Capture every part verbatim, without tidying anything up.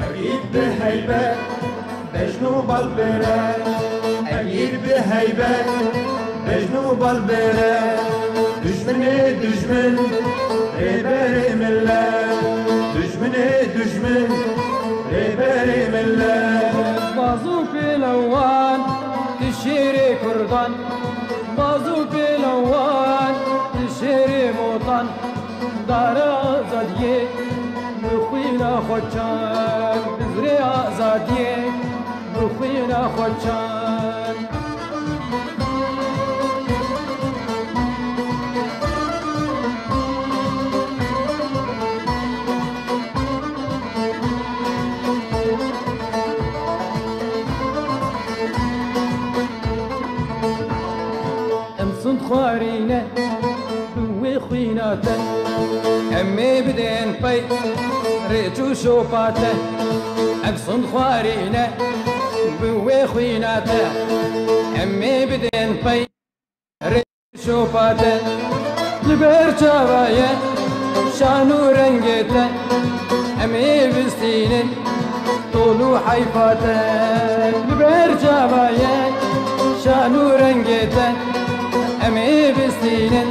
Ev îd bi heybet bejn û bal bêre. Ev îd bi heybet bejn û bal bêre. Dijminê dijmin, rêberê millet. Dijminê dijmin, rêberê millet. Baz û pêlewan, tu şêrê kurdan. Baz û pêlewan, tu şêrê botan. Dara azadiyê bi xwîna xwe çand, bizrê azadiyê bi xwîna xwe çand. Em sund xwarîne bi wê xwîna te. Em ê bidên pey rêç û şopa te. Em sund xwarîne bi wê xwîna te. Em ê bidên pey rêç û şopa te. Li ber çava ye şan û rengê te. Em ê bistînin tol û heyfa te. Li ber çava ye şan û rengê te. Em ê bistînin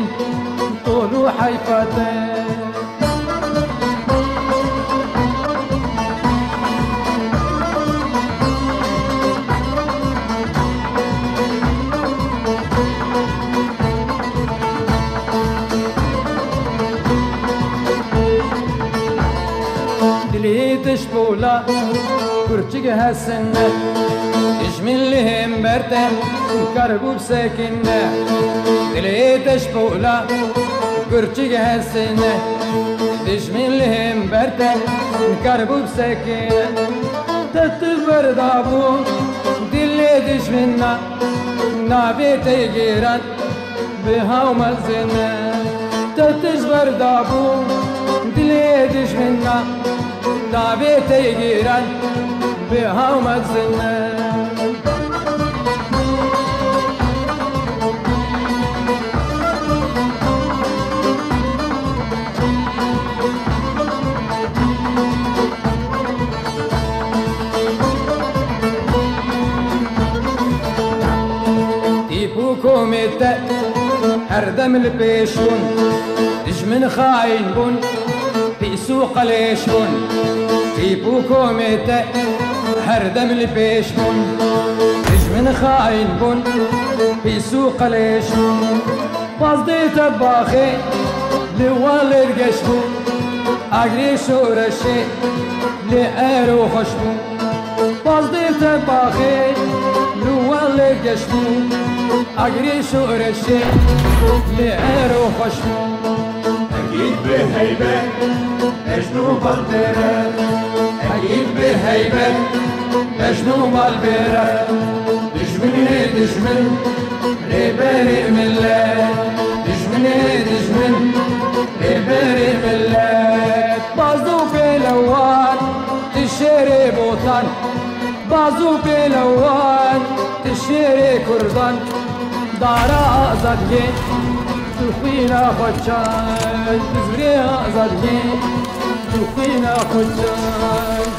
tol û heyfa te. Dilê te ji pola kurçik hesine. Dijmin li hember te karbû bisekine. Dilê te ji pola kurçik hesine. Dijmin li hember te karbû bisekine. Te tu berdabû dilê dijmina, navê te giran bi haw mezine. Te tij berdabû dilê dijmina, navê te giran bi haw mezine. Tîp û komê te her dem li pêş bûn, dijmin xayîn bûn, pîs û qelêş bûn. Tîp û komê te her dem li pêş bûn, dijmin xayîn bûn, pîs û qelêş bûn. Pazdê te baxê li walê geş bû, agirê şoreşê li ero xweş bû. Pazdê te baxê li walê geş bû, agirê şoreşê li ero xweş bû. Egîd bi heybet, bejn û bal bêre. Egîd bi heybet, bejn û bal bêre. Dijminê dijmin, rêberê millet. Dijminê dijmin, rêberê millet. Baz û pêlewan, tu şêrê botan. Baz û pêlewan, tu şêrê kurdan. Dara azadiyê, tu xwîna xwe çand. Bizrê azadiyê, tu xwîna xwe çand.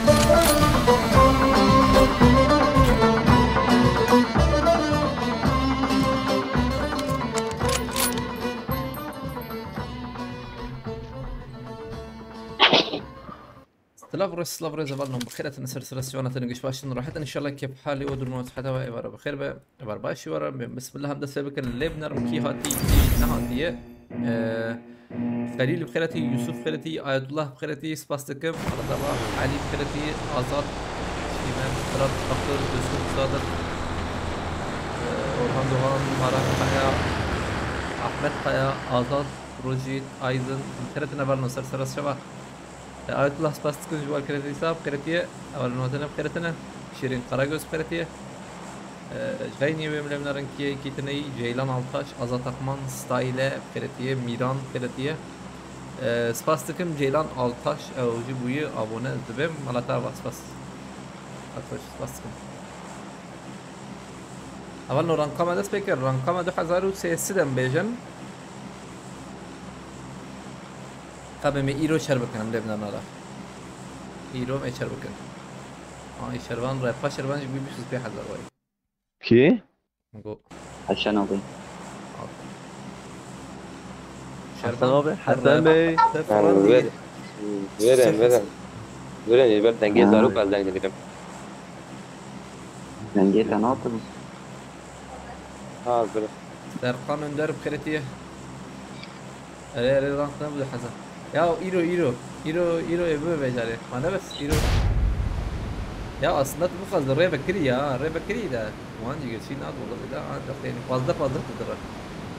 Silav rêz, silav rêz, hevalno, bi xêr hatin, ser serestiyana te, giş baş in, rahat in, inşallah kêf halê û duruma siheta we êvara bi xêr be, êvar baş êvara be. Bismillah, em dest pê bikin, lê binerim kî hatî, kî nehatiye. Ee, Xelîl bi xêr hatî, Yusuf bi xêr hatî, Ayetullah bi xêr hatî, spas dikim, Aladava, Elî bi xêr hatî, Azad, Şîmen, Firat, Fakir, Yusuf, Sadık, ee, Orhan Doğan, Baran Kaya, Ahmet Kaya, Azad, Rojît, Aydın, bi xêr hatin hevalno, ser serest şeva. E, Ayetullah, spas dikim ji wan xêretî, sab xêretî ye. Ew li notene xêretine. Şîrîn Karagöz xêretî ye. E, ji xeynî wê milê min rin kî, kî tine yî, Ceylan Altaş, Azat Akman, Style xêretî ye, Mîran xêretî ye. E, spas dikim Ceylan Altaş, ew jî bûye abone, ez dibêm. Mala te ava, spas. Altaş, spas dikim. Hevalno, ranka me dest pê kir. Ranka me du hezar û sê sed em bêjin. Qebê me îro şer bikin, em lê bidin nada. Îro me çer bikin. Ay, şervan re, pa şervan jî bîst û pênc hezar wayî. Kî? Go. Hesen abi. Hesen abi, Hesen Bey. Te falan diye. Verem, verem. Verem, ber dengê zarok ez deng digirim. Dengê te natim. Ha, bir. Serkan Önder bi xêrê tê ye. Erê, erê, rand ne bu heza. Ya îro, îro. Îro, îro ê bibe bejarê. Ma ne bes îro. Ya aslında tu bu fazla rê vekirî ya. Rê vekirî de. Wan jî geçî nat wala de. Ancak yani fazla fazla tu dira.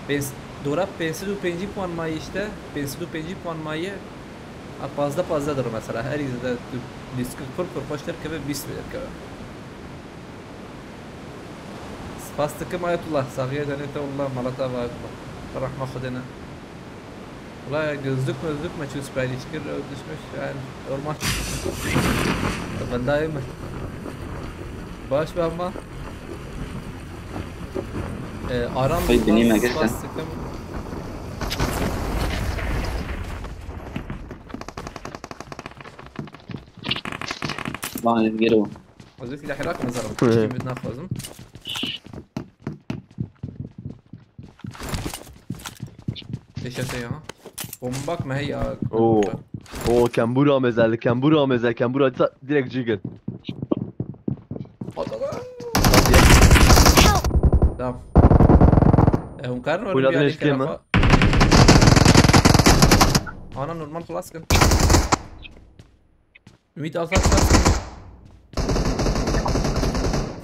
Pênc, dora pênc sed û pêncî puan maye işte. Pênc sed û pêncî puan maye. Ha, fazla fazla dira mesela. Her yerde tu diskil kur kur xweş derkeve, bîst derkeve. Spas dikim Ayetullah, saxiye denê te, wallah, mala te ava Ayetullah. Bi rehma Xwedê ne. Wala gözlük mözlük me çû sipariş kir, ew düşmüş, yani normal. Bendayê min. Baş be ama. Ee, Aram Hey, Yılmaz, dinleyeyim, gel spas sen. Dikim. Lan ez geri o. Ez ê silahê rakim zarim. Hı. Tiştê min naxwazim. Pêşe te ya. Bombak me heya. Oo. Oo, kembûra mêze, li kembûra mêze, kembûra dîsa direkt cî gir. Tamam. E, hûn karin Hûn verin adin bir eşkê me? tarafa. Ana normal xelas kin. Ümit al, al, al.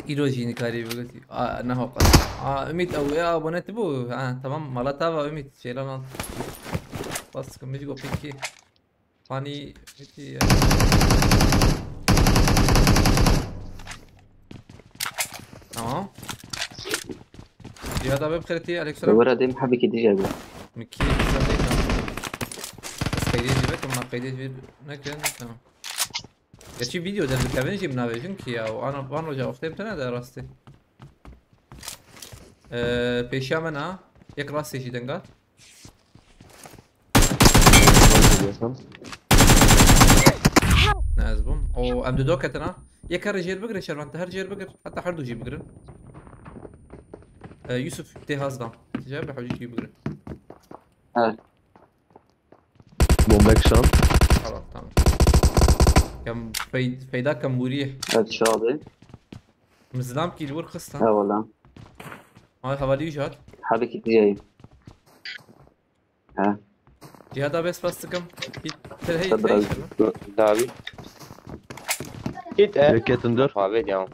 Îro jî nikarî bigotî. A, ne hoqat. A, Ümit ew ya abone tu bu. Ha, tamam, mala tava Ümit. Şeylan al. Bas, kımıcı go peki. Funny Ümit ya. Tamam. Cihad abi, bi xêrê tê, aleyküm selam. Were dêm hebekî dî jî bû. Min kî qisa pê kan. Ez qeydê jî vekim, ma qeydê jî nekin, tamam. Gerçi video derdikevin jî min navêjin ki ya, ana van roja oxtê bitene de rastî. Ee, pêşiya min a, yek rastê jî denga. Ne ez bûm. O em dido ketin ha. Yek her jêr bigire şervan, te her jêr bigir. Hatta her du jî bigirin. Ee, Yusuf tê hazdan. Tê bi hewcî jî bigire. Evet. Bombek şan. Tamam, tamam. Kem fey-, feyda kembûriyê. Evet, şu abi. Min zilam kî li wir xist ha. He valla. Ay hevalî jî hat. Hebekî dî jî. He. Cihada bes bas dikim. Kî te hey Tabii, te abi. Şervan. Davi. Git e. Yek ketin dur. Pavel ya.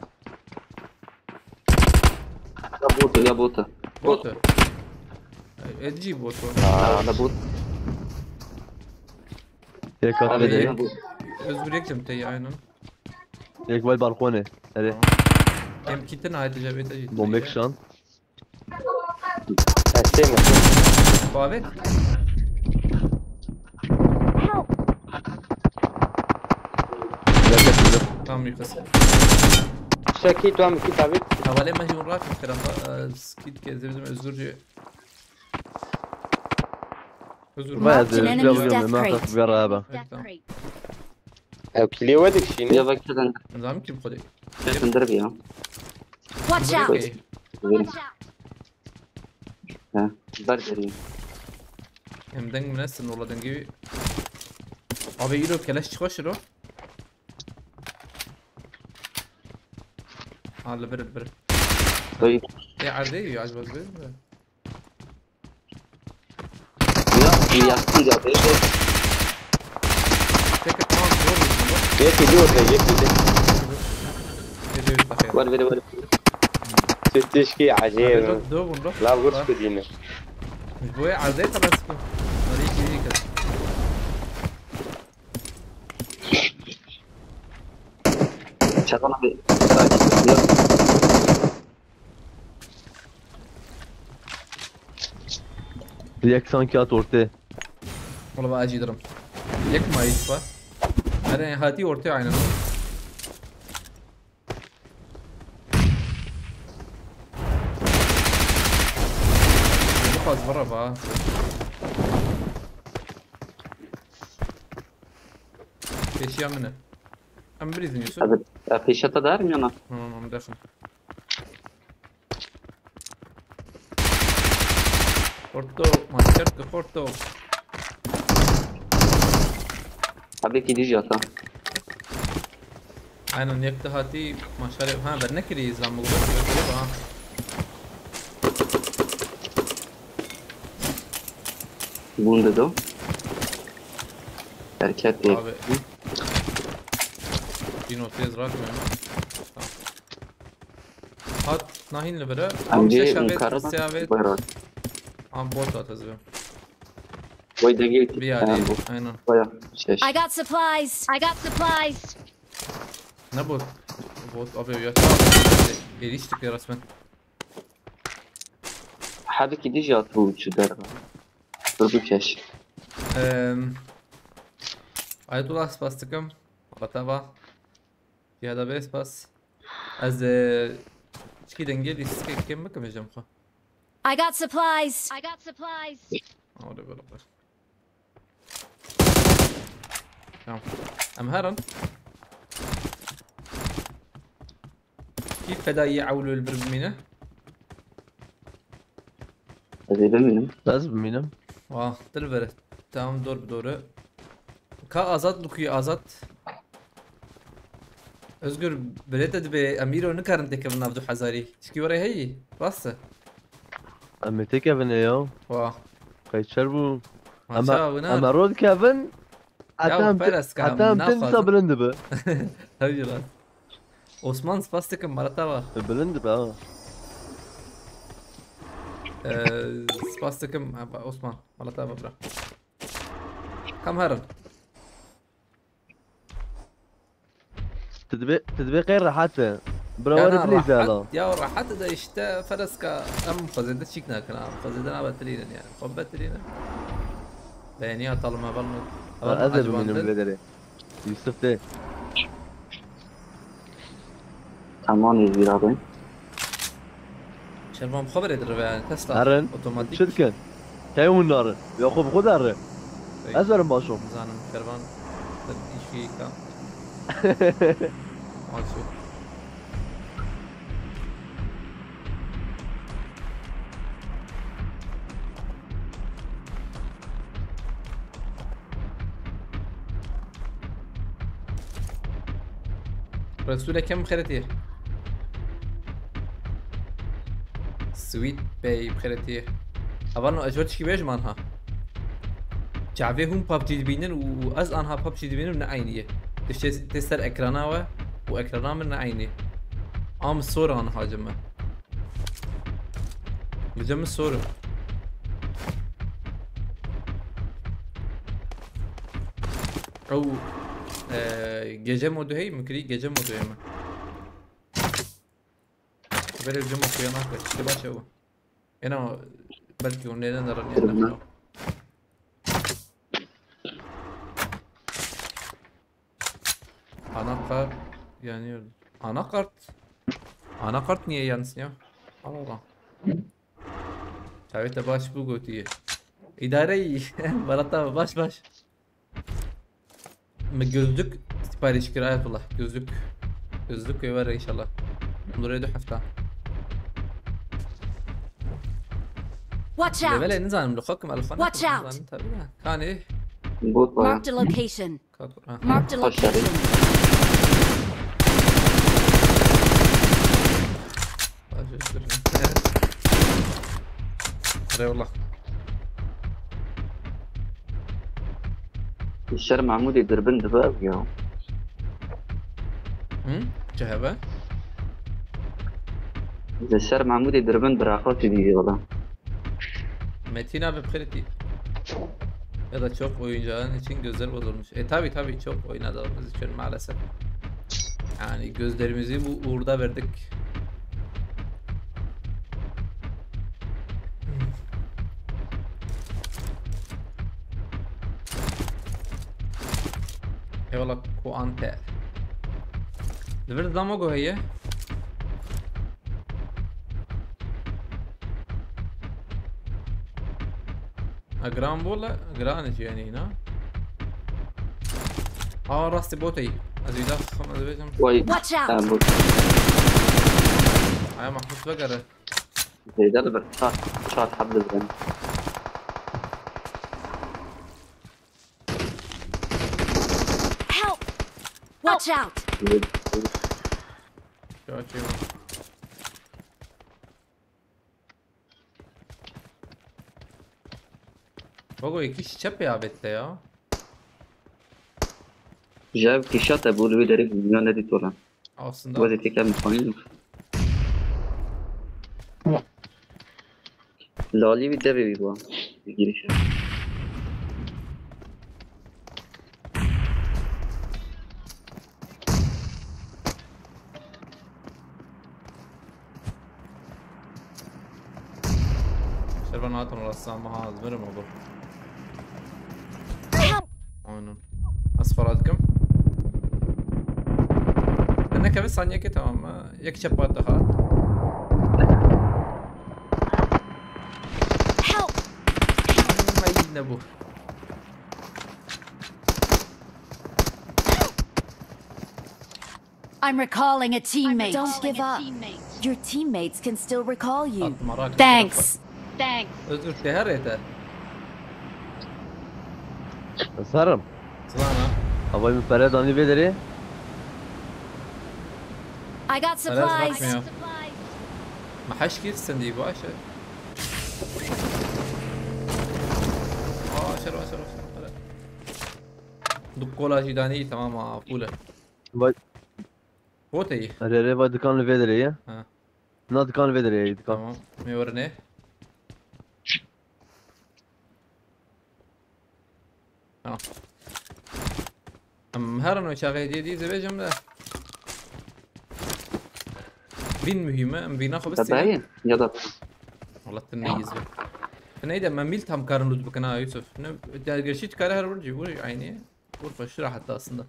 Ya botu, ya botu. Botu. Edicî botu. Ya da bot. Yek kat Abi, bide. ya bu. Özgür yektim te aynen. Yek vel balkone. Hadi. Em kitin ayet cevete jî. Bombek şan. Teslim. Bavet. Yek ketin dur. Tam bir kız. Şekî tu am kî David. Havale me jî rast tarafa, e, skit ke zevzim Özgürcü. Özgür. Bayağı Marked an enemy's zevzim death ben crate. Biraz beraber. Evet, tamam. Ew kîlê we dikişîne. Ya bak şuradan. Nizam kim xwedê. Şuradan dur bir ya. Watch out! Okey. Verin. Ha, ver vereyim. Em deng min estin ola dengê wî. Abi îro keleş çi xweş îro. Ha li bir bir. Dayı. Ê erdê wî acaba ez bêjim de. Ya, ya, ya, ya, ya. Peki tamam zor bir şey. Yekî dî orada, yekî dî. Gece üstü xeyr. Ver, ver, ver. Tu tişkî ecêb. Dövün lo. La vur kudîne. Bu ya erdê xelas ku. Nereye gidiyor kız? Çakan abi. Sakin. Ya. Yek sanki hat ortê. Ola ba acı durum. Yek mi ayı var? Nereye hati ortaya aynen. Bu faz var ama. Pêşiya min e. Em birîzin Yusuf. Hadi, e, pêşe te derim yana. Tamam, em dersin. Xorto, masker ki xorto. Abi ki dij yata. Aynen, yek de hatî maşallah. Ha, ben ne kiri İstanbul'da? Yok, yok, ha. Bunda da. Erkek değil. Abi. Dino tez rakmıyor. Tamam. Hat, nahin li bire. Amcê Amcê Şavet, Ankara Siyavet. Bayrak. Am bot hat ez vim. Vay dengê Bir yerde, aynen. Baya şey. I got supplies. I got supplies. Ne bot? Bot abi ya. Eriştik ya resmen. Hadi ki dij yat bu uçu derba. Dur bu keş. Em, Ayetullah spas dikim. Matava. Cihada bê spas. Ez, e, çikî dengê lîstikê kêm bikim jim xwe. I got supplies. I got supplies. Hadi beraber. Tamam. Em herin. Kî fedayî ewlû li vir bimîne? Ez ê bimînim. Ez bimînim. Wah, dil vere. Tamam, dor bi dore. Ka Azat, Luku'yu Azat. Özgür, bilete dibe, Emîro nikarin tekevin nav du hezarî. Çikî were heyî, rast e. Em ê tekevin ê ya. Wah. Qeyçer bû. Maça Em, wina. Em ro dikevin. Ya, Etem ti-, Feres ka, etem naxwazim. Tim disa bilind dibe. Hewî rast. Osman, spas dikim, Maratava. E, bilind dibe, ha. Ee, spas dikim, ha, ba-, Osman, Maratava bira. Kam herin. Tu dibê, tu dibê qey rehet e. Bira Ya were na, bilî zala. Rehet, ya rehet de işte Fereska em xwezê de çîk nakin ha. Xwezê de nabe tilînin yani. Xwe betilînin. Beyniya talime ben Ha, ez ê bimînim vê derê. Yusuf de. Tamam, ez bira ben. Şervan xwe berê dirive yani, Tesla. Herin, otomatik. Çi dikin? Key hûn narin? Ya xwe bi xwe derre. Peki. Ez verim başo. Zanim, Şervan, işi yıka. Açık. Resûleke min xeretî. Sweet Bey xeretî. Hevalno, ez ji we tişkî bêjim anha. Çavê hûn PUBG dibînin û, û ez anha PUBG dibînim ne eynî ye. Tiştê tê ser ekrana we û ekrana min ne eynî. Am sor anha ji me. Bi cem min sor e. Ew, e, gece modu heye mi? Kirî gece modu heye mi? Berê cem okuya nake. Tiştê baş e bu. Ena belkî hûn nêne nerin Kırmızı. Yani. Anakart yanıyor. Anakart? Anakart niye yansın ya? Allah Allah. Çavê te baş bû gotiye. İdare iyi. Barata baş baş. Mi gözlük sipariş kir Ayetullah. Gözlük. Gözlük ve var inşallah. Buraya da hafta. Watch out! Levele nizanim, li xakim el xana Watch out! Nizanim tabii ya. Kani. Bot var. Marked a location. Marked a location. Eyvallah. Ser Mahmudê dirbin dibe ev ya. Hı? Çi hebe? Li ser Mahmudê dirbin biraxatî dî valla. Metin abi kredi. Ya da çok oyuncağın için gözler bozulmuş. E, tabi, tabi, çok oynadığımız için maalesef. Yani gözlerimizi bu uğurda verdik. Eyvallah Kuante. Li vir zama go heye. Ha, gran bol e, gran e yani, na? Aa, rastî bot ey. Ez wî daxim, ez bêjim. Vay. Watch out! Tamam bu. Aya Mahmut vegere. Zeyda da bir çat, çat hab da ben. Help! Watch out! Çaçê min. Bak o iki çepê avette ya. Jev kişat e bu lübü derik dünya ne dit olan. Aslında Vaziyeti kem tanıyım. Lali bir devi bir bu. Bir giriş. Şervan hatim rastlanma ha, ez verim o bu. Aynen. Ez fara dikim. Te nekeve saniyeke tamam mı? Yek çepat daha. Help! Ay ne bu? I'm recalling a teammate. Don't give up. Your teammates can still recall you. Atma rak. Thanks. Özür dilerim de. Sarım. Zana. Havayı mı pere dani vedere? I got Helal supplies. bakmıyor. Ma haş gir sen diye bu aşağı. Aa, şer var, şer var, şer var. Duk kola jidani tamam ha, full. Vay, Bot iyi. rere vay dikan li vedere ya. Ha. Na dikan vedere ya dikan. Tamam. Me were ne? Tamam. Em herin o çaxê dî dî zevêjim de. Vîn muhîm e, em vîna xwe bistîne. Tabii ya da Wala tu neyiz be. Neyde me mîl tam karin loot bikin ha Yusuf. Ne, ya gerçi tu kare her vur cî vur aynı. Vur xweştir heta aslında.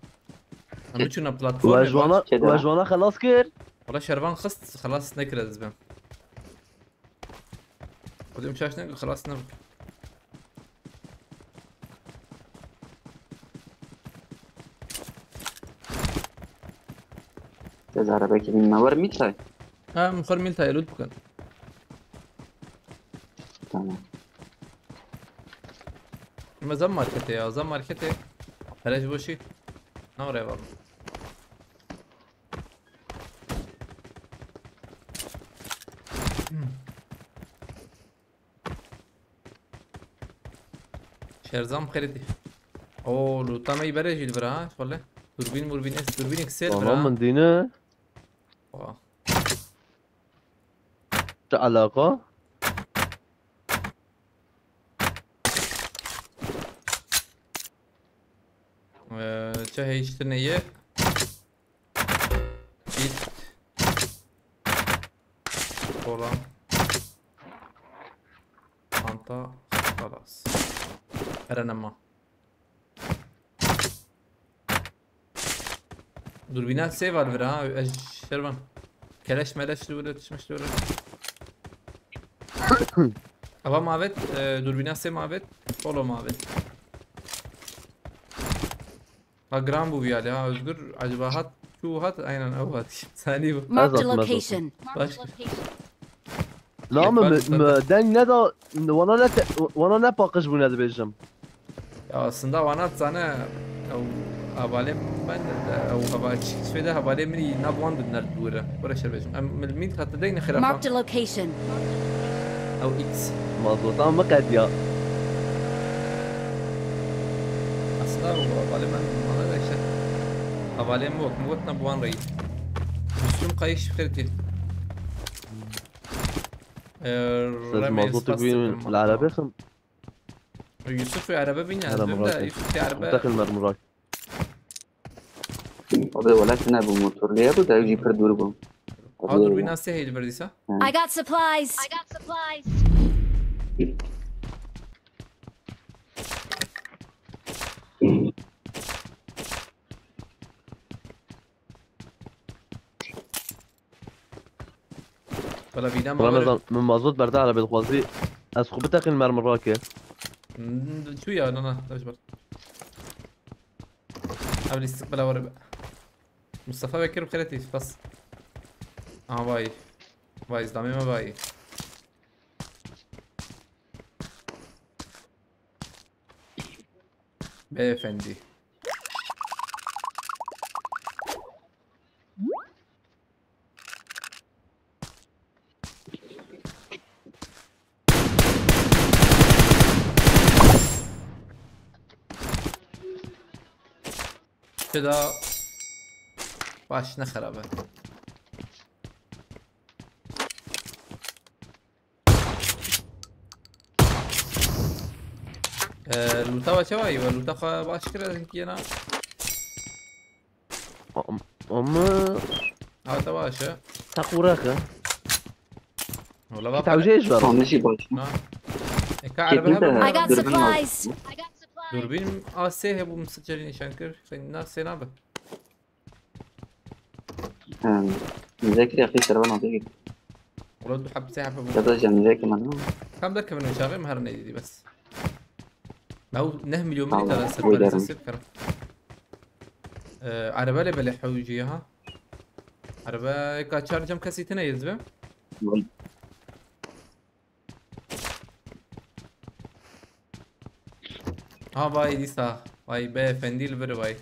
Em biçûna platform. Wejwana, Keda. Wejwana xelas kir. Wala şervan xist xelas nekir ez ben. Xwedê em şaş ne xelas ne. Cezara belki bilmem var mı çay? Ha, em xwe mîl tayê loot bikin. Tamam. Em zam marketê ya, zam marketê. Hele ji bo şî. Ne oraya var mı? Şerzam xeritî. Oo, loota me berê jî li vir ha, şole. Durbîn murbîn est, durbînek sê li vir Tamam ha. Min dîne. Oha. Çi alaka? Ee, çi heyştine ye? Git. Kola. Çanta. Xalas. Ere nema. Durbîna sê var vir ha, ez şervan. Keleş meleş li wire, tişmiş li wire. Ava mavet, e, durbîna sê mavet, polo mavet. Ha, gram bu bir hali ha, Özgür. Acaba hat, şu hat, aynen o hat. Saniye bu. Marked a Azat, Azat. Location. Başka. La Yok, mı, ben- mı, ben- mı, deng ne da, wana ne te, wana ne pakış bu ne dibêjim? Ya aslında wana zane, ew hevalê min de, ew heva-, çi-, çi fêde hevalê min î nav wan didner dûre. Were şer bêjim. Em, min, min xatir deyne xirafa. Marked a location. Ew X. Mazota mı qediya? Aslında ew hevalê min, mana da işte. Hevalê min wek min got ne bi wan reyî. Müslüm Kayış xirtî. Ee, Siz Remê mazota spas bugün dikim, la arabexim. Yusuf û erebe bîne, ez Merem bim de Murat. Yusuf û erebe. Daxil Merem Murat. Abi wala tine bu motorluya bu da jî pir dûr bu. Ha, dur bir nasıl heyli bir dîsa. I got supplies. Wala vîna ma Ramazan, min mazot berde arabê dixwazî. Ez xwe biteqîn Merem Murat ke. Hmm, çu ya, na, na, taş bar. Ev lîstik bila were be. Mustafa Bekir bi xêretî, spas. Aha vay. Vay, îslamê me vay. Beyefendi. Çi da baş ne xerabe. Ee, luta ve çawa iyi ve luta xwe baş kire zinkiyena. Am-, ama Ha, te baş e. Tequrek e. Wala Ki bak. Tewcê ji ver. Tamam, işi boş. Ha. E, ka Kesin araba de hebe. I got dürbün var. Supplies. Durbin A S hebû min sicilî nîşan kir. Xeyna sê nabe. He. Zekir ya xî servan abi. Wala du heb sê heb hebû. Ya da cem zekir man. Kam derkevin çaxê min her neydi bes. Ew neh milyon Tamam, milî tane ser koydarım. Parêzê sê bikara. Ee, araba lê belê hewcî ha. Araba ka çar cem kesî tine yê dibe. Vay. Ha vay dîsa. Vay beyefendî li vir vay.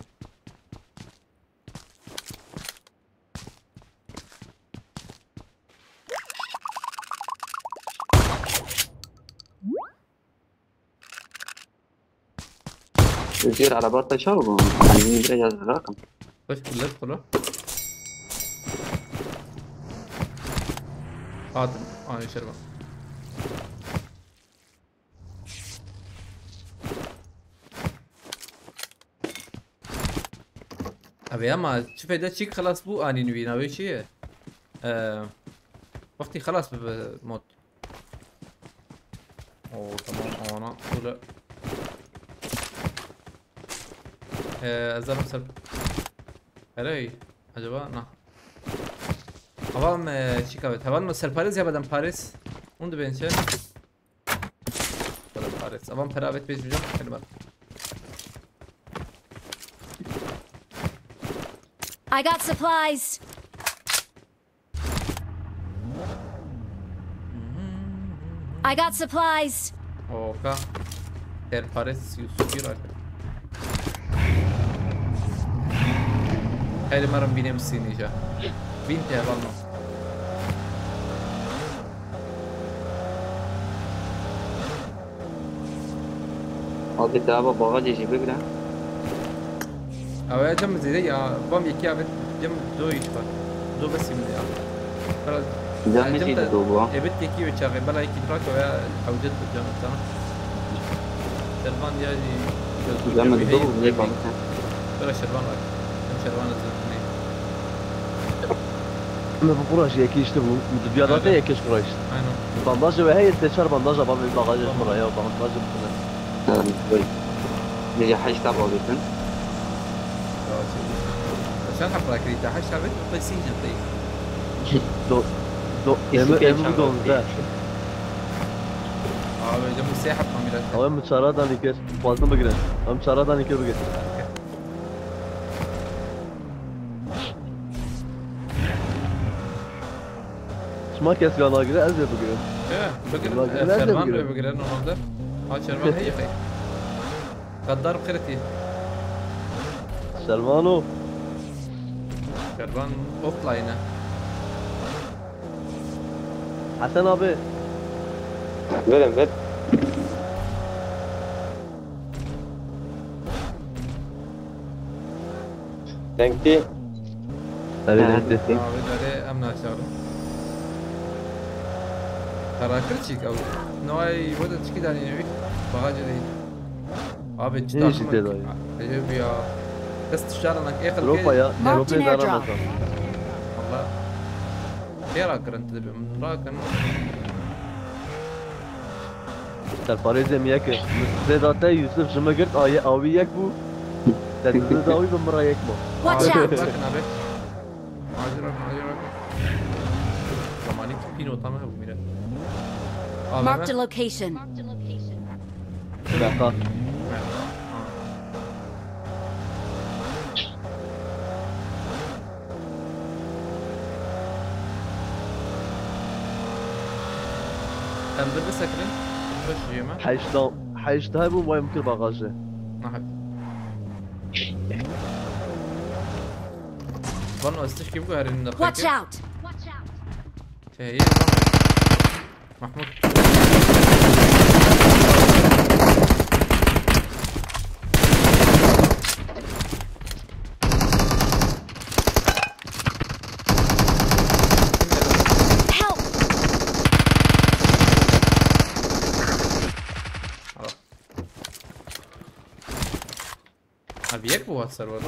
Zîr araba te çawa bû? Yani, biraz rakim. Hoş bulduk, kulu. Hatim, aynı şey var. Abi ama çi fayda çîk xelas bû anî nivîn, abi çi ye? Ee, wextî xelas bibe mod. Oo, tamam, ana, böyle. Ee, ez zaten ser-, Herey, acaba? Na. Avam, ee, çîk abi. Heval mı serparêz ya bedem parêz? Onu da ben şey. Bedem parêz. Avam peravet bezmeyeceğim. Hadi bak. I got supplies. I got supplies. Oka. Serparêz Yusuf Yırak. Hadi marım binem sinija. Bin te var mı? Abi, te ava bagajê jî bigire. Ew ya cem zêde ya, bam yekî abi, cem do îş var. Do bes yim ya. Bela, Cem ya, cem jî te, do bû. Evet, yekî ve çaxê, bela yekî drak ve hewcet bu cem sana. Şervan ya, Cem do bû, ne bak. Bela Şervan var. Cem Şervan hazır ne? Em bi quraşî yekî işte bu. Dibiya da te yekî quraş. Aynen. Bandajê we heye, te çar bandaja bavê bagajê ji min re ya, bandajê min tune. Vay. Nêce heşta bavêtin. Çend heb rakirî te? Heşta bêt, qisî ne pey. Do, do, Êsî êmi, pênc êmi heb donzde. Abi, de min sê heb mamîret. Ew ê min çara danî kir. Xwazin bigirin. Em çara danî kir bigir. Şima kes ya nagire, ez ê bigirim. He, bigirin. Nagire, E, ez ê Şervan bigirim. Bê bigirin, normalde. Ha, Şervan heye xey. Gaddar qirtî. Şervan o. Şervan offline e. Hasan abi. Verin, ver. Denkti. Erê, ha, denkti. Abi, dere em naşarım. Karakır çik abi. Noy, bu da çiki dani ne? Bagajı değil. Abi, ne çi işi takım tedayı? Acayip ya. Kız tişarına ekıl Europa ya. Marked an Europa airdrop. Daramazan. Allah. Kê rakirin tu dibê min rakin. Serparêzê min yek e. Min sibê da te Yusuf ji min girt, a ye-, a wî yek bû. Te dizê da wî bi min re yek bû. Watch out! Rakin abi. Acil rakin, acil rakin. Zamanî ki pînota me hebû mîre. Marked a location. Deqa. Merhaba. Ha. Em bir de sekirin. Baş yeme. Heşta, heşta hebû, vay mkir bagajê. Nahak. Vano ez tişkî biguherin de. Watch peki. Out! Şey, Mahmut. Help! Al. Abi yek bu var server.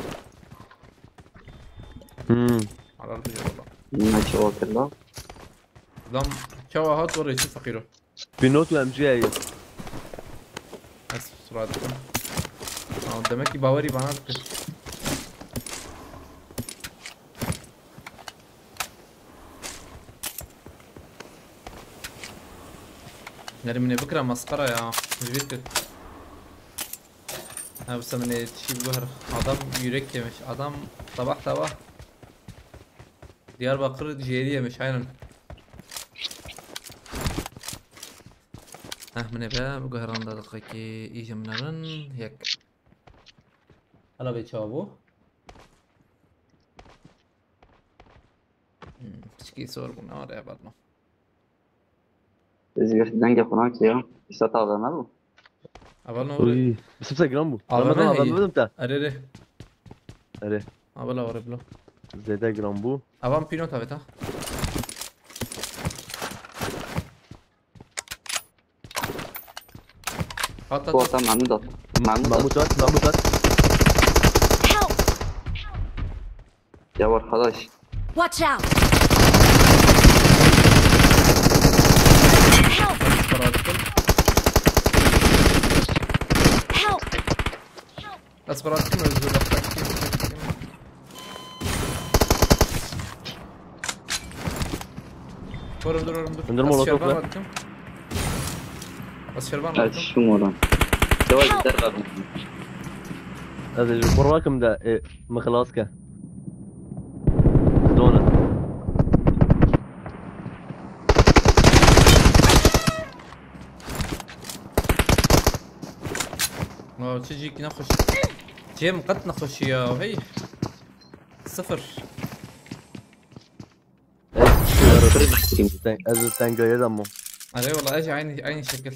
Hmm. Arar bir yola. Ne çava kırla? Adam çava hat oraya için fakir o. Pinot ve M G A. Ez surat. Aa, demek ki baweri bana attı. Nermine bikra maskara ya. Zivit kir. Ha, bu sefer ne yetişi bu her. Adam yürek yemiş. Adam sabah sabah Diyarbakır ciğeri yemiş, aynen. Heh, min ê be, bu guheranda diqekî îjim nerin, yek. Hala bê çawa bû? Hmm, piçkî sor bû, ne var ya, batma. Ez gir dengê xwe nakiriya. Îsa taze me bû. Aval ne Uy, ore? Bisim se giran bû. Aval Ramazan ne aval heye? Bidim te. Are, are. Are. Aval awre bilo. Zêde giran bû. Avan pîno tavê ta. Hat, hat, hat. Mahmut at. Mahmut at. Mahmut at, Mahmut at. Help! Ya arkadaş. Watch out! Help! Para attım. Help! Ez para attım, özür dilerim. Dur, dur, dur, dur. Indirme ola topla. Attım. Asker var mı? Kaçışım oradan. Yavaş gider kaldım. Ez ji xwe rakim de, e, min xilas ke. Dona. Wow, çi cîk nexweş. Cem qet nexweşî ya, hey. Sıfır. Ez, ten, ez tengayê de mo. Are wala, ez aynı, aynı şekil.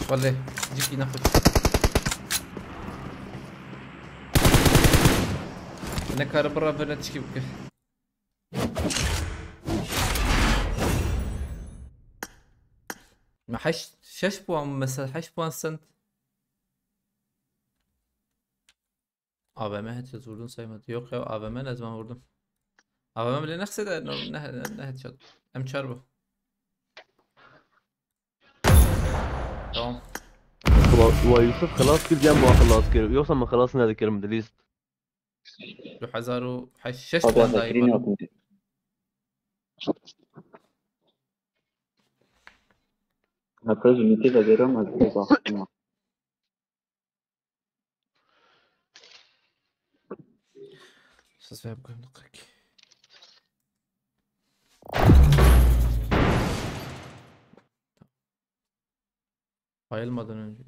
Wele, cîkî nexweş. Ne kare bira vere çikî bike. Me heşt, şeş puan mesela, heşt puan send. A V M headshot vurdun saymadı. Yok ya, A V M ne zaman vurdum? A V M bile nexse de ne, ne, ne headshot. M çar bu. Tamam. Wa, wa Yusuf xelas kir, yan wa xelas kir. Yoksa min xelas nedikirim, dilîst. Du hezar û heşt, şeş puan dayî. Heta ji mîtê vegêrim ez ê baxim. Siz web koyun dakika. Bayılmadan önce.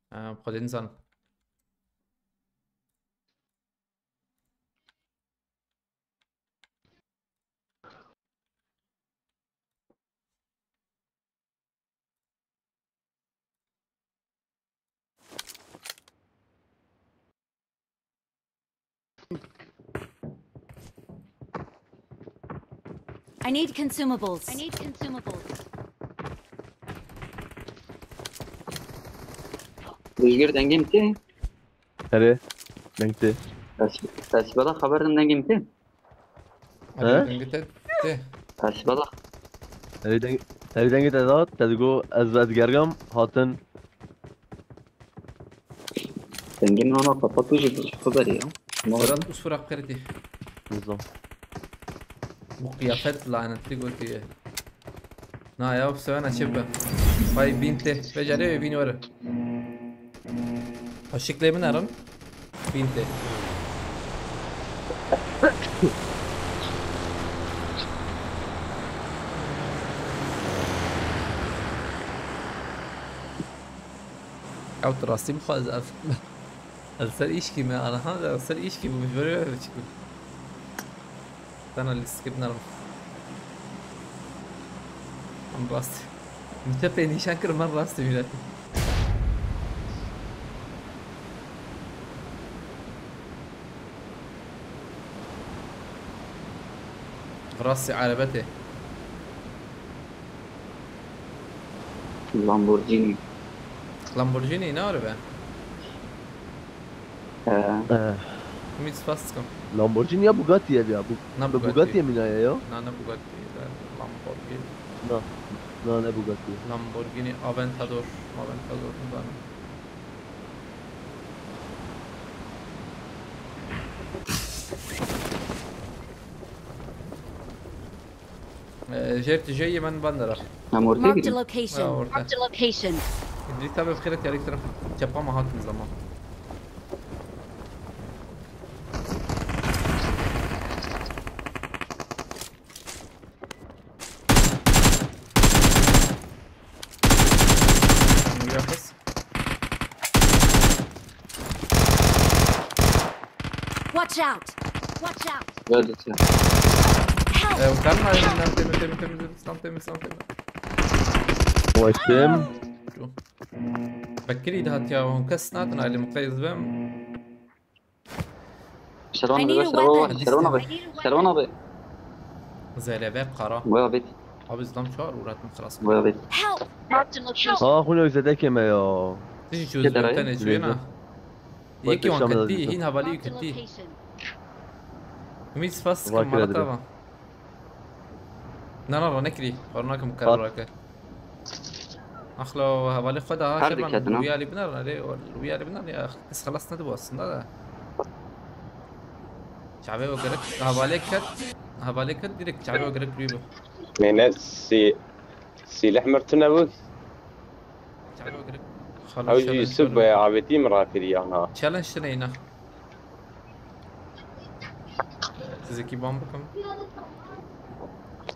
Ha, bu kadar insan. I need consumables. I need consumables. Rüzgar dengê mi tê? Erê, deng tê. Tesbada xeber din dengê mi tê? He? Dengê te tê. Tesbada. Erê deng, erê dengê te dat, te digo ez, ez gergam, hatin. Dengê min ana kapat û ji xeberê ya. Murat usura qirtî. Nizam. Bu kıyafet lanetli götüye. Na ya, bu sefer açıp be. Vay, bin te. Becere ve bin var. Aşıklayı mı narın? Bin te. Ya, tu rastî bixwaz ev. Ev ser îşkî me, anaha ev ser îşkî bû, ji ber wê çi bû? Sana lîstikê binarim. Em rast. Min te pê nîşan kir, min rastî mîretî. Rastî erebetê. Lamborghini. Lamborghini ne araba? He. He. Ümit spas dikim. Lamborghini ya Bugatti ev ya? Bu-, Na bi Bugatti. Bugatti mînaye ya? Na, ne Bugatti, de Lamborghini. Na. Na, ne Bugatti. Lamborghini Aventador. Aventador, ne zanim. Ee, jêr tijeyê min bandera. Hem ortaya Marked a girin. Location. Ha, orta. Marked a location. Direkt tabi fikret ya, direkt taraf. Çapa mı hattın zaman? Watch out! Watch out! Geldik ya. Help! Ee, utanma, elimden temiz, temiz, temiz, İslam temiz, İslam temiz. Başım. Şu. Bekir iyi de hat ya, kes natin aile mukayyız ben. Şervan abi, Şervan abi, Şervan abi. Şervan abi. Zelebe kara. Boya bit. Abi zlam çağır uğratma خلاص. Boya bit. Help! Marked a location. Aa, xwîna zedekê me ya. Tişî çöz. Kederay. Tane çöz na. Yekî wan ketî, hîn hevalî ketî. Ümîd spas kim marata va. Na, na, ronekirî. Xwar nakim karar rake. Axlo, hevalê xwe de ha, Şervan, wî alî binar, erê, wî alî binar ya, kes xelas nedibo aslında da. Çavê o gerek, hevalê ket, hevalê ket direkt çavê o gerek rûyê bi. Mene si-, sileh mir tune bû. Çavê o gerek. Ew jî Yusuf be, avêtî min rakirî ana. Challenge tune îna. Siz ekî ban bikim.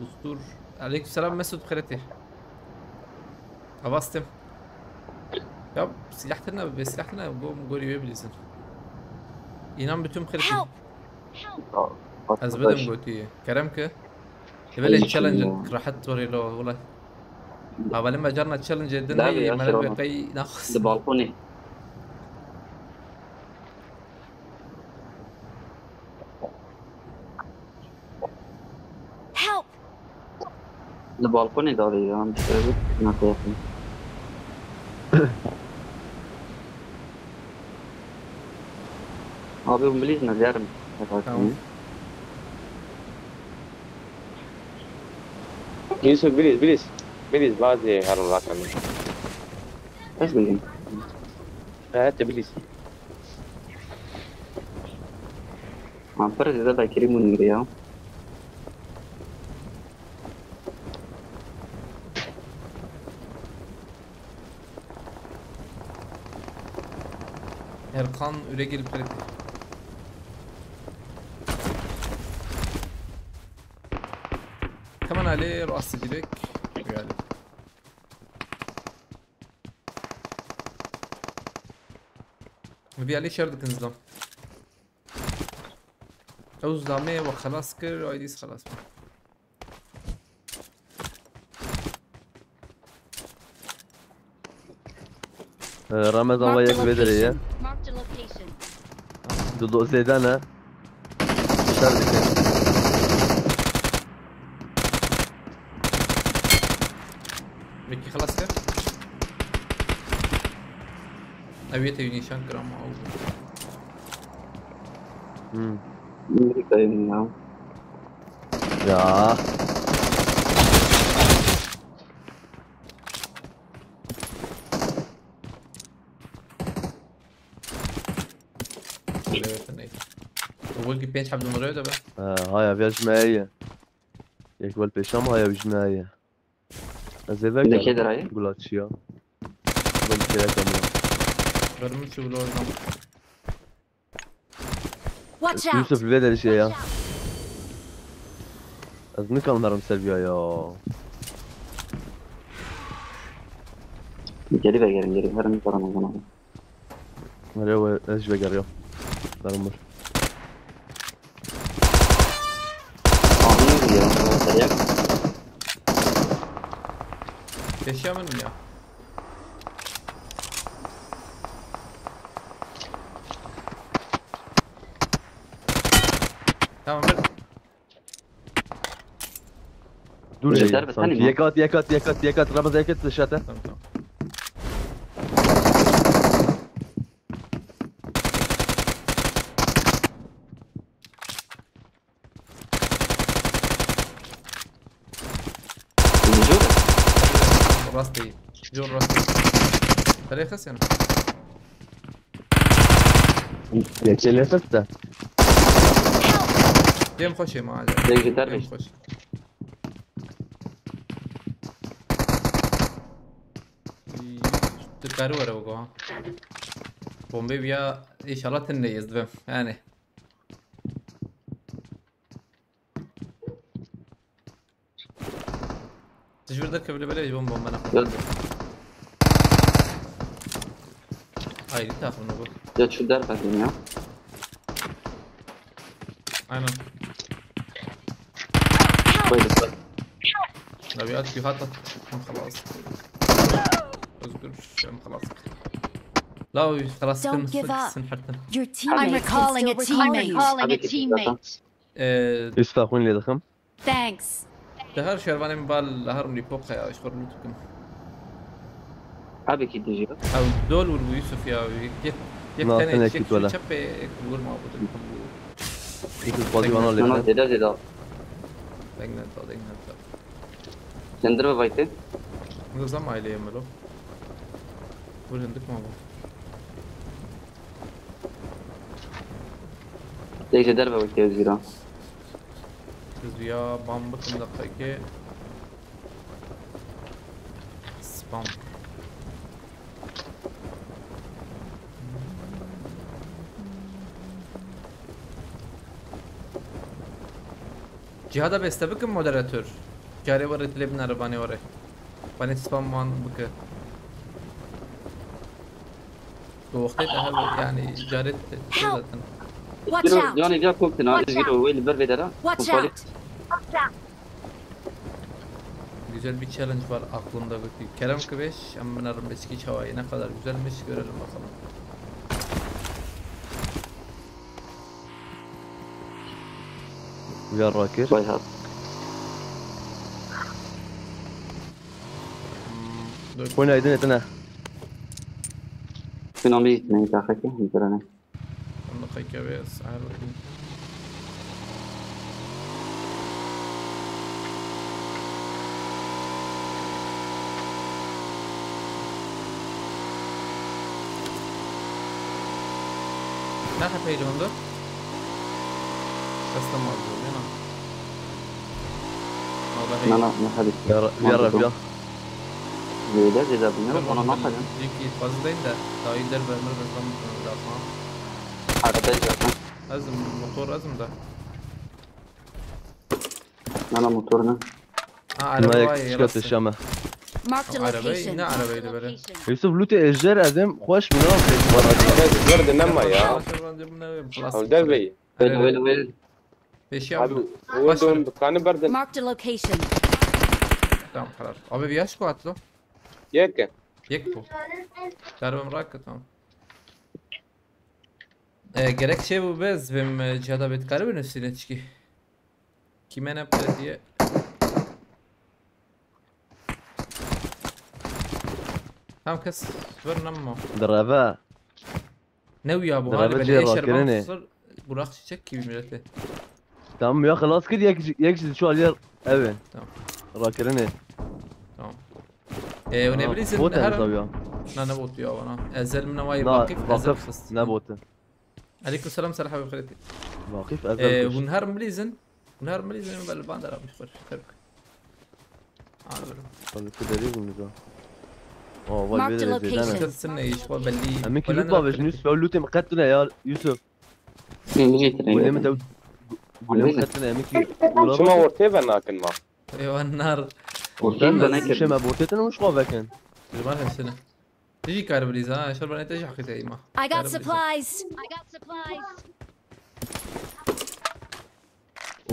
Ustur. Aleykümselam Mesut Xeretî. Avastim. Ya silah tane, be silah tane, go-, gorî wê bilîzin. İnan bütün Xeretî. Help! Ez bidim gotî. Kerem ki. Belê challenge rahat var lo wala. Hevalê me carna challenge din, meret be qey naxwest. Di balkonê. Help! Li balkonê davê ya, em dişewit, ne têxin. Abi, hûn bilîz ne diyarim. Tamam. Yusuf, bilîz, bilîz. Bilîz, bazı herun rakamı. Ez bilîm. Evet, bilîz. Ampere zêde Bekirî Munîrê ya. Erkan Üregil Pırık. Hemen Ali rastı direkt. Geldi. Bir Ali şer dikin zam. Ew zamê we xelas kir, aydîs xelas bû. Ee, Ramazan ve yek vedere ye. Marked a location. Dudu zêde ne? Şer dike. Wekî xelas kir. Ew yê te nîşan kir ama ew. Hmm. Amerika'yım ya. Ya. Lewê te neyt. Wekî pênc heb numara de be. Ha, haya, vêya ji me heye. Yek wel pêşa me haya, wî ji me heye. Ez ê vekêm. Li kê derayê? Gula çiya. Gula çiya kamera. Vermiş û gula oradan. Watch out! Yusuf, li vê derê şey ya. Ez nikarim herim ser viya ya. Geri vegerin, geri verin, param o zaman. Nereye o? Ez ji vegeriya. Benim var. Abi ne ya? Dayak. Yaşayamıyorum ya. Tamam, bir Dur. Yeter be, sanki. Yek at, yek at, yek at, yek at. Ramazan, yek at, dışarı. Tamam, tamam. Rast değil. Jor rast değil. Nereye kesiyorsun? Yekelet de. Cem, hoş yeme hadi. Cem, yeter. Cem, hoş. Tu karî were biko ha. Bombê viya, inşallah tinde yez dibim. Yani. Tu ji vir derkeve bile bile ji bomba me nexwe. Gel. Ayrı takım bu. Ya şu derbe ya. Aynen. Böyle. La bir at, bir hat at. Tamam, خلاص. Özgür, tamam, خلاص. La خلاص. Don't give up. Your teammates can still recall you. I'm recalling a teammate. Ee, Üst takım ile takım. Thanks. Di her şervanê min bal li her rûnî pok heye, ji xwe rût bikim. Abi ki dijî. Ew dol wir bû Yusuf ya, yek, yek tenê, yek çepê, yek wir ma bû. Yusuf, xwazî vana lê. Zêde, zêde. Deng ne da, deng ne da. Çendir ve vaytê? Nizam aileye melo. Wir hindik ma bû. Têje derve wekî ez vîra. Ez ya bam bikim deqekê. Spam. Cihada beste bikim moderatör. Carê were dilê binere banê were. Banê spam man bike. Tu wextê te hebe, yani, carê te, te zaten. Watch out! Canê ca komtin ha, ez giro wê li ber vê dera. Watch out! Güzel bir challenge var aklımda, bir kerem kıveş, em binerim eski çavayı, ne kadar güzelmiş, görelim bakalım. Uya rakir. Vay hat. Hmm, dur. Oyna aydın etine. Tsunami gitmeyi daha ki, bir tane. Onu da kaykı ve sahil bakayım. Ne hepeydi onda? Teslim oldu, değil mi? Vallahi. Na, na, ne hadi. Ya, ya Rabbi ya. Zêde, zêde bilmiyorum, ona ne yapacağım? Çünkü fazla değil de, daha ileri vermez, ben sana bir daha falan. Arada zaten. Ezim, motor ezim de. Nana motoruna. Ha, araba var ya, çıkartacağım ha. Marked a location. Arabayı, ne arabaydı böyle? Yusuf, loot ejder edim, hoş mu lan? Zor dinlenme ya. Öldür bey. Böyle, böyle, böyle. Peşi abi. Abi, vurdum, kanı berdin. Marked a location. Tamam, karar. Abi, bir yaş kuatlı. Yek. Yek bu. Darbe mrak, tamam. E, gerek şey bu, bez bim, e, cihada betkari bin üstüne çıkı. Kime ne yapıyor diye. Tam kes. Ver lan mı? Dreve. Ne uya bu? Dreve hali böyle eşer bak sır. Burak Çiçek gibi milleti. Tamam ya, xelas kir, yek, yek ji şu aliyar eve. Tamam. Rakirinê. Tamam. Ee, ne bileyim sen bot her... Bot ya. Na, ne bot ya bana? Ezel mi ne vay vakıf, ezel fıst. Ne botu? Aleyküm selam, Serhat abi, xêr hatî. Vakif ez Ee, em kuş. Hûn her milîzin. Hûn her milîzin, bel bandar abi xwar. Xêr bike. Al bro. Tabii ki deriz bunu da. Aa, vay Marked böyle a zeydan. location. Kırsın ne iş var belli. Emin ki lütfen vejin üst ve lütfen kattına ya Yusuf. Min bijî Gulem tirêne. de Gulem kattına emin ki. Çima ortaya ve nakin ma? Eyvallah. Sen Bana ben kir. Şema bortetin hoş kavekin. Kurban hepsine. Tiji kar bilîz ha. Şer bana tiji hakî teyma. I got supplies.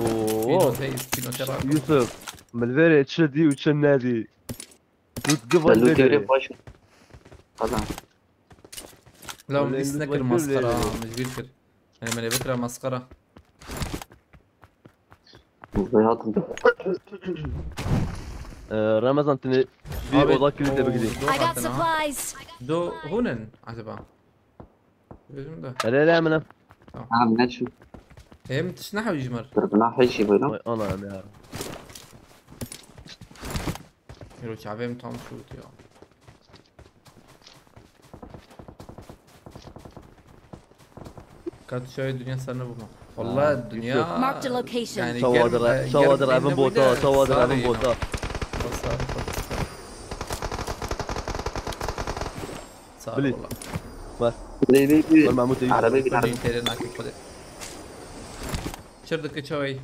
Oo. Pino te, pino te rak. Yusuf. Milvere çi di û çi nedi. Lütfü Sen vay lütfü vere. Baş. Falan. La Öyle biz ne lütfen kir maskara böyle. ha. Mecbur kir. Yani mele bekra maskara. Hayatım. Ee, Ramazan tini bir Abi, oda kilitli o- bir gideyim. I got supplies. Do hunin acaba? Gözüm de. Hele hele amına. Ha, ne şu? Hem tişne hawî jimar. Dur buna her şey böyle. Vay anam ya. Hero çavêm tam şût ya. Kat şöyle dünya sarına bulma. Vallahi Ha, dünya Yusuf. Marked a location. yani Çavadır, germ- çavadır germ- evin ne bota, böyle çavadır sarı evin yine. Bota. Sarı, sarı. Sağ Billy. ol. Ver. Leyli Ver Mahmut iyi. Arabi bir Koca arabi. interi nakit kule. Çırdaki çavayı.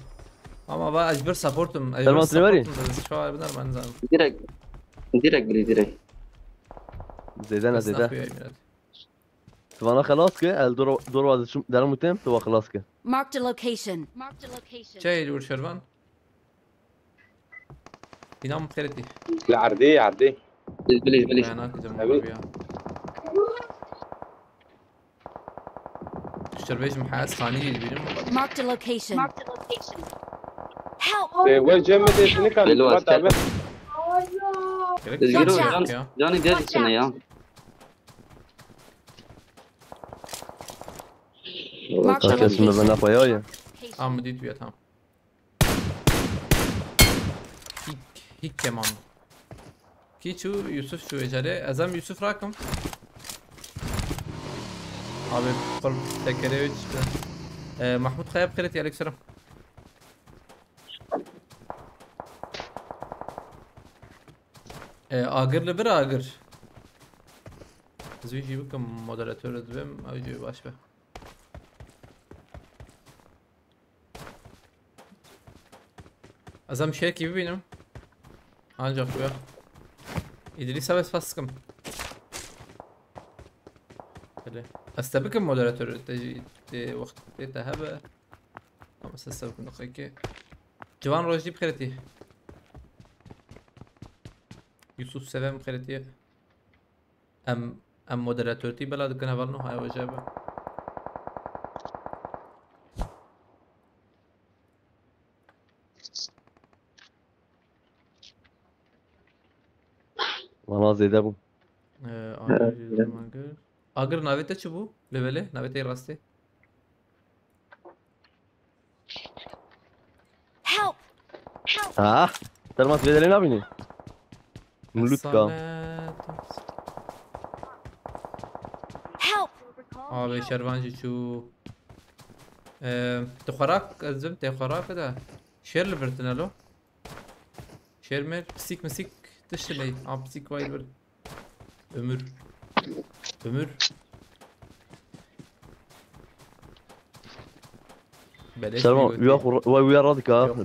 Ama va ecbir supportum. Ecbir Derman seni var ya. supportum da şu an ben zaten. Direkt. Direkt bile direkt. Zeydan zeydan. Esnaf bir yayın biraz. Tivana xelas ke, el dor dor wazişim derim utem, tu xelas ke. Marked a location. Marked a location. Çay dur Şervan. İnan xeyreti. Li erdê, erdê. Bilij bilij bilij. Ben hakikaten Evet. abi ya. Şerbejim has hani geliyor. Marked a location. Marked a location. Help! Ee, we cem mi de seni kan. Belli What vazgeçtim. abi? Gerek Özgür yok Watch Can, out. ya. Canı gel içine ya. Marked a Arkasında ben location. laf ayağı ya. Tamam, bu değil ya, tamam. Hik, hik keman. Ki çu Yusuf şu ecare. Ezem Yusuf rakım. Abi kul tekere üç. Ee, Mahmut Kaya xeyreti, aleyküm selam. Ee, Agir li bir Agir. Ez wî jî bikim moderatör ez bim, ew jî baş be. Ez em şêkî bibînim. Ancak bu ya. İdris abi spas sıkım. Hele. Ez te bikim moderatör, te jî, te wext te hebe. Ama sen sev kun dakika. Civan Rojdi bixêretî. Yusuf Sevem bixêretî. Em, em moderatörtî bela dikin heval no haya wece be. Valla zêde bû. Ee, Agir, Agir. Agir navê te çi bû? Levele, navê te rastê. Help! Ha? Termas bedeli ne yapayım? Mulutka. Salet. Help! Abi şervan jî çû. Ee, te xwerak, ez bim te xwerak da. Şêr li vir tine lo. Şêr mêr, pisîk misîk tişt lê. Am pisîk vay vir. Ömür. Ömür. Beleş Serma, bir uya xwe, vay uya radika. Yok.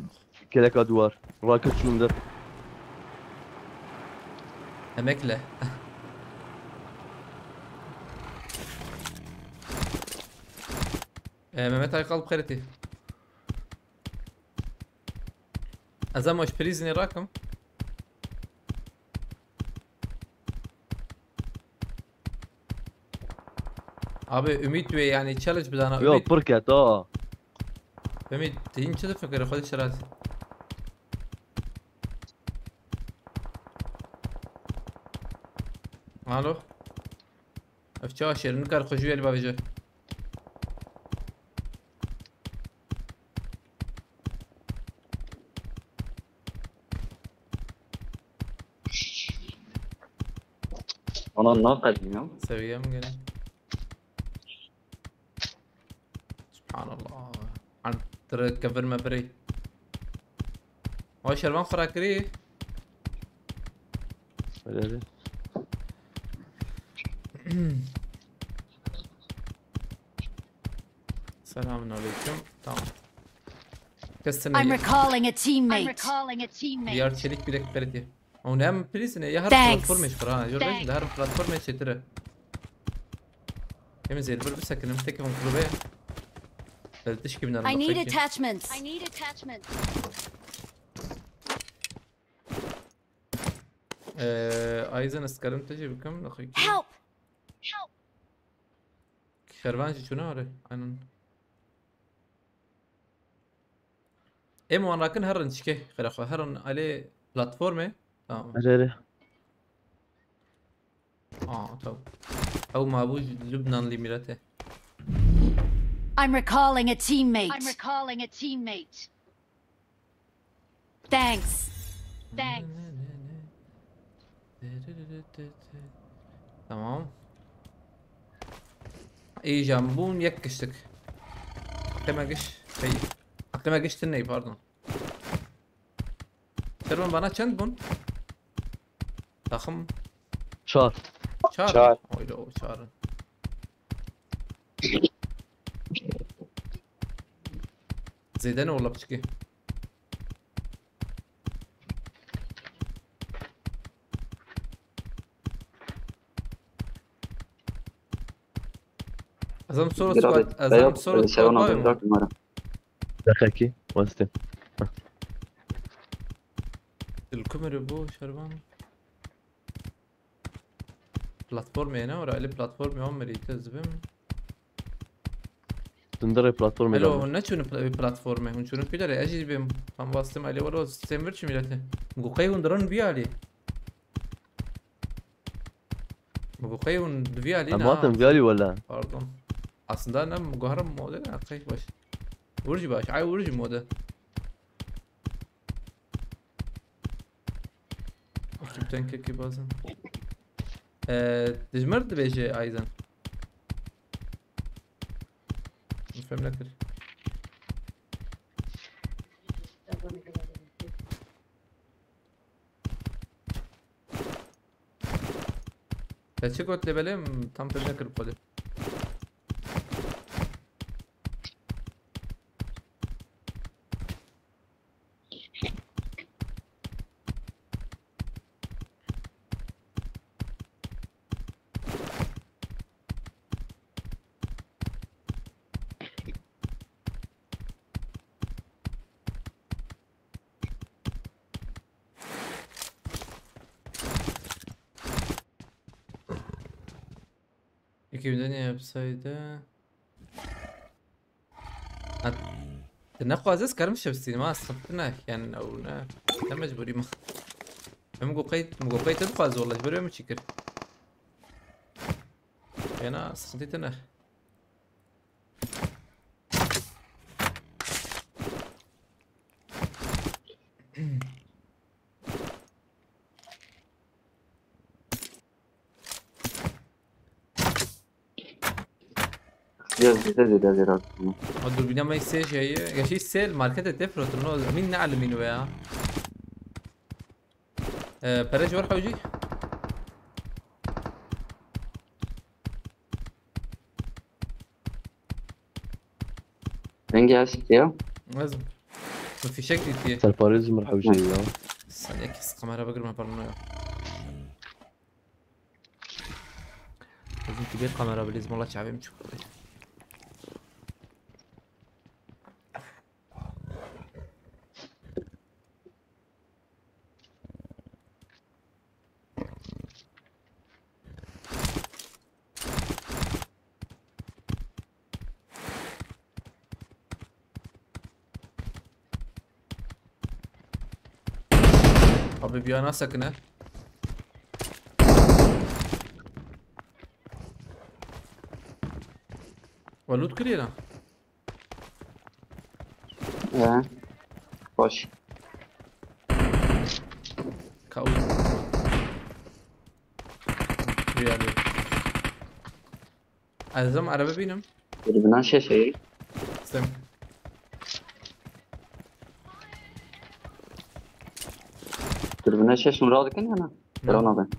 Keleka duvar. Rakı çuğunda. Emekle. Ee, Mehmet Aykal bixêretî. Ez ama ji prîzinê rakim. Abi Ümit wê yani challenge bidana Yo, Ümit. pir ket ha. Ümit, te hîn çi difikire xwe diçirat? Alo. Ev çawa şêr nikar xwe ji wê li bavêje. Ona ne kadar ya? Seviyem gene. Subhanallah. An tire kevir me birê. Ay şervan xira kirî. Öyle öyle. Selamun aleyküm. Tamam. Kesin I'm iyi. Recalling a teammate. I'm recalling a teammate. Diyar çelik bilek berdi. Onu hem prizine ya her Thanks. Platform eşkir ha. Yor Thanks. Her platform eşitire. Hem zêr bir bisekinim tek hon kulübe. Beltiş gibi I need nerede? Attachments. I need attachments. Ee, Aizen eskarim tecrübe kim? Help! Help! Şervan jî çûne are. Aynen. Em wan rakin herin çike xêra xwe. Herin alê platformê. Tamam. Erê erê. Aa, tamam. Ew mabû Lubnanlî mîrete. I'm recalling a teammate. I'm recalling a teammate. Thanks. Thanks. Tamam. Îcan bûn yek kiştik. Aklıma giş. Hey. Aklıma giş tine pardon. Serban bana çend bûn? Takım Çar. Çar. Çar. Öyle o çarın. Zêde ne ola piçikê? Ez em solo squad, ez em solo squad bavê min. Dexekî, westim. Dilkumirê bû şervan. Platformê ne ora, elê platformê wan mirî te zibim. Dindirê platformê Elo, de. Hûn neçûn pla-, platformê, hûn çûn pîderê, ez jî bêm. Tam bastim elê wero sen vir çi milete. Min got qey hûn dirin vî alî. Min got qey hûn di vî alî Em na. Hatin vî alî wele. Pardon. Aslında ne min got herim mode ne qey baş. Vur jî baş, ay vur jî mode. Tüpten kekî bazen. Ee, dijmir dibêje Ayzen. Fem nekir. Te çi got lê belê tam fem nekir xwedê. Yekî bi denê yapsaydı. Ha, tu nexwaze ez karim şevstînim, ha, sıkıntı ne? Yani, ew ne, ne mecburî ma. Em go qey, em go qey te dixwaze, wallahî, berê min çî kir. Fena sıkıntı tine. Biraz bize de biraz. Ha, dürbüne me sê şeyi. Ya şey sel markete te fırlatır, ne oldu? Min ne alimini veya? Ee, pere civar hawci. Rengî eşkî ya. Ez. Min fîşek dîtiye. Serparêz ji min hewce ya. Saniye kes kamera bigirme paranoya. Lazım ki bir kamera biliriz, mola çavim çıktı. Abi bir yana sakın ha. Ve loot kiriyor lan. He. Boş. Kaul. Rüya diyor. Azam araba binim. Dürbünden şey şey. Sen. Tribüne şeş numara dikin ya na? Ne? Rana ben.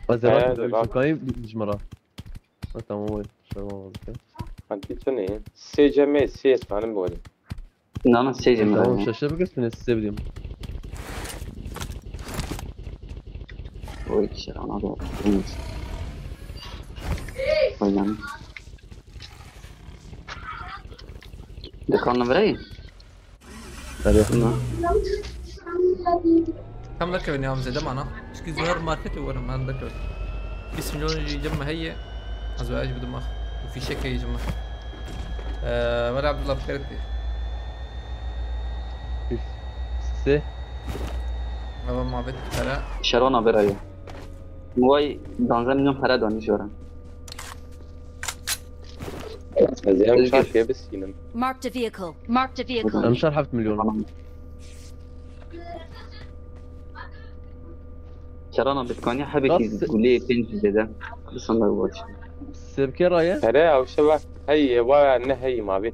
Ez He, eve de bak. Kayı bir numara. Ha, tamam, oy. Tamam, oldu. Hadi, tu ne? S C M, S S, benim bu arada. Na, na, sê jî min re heye. Tamam, şaşa bikir, seni size bileyim. Oy, kişi ana da. Oynam. Dikanlı birey. Hadi. Na. Tam da kevin ya, bize de mana. Çünkü zor market uğrarım, ben de kevin. Bismillah, yiyeceğim mi? Heye. Az önce bir dumak. Bu fişek yiyeceğim mi? Ee, Veli Abdullah, bikeret bir. Se. Ama mabet para. Şerona berayı. Vay, danzan milyon para dönmüş oran. Ez ê em çar pê bisînim. Marked a vehicle. Marked a vehicle. Em çar heft milyon. Kerana Bitcoin'e hebe ki gulê pênc yüz de. Kırsanlar bu açı. Sebke raya? Here, ew şeva hey, ê wa ne hey ma bî.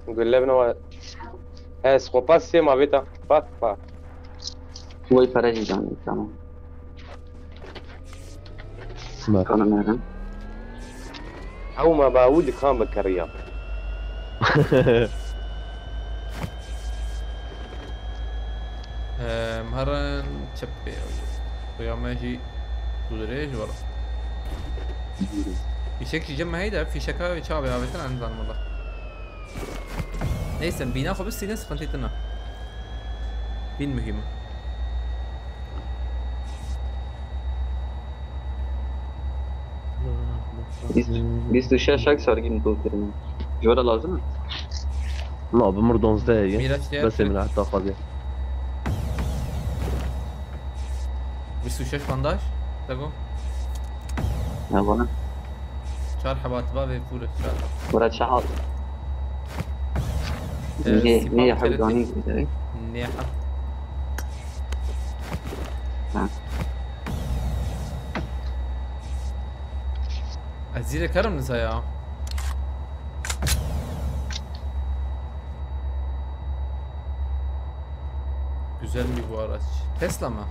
Gulle bin wa. He, skopa sê ma bî ta. Bak, bak. Vay para jî canım, tamam. Smer. Kanım nereden? Ew me ba û dikan bikiriya. Em, herin çepê. Rüya me jî dirêj wala. Fîşek jî cem me heyde, fîşeka çavê avêtin, em zanim wala. Neyse, bîna xwe bistîne, sıkıntı tine. Bin mühim. Bîst, bîst û şeş ek sargî min dol kirine. Ji we re lazim e? Na, bi mir donzdeh ye. Miraç diye. Bes min heta xwedê. Bîst û şeş bandaj. Tego. Ne bana? Çar hebat va ve pure. Çar. Bura çahat. Ee, ne, ne ya hevdani? Ne ya? Ha. Ez zîrê kerim niza ya. Güzel mi bu araç? Tesla mı?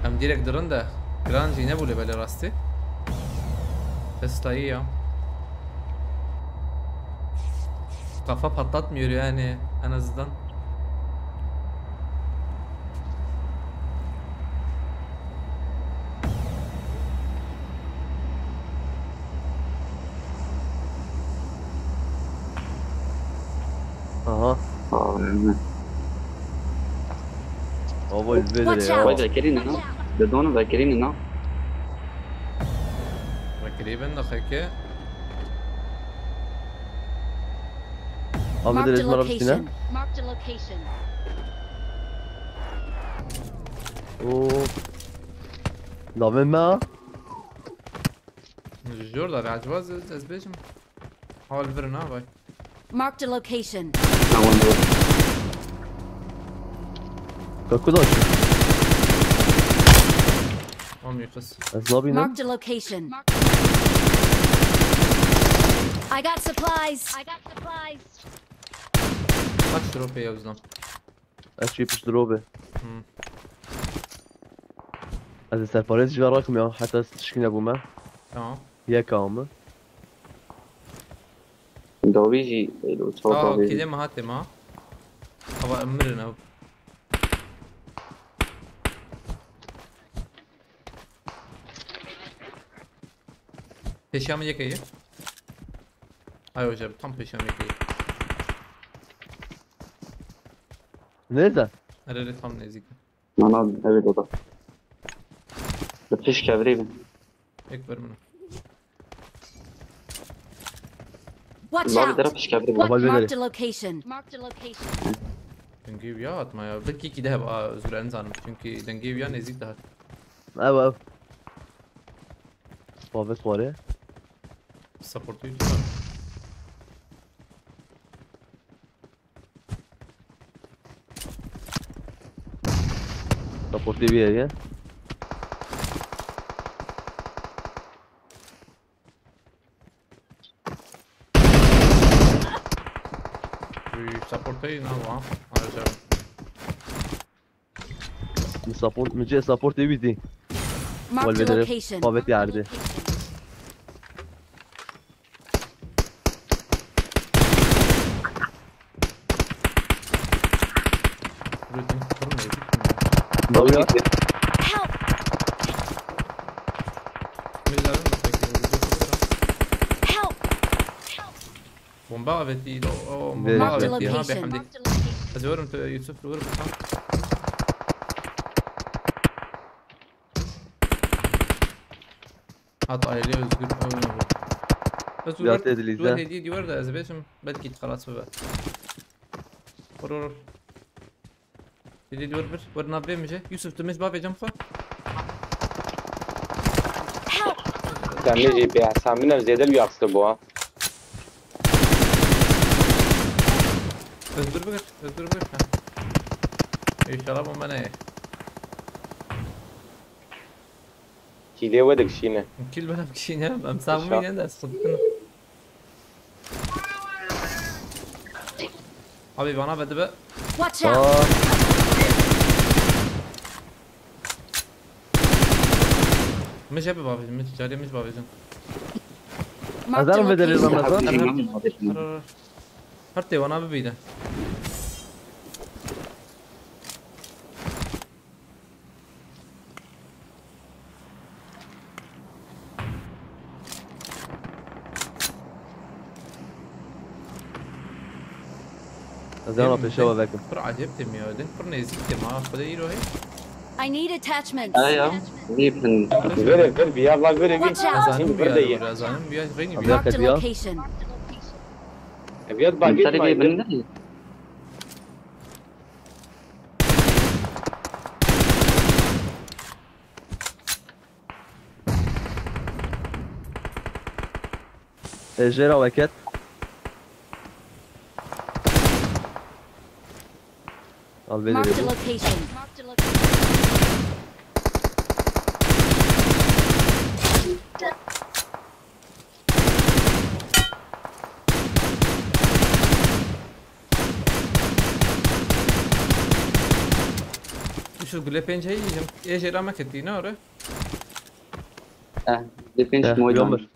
Em direkt dirin de. Gran jî nebû lê belê rastî. Tesla iyi ya. Kafa patlatmıyor yani en azından. Aha. Aa, önemli. Baba, yüz bir lira ya. Watch out. Vay, vekerîne na. Dedonu vekerîne na. Rakirî ben de xeke. Ahmet Marked a Deniz Mara bitine. Location. Marked a location. Oo. Navê me. Zor da, acaba ez, ez bêjim. Hal vir na vay. Marked a location. Tamam, dur. Kaku da açın. Olmuyor kız. Ez nabînim. Marked a location. I got supplies. I got supplies. Kaç lira pey Yavuz'dan? Ez çî pişt diro be. Hmm. Ez ê serparêz ji ve rakim ya, heta ez tişkî nebûme. Tamam. Yeka min. Dawî jî êlo çawa Aa, dawî. Kîlê me hatê ma. Ava em mirin ew. Pêşiya min yekê ye. Ay hocam, tam pêşiya min yekê ye. Nerede? Her yere tam nezik. Ana, evet o da. Bi pişt kevirî bin. Ek ver bana. Watch out! Abi dera pişt kevirî bin. Marked a location. Marked a location. Dengê ya atma ya. Belki iki de ha, özgür en zanım. Çünkü dengê ya nezik daha. Ev ev. Babet var ya. Support'u tutar. Ortaya bir yer ya. Uy, supportayı ne var? Ayrıca. Min support, min cê support ê wî dî. Marked a Welvederim. Location. Qaveti erdê. Üretim sıfır mı? Dalga. Help! Mezarın mı peki? Help! Bomba aveti, o, o bomba Verin. Marked a aveti ha be location. Hamdi. Ez vurun te Yusuf vur bakalım. Hat aile Özgür oyunu bu. Özgür Ya vur, te dilîze. Duvar hediye diyor da ez beşim belki kalas bebe. Vur vur vur. Hediye diyor bir. Vur nav bemije. Yusuf temiz bab ecem xo. Help! Sen ne jî pê hesabine zêde li yaxste bû ha. Özgür bigir. Özgür bigir. Ha. İnşallah bomba ne? Kîlê we dikişîne. Kil bana bir şey ne? Ben sanmıyorum İnşallah. Ne de sıkıntı. Abi bana verdi be. Watch out! Aa, Mije bir babacım, mije, cari mije babacım. Marked a Azar mı verir location. lan? Azar. Her, her, her, her teyvana bir biydi. Ez ê pêşewa vekim. Pir acayip temiyor, din pir nezik tema, xwedê îro hey. I need attachments. Aya, vî bin. Vere, ver bir ya, la vere bir. Watch out! Ezanim Ver de bir ye. yer, ezanim bir yer, reyni bir Abi, yer. Marked a ya. Location. Eviyat bagi Sarı bir mayın. Bin değil. E, jêra weket. Al bê Marked a dirê. Location. Şu gule pencereyi yiyeceğim. E jêra me ketî ne ore? Eh, dipin Eh, moydan. Yomir.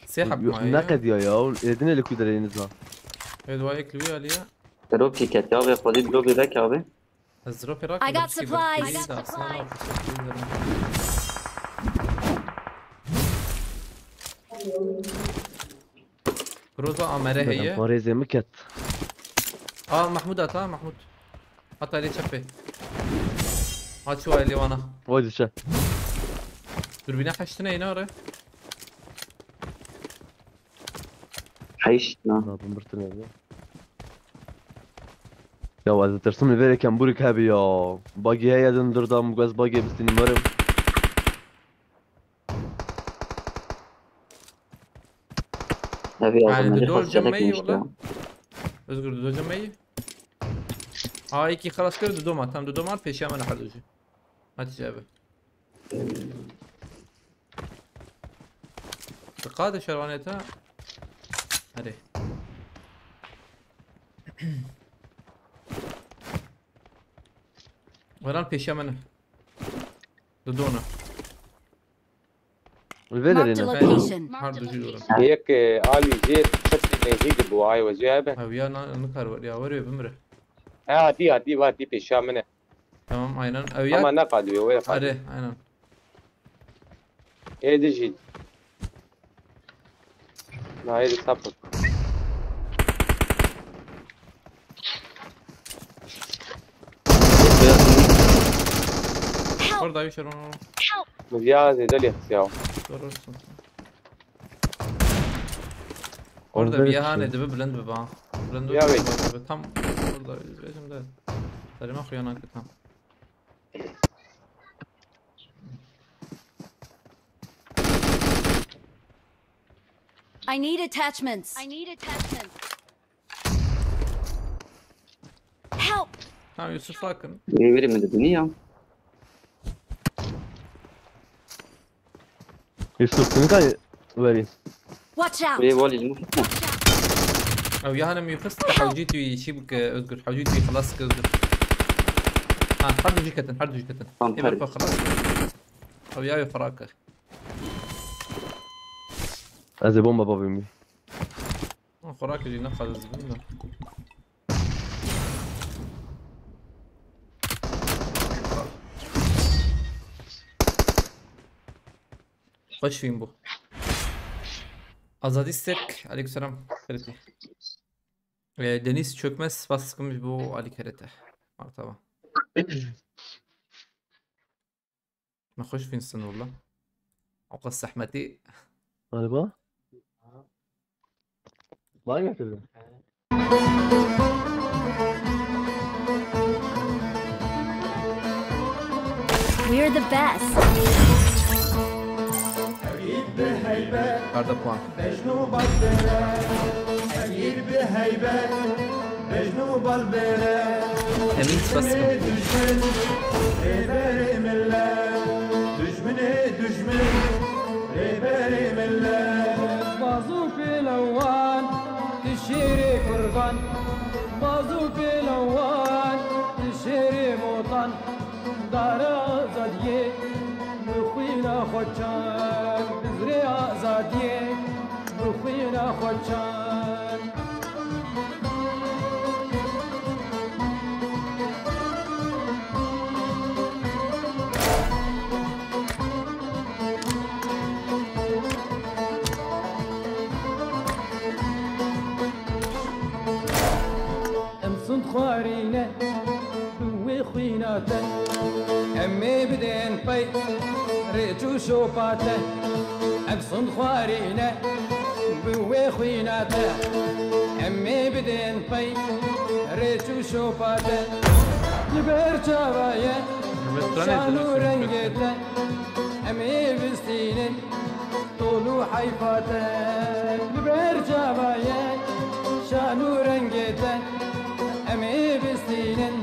Sê hep Yo, maye. Ne qediya ya? Êdine li ku dereyiniz ha? Ê dua yek li wî alî ye. Dropî ketiya ve xwedî dropî vek abi. Ez dropê I got rakim. supplies. Groza amere heye. Parêzê min ket. Aa Mahmud at ha Mahmud. Hata lê çepê. Ha çuwa lê wana. Vay dişe. Dürbüne kaçtı ne yine oraya? Heşt na. Na bin birtine ya. Ya ez ditirsim li vêrê kemburîk hebi ya. Bagî heye din dur da min got ez bagê bistînim werim. Evi Yani yazdım. dudol Hadi cemmeyi işte. Ola. Özgür dudol cemmeyi. Aa iki xelas kir dudol ma. Tam dudol ma peşiya me her ducu. Hadi cevabı. Dikkat şervaniyete. Hadi. Weran peşiya me ne. Dudona. Li vê Marked a derê ne? location. Her ducu yorum. Yek e, alî jê çepsî nêzîk bû ay wezî hebe. Abi ya na nikar var ya var ya bimre. Ha hatî hatî hatî pêşa min e. Tamam aynen. Abi ya. Ama ne qadiyo wê qadiyo. Hadi aynen. Ê dijî. Na ê di sapir. Help! Orada bir şey onu. Help! Min ya zêde lê xistiya. Sorursun. Orada Orada bir bir yahan şey. Edibi Bülent bir bak. Bülent Ya bir bey. bak. Tam orada bizim de. Sarıma kuyanan ki tam. I need attachments. I need attachments. Help! Tamam, Yusuf Akın. Wê wêrê min dibînî ya. Yusuf, tu nika werî. Watch out! Wê walî ji min xistin. Ew ya henem Yusuf, te hewcî tu yî çî bike Özgür. Hewcî tu yî xelas bike Özgür. Ha, her du jî ketin, her du jî ketin. Tamam, Ê her bek xelas. Ew ya wê xurake. Ez ê bomba bavîm. Xurake jî ne xelas bûn da. Xweş fîlm bû. Azadî Stek, aleykümselam. Xêr hatî. Ee, Deniz Çökmez, spas dikim ji bo alîkerê te. Martava. Me xweş fînstin walla. Ewqas zehmetî. Galiba. Vay getirdim. We're the best. Karda puan. Emîn spas dikim. Bazo pêlewan, tu şêrê kurdan. Bazo pêlewan, tu şêrê motan. Dara azadiyê, bi xwîna xwe çand. Bizrê azadiyê, bi xwîna xwe çand. Em sund xwarî ne, bi wê xwîna te. Em ê bidên pey rêç û şopa te. Em sund xwarî ne, bi wê xwîna te. Em ê bidên pey rêç û şopa te. Li ber çava ye şan û rengê te. Em ê bistînin tol û heyfa te. Li ber çava ye şan û rengê te. Em ê bistînin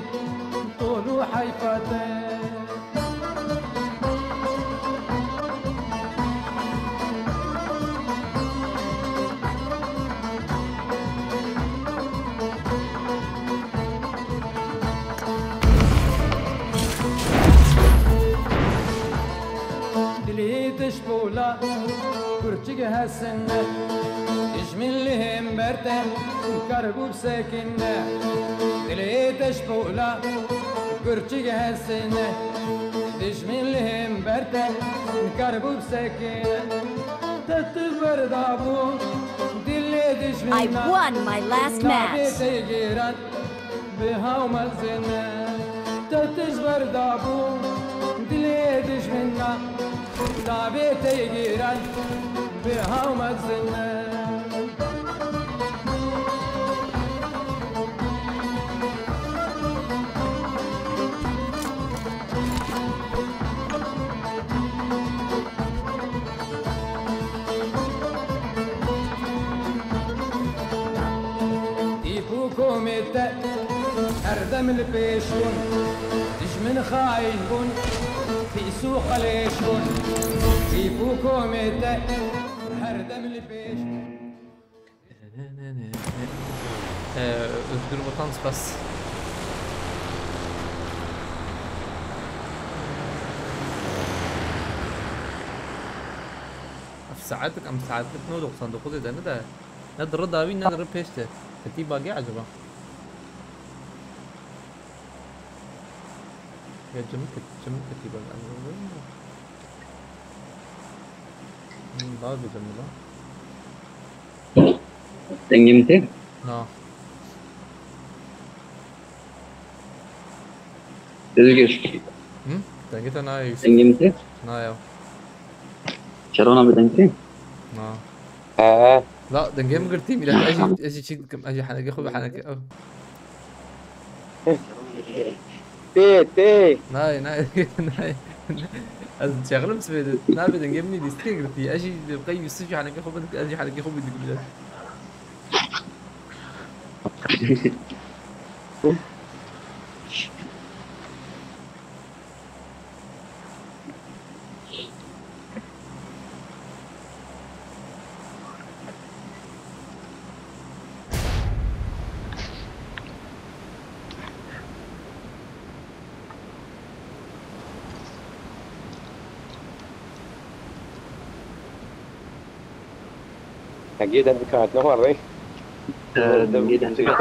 tol û heyfa te. Dilê te ji pola kurçik hesine. Dijmin li hember te karbû bisekine. Dilê te ji pola kurçik hesine. Dijmin li hember te karbû bisekine. Te tu berdabû dilê dijmina. I won my last Navê match. te giran bi haw mezine. Te tij berdabû dilê dijmina. Navê te giran bi haw mezine. Tîp û komê te her dem li pêş bûn. Dijmin xayîn bûn, pîs û qelêş bûn. Tîp û komê te her dem li pêş bûn. Ee, Özgür Vatan spas. Ev saetik, em saetik no doksan dokuz ê de ne de. Ne di ri dawî, ne di ri pêş de. Ketî bagê acaba? Ya cimik, cimik ketî bagê. Hmm, bag diyeceğim buna. Dengê min tê? Na. Özgür. Hı? Dengê te nayê Yusuf. Dengê min tê? Nayê. Çerana bi deng tê? Na. He. La dengê min girtî, mîlet, ez jî, ez jî çîk dikim, ez jî henekê xwe bi henekê ew. Tê, tê. Nayê, nayê, nayê. Ez çexilim sibê de, nabê dengê min lîstikê girtî. Ez jî qey Yusuf jî henekê xwe bidik, ez jî henekê xwe bidik mîlet. Dengê dendika hatine xwe rê. Ee, dengê dendika.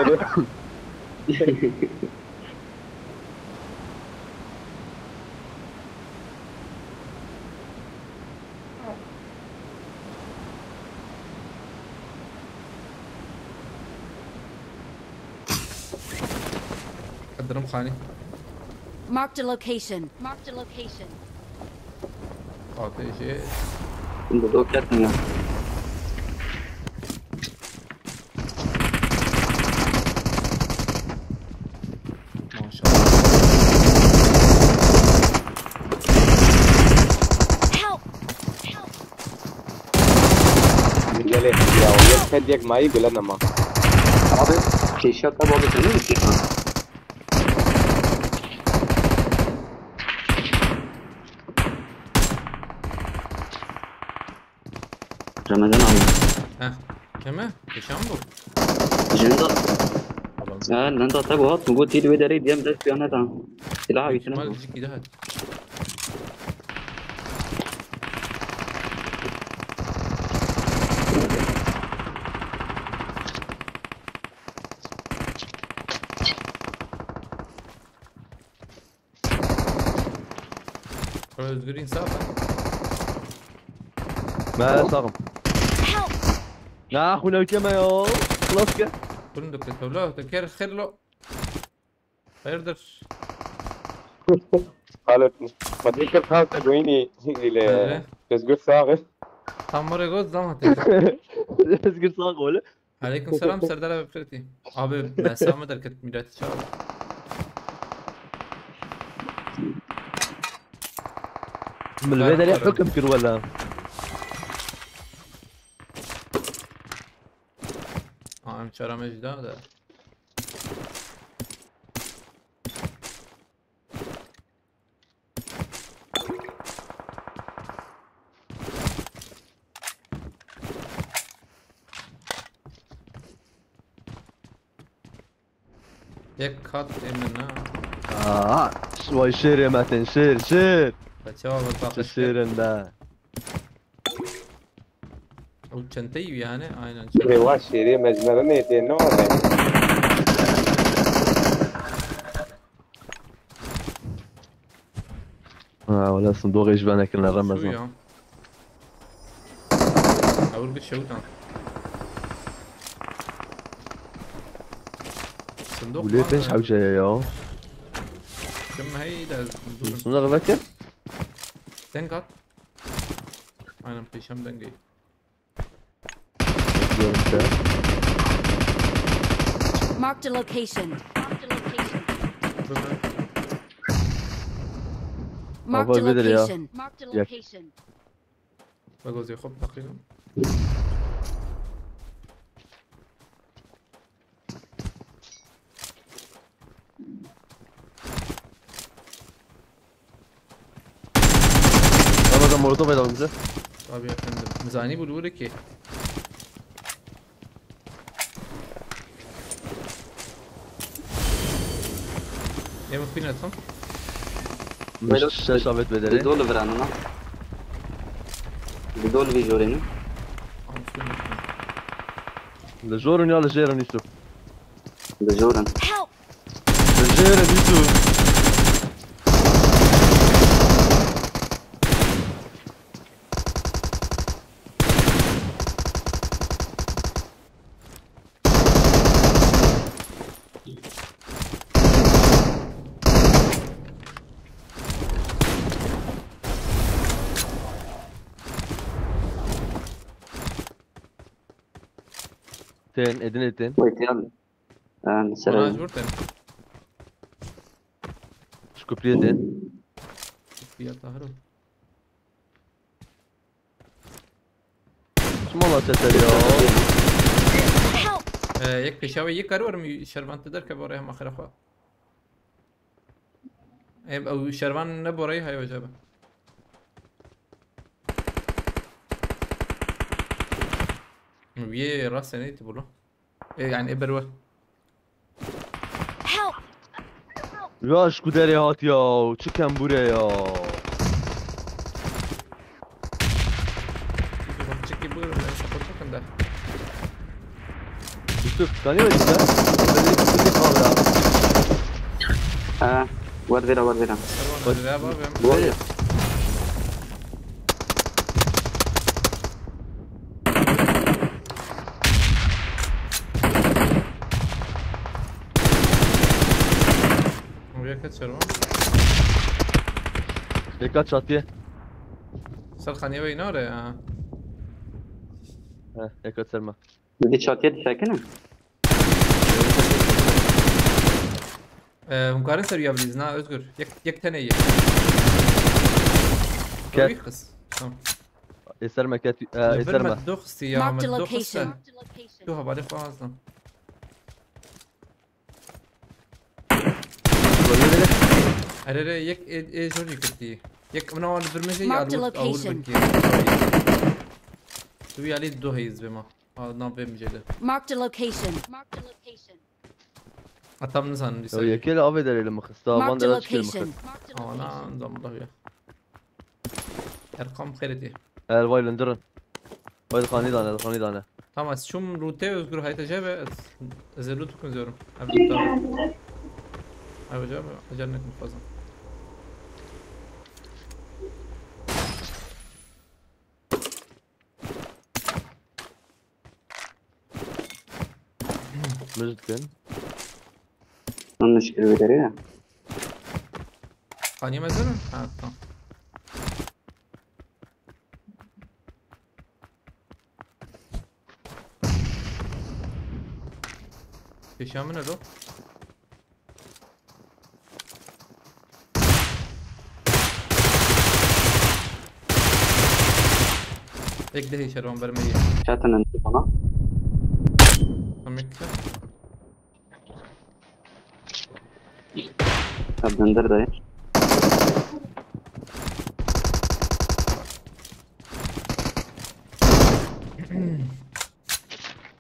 Qedirim xanî. Marked a location. Marked a location. Fatih şey. Şimdi dört yatmıyor. Maşallah. Help! Gelê ya, yek ped yek mayî bile nema. Abi, keşfiyat tabi abi, sen mi istiyorsun? Ramazan abi. Heh. Kime? Kişan bu. Jenda. Tamam. Ha, nenda tabi hat, bu tîl ve derê diyem dest piyane da. Silah Büyük bitine. Ihtimal jiki daha. Özgür insaf. Ben sağım. Help! Ya, xwîna wî keme ya. Xilas ke. Kurum dikte tevla, te ker xêr lo. Hayırdır? Halet. Ma dê kir xalta goyînî ile. Öyle. Özgür sağ. Tam oraya göz zaman. Özgür sağ gol. Aleyküm selam, Serdar abi, Freddy. Abi, mesela mı derket milleti çağır? Min vê derê hukm kir wela. Aa, em çara me jî da de. Yek kat emine. Aa, vay şêrê Metin, şêr, şêr. Çi şêr in be. Ew çenteyî yani, aynen çente. Rêwa şêrê mecmerinê tê ne were. Ha, wala sindoqê ji venekirin Remezan. Ew bir şewtan. Sindok. Gulê pênc hewce ye ya. Kim heyda. Sindok vekir. Sen kat. Aynen, pêşem dengê. Görmüşler. Marked a location. Marked a location. Marked a location. Marked a location. Bak o zaman hop bakıyorum. Ramazan, molotof edalım bize. Tabii efendim. Mizani bu doğru ki. Ê min xwîn etin. Min şeş avêt bedere. Li dol viranina. Li dol vî jorê ne? Li jor in ya li jêr in, Yusuf? Li jor in. Help! Li jêr in, Yusuf. Tên, êdî nê tên? Wê, tiyan. Em, ser Bana ew. Mecbur tên. Şükriyê tên. Şükriyê Tahir o. Çima la çeter ya? Help! Ee, yek pêşa wê yek kar werim şervan te derke borê hema xira xwe. Em, ew şervan ne boreyî hay hoca be. Wiyê rastê neytî bû lo. E, yani, e, berwe. Help! Ya, ji ku derê hat ya, çi kembûre ya. Çiki buyurun, ben support bakın da. Yusuf, kanî wekî te? Beni bir tek al ya. Ha, wer vêra, wer vêra. Serwan, ez rêya bavêm. Bu arada. Buraya kaç Serwan? Dikkat çatıya. Ser xaniye ve inare ya. He, dikkat serma. Di çatıya dişekine. Ee, hûn karin ser ya bilîz, na Özgür. Yek, yek tane ye. Ket. Tabii kız. Tamam. Eser me ket, e, eser me. Doxsi ya, Marked a location. Tu havale fazla. Erere yek e, e jor yıkıttı. Yek mına var bir mece ya. Marked a location. Tu yali do heyiz be ma. Aa, na be mecede. Marked a location. Atam ne sandım bir. Ya saniye. Yekê li avê derê li min xista, van de çikê li min xist. Marked a location. Ana, zamullah ya. Erkam xeyreti. Ervay lindirin. Vay, xanî dane, xanî dane. Tamam, ez çûm rûtê Özgür hayte jê ve ez, ez ê rût bikim zêrim. Ev rût dane. Ev acayip, acayip nekim fazla. Mizd kin. Onun işkili bir yere ya. Xanî mezin? Ha, tamam. Pêşiya min e do. Tek de şervan vermeyi. Çatının bana. Tamam, güzel. Kadındır dayı.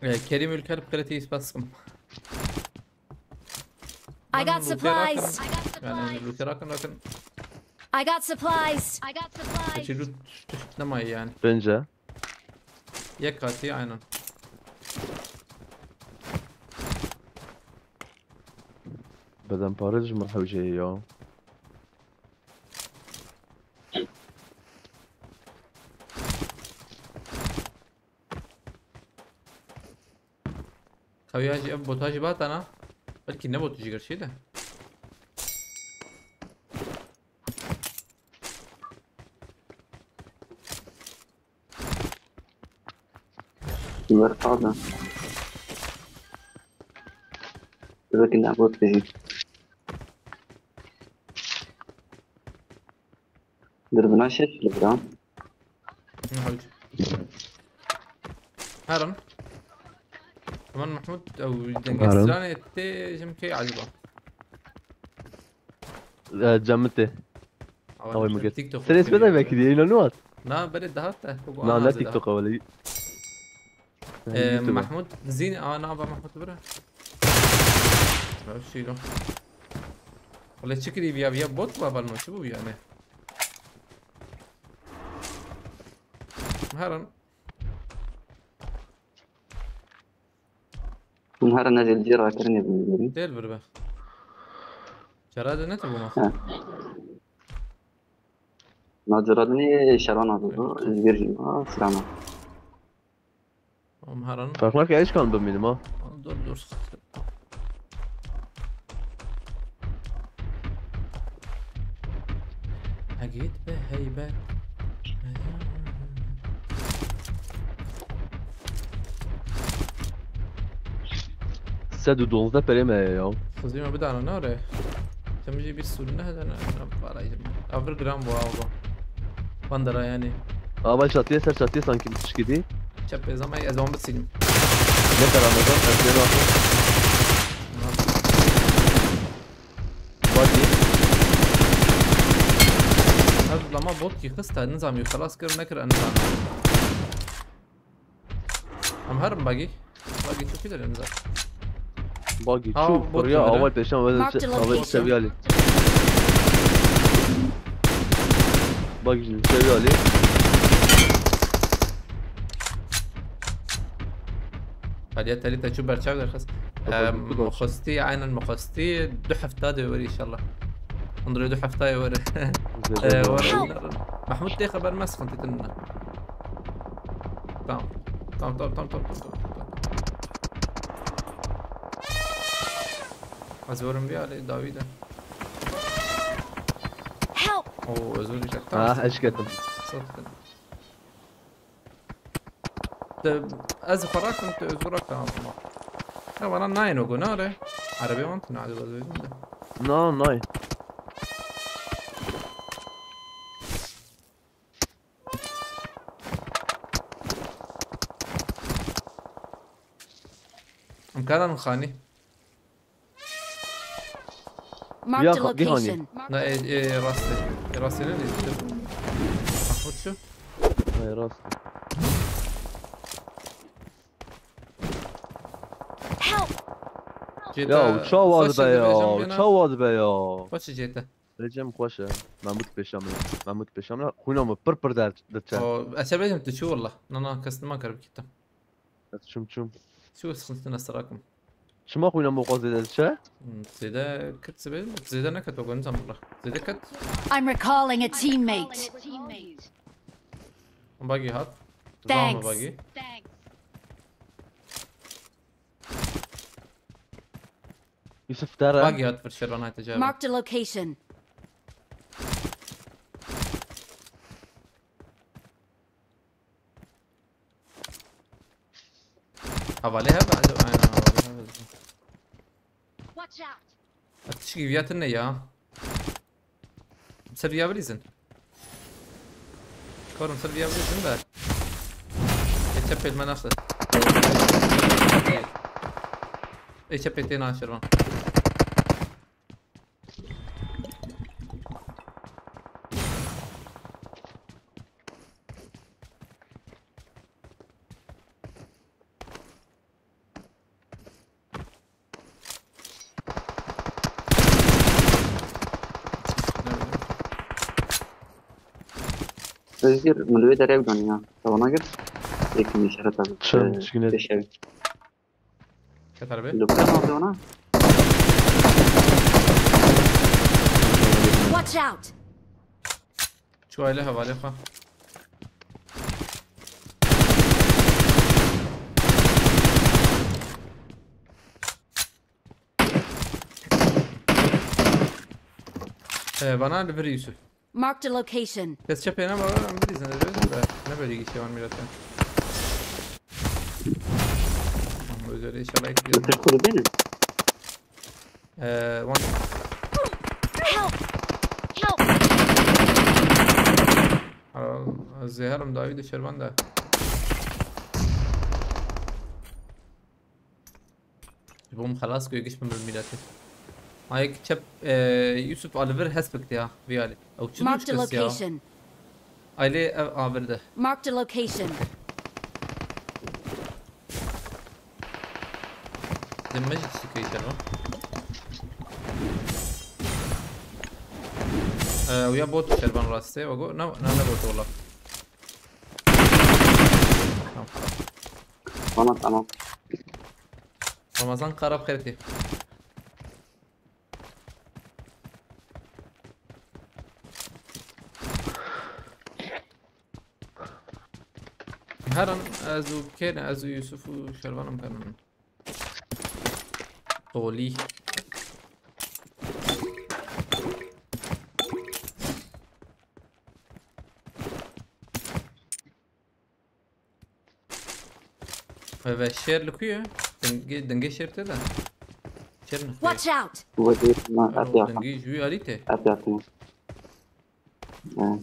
Ee, Kerim Ülker, Preti İspasım. I got supplies. Yani, Ülker akın, akın. I got supplies. I got supplies. Keçi loot tişt nema yani. Bence. Yek katî, aynen. Bedenparê ji min hewce ye ya. Xewiya jî ev bota jî batana. Belkî ne bot jî gerçî de. Wer taze. Bebek ne bot jî. Dürbüne şey çilibra. Herin. Aman Mahmut, ew dengesizane tê jim key acaba? Cemite. Awa, Awa, jim TikTok. Sen ismi de belki diye, inan var. Na, bere daha da. Na, ne TikTok wala. Ee, Mahmut, zîn, a, nava Mahmut bira. Öf, şey lo. Wala çi kirî viya, viya bot mu var, çi bu yani? Herin. Hûn herin ez ê li cê rakirinê bimînim. Têl bir be. Cara de ne tu bûma? He. Na cara de ne şerana de bu. Özgür jî ma, Sirana. Em herin. Fark nake, ez kan bimînim ha. Dur, dur. Egît be heybet. Sed û dozdeh perê me ye ya. Xizî me bidana nare. Tim jî bîst sûrî nehedene, ne para yim. Ev bir gram bu, ev bu. Bandera yani. Ava çatıya, ser çatıya sanki bir tişkî dî. Çep ez ama ez wan bisînim. Ne karamazan, ez ne bakın. Body. Ev lama bot ki xista, nizam yok, xelas kir, nekir, nizam. Em herin bagî. Bagî çû kî derin zat. Bagî çû, bot kiriya, awal pêşan ve, awal seviye alî. Bagî jî seviye alî. Aliye Terî te çû berçav derxist. Dokuz, Em, dokuz. Muxistî, aynen Muxistî. Du hefta de weri inşallah. Hundirê du heftayê weri. Zêde Ee, de weri. Help! Mehmûd tê xeber me, sıkıntı dinle. Tamam. Tamam, tamam, tamam, tamam, tamam, tamam. Ez werim vî alê dawî de. Help! Oo, ez werim. Ah, eşketim. Sıkıntı. Te, ez xwe rakim, tu ez xwe rakim ama. Ya bana nayên o gunare. Arabê wan tune, hadi vazgeçtim de. Na, nay. Em karan xanî. Marked Ya, a xa-, bir hani. Location. Na, e, e, rastê. E, rastê ne, ne? Mahmut şu. Ay, rast. Help! Cêta Ya, uça waz xweşê be ya, dibêjim bêna. Uça waz be ya. Xweşê cêta. Recem xweş e. Mahmut Pêşamê. Mahmut Pêşamê. Xwîna min pir pir der, diçe. O, ez ê bêjim tu çû walla. Na, na, kes nima kar bikî te. Ez çûm, çûm. Çû sıkıntı ne serakim. Çima xwîna min xwe zêde diçe? Hmm, zêde kit sibê, zêde neket o guncan bula. Zêde ket. I'm recalling a teammate. Bagi hat. Zama Thanks. Bagi. Yusuf dere. Bagi hat fırşer bana hete cevap. Marked a location. Havale hebe, hadi, aynen, havale hebe. Watch out! Tişkî viya tune ya. Ser viya bilîzin. Korum ser viya bilîzin de. E, çep elma nasıl? E, çep ettiğin aşırma. Özgür, min li wê derê ew daniya. Te wana kir? Yekî min şereta. Çi, çi güne? Pêşevî. Keter be. Doktor ne yapıyor ona? Watch out! Çuwayla havale xwe. Ee, bana li vir Yusuf. Marked a location. Kes çepê ne baba, em bilîzin, ez bilîzin de. Ne böyle geçiyor lan millete? Ama üzeri inşallah ekliyorum. Doktor kulübe mi? Ee, one. Help! Help! Aa, zehirım daha iyi de şerban da. Bom xelas ku giş min bi miletê. Ayek çep, e, Yusuf Aliver hespekt ya, viyali. Ew çi Marked a duş kis ya? Location. Aile ev avirde. Marked a location. Demme jî tiştekî kir o. E, ew ya bot şerban rastê, o go, na, na, ne bot ola. Tamam. Tamam, tamam. Ramazan Karabxertî. Her an ez û kêne, ez û Yusuf û Şervanım kanan. Tolî. Ve şêr li ku ye? Dingê, dingê şêr tê de. Şêr ne? Watch out! Bu vaziyet ma Ero, atya. Dingê ji wî alî tê. Atya. Ha.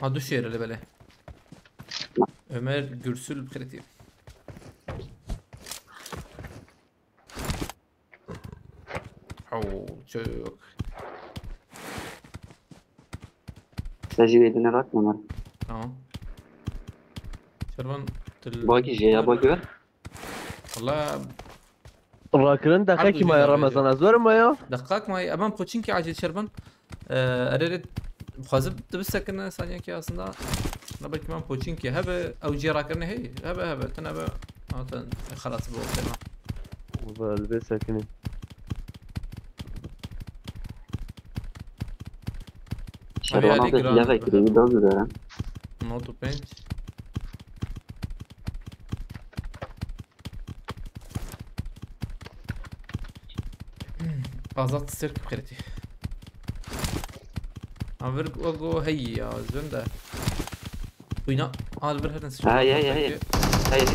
Ha, du şêr li belê. Ömer Gürsül kredi. Haw, çok. Te jî wê dine rak Ömer. Tamam. Şervan til- Bagi jê ya, bagi ver. Valla Rakirin deqekî maye Ramazan, ez werim maye. Deqak maye, eman poçinkî acil Şervan. Ee, erê, dixwazim tu bisekine saniyekî aslında. Na belkî man poçinkî hebe, ew cê rakirine hey, hebe, hebe, tine be. Zaten xelas bu okey lan. Baba, li vê sekinî. Şerwana Hadi pek giran. Levek kirî, dozî de. Not û pênc. Azad sirk xirtî. Avir o go heyî ya, zön de. Xwîna, al bir herin. Ha, ya, ya, ya. Hey.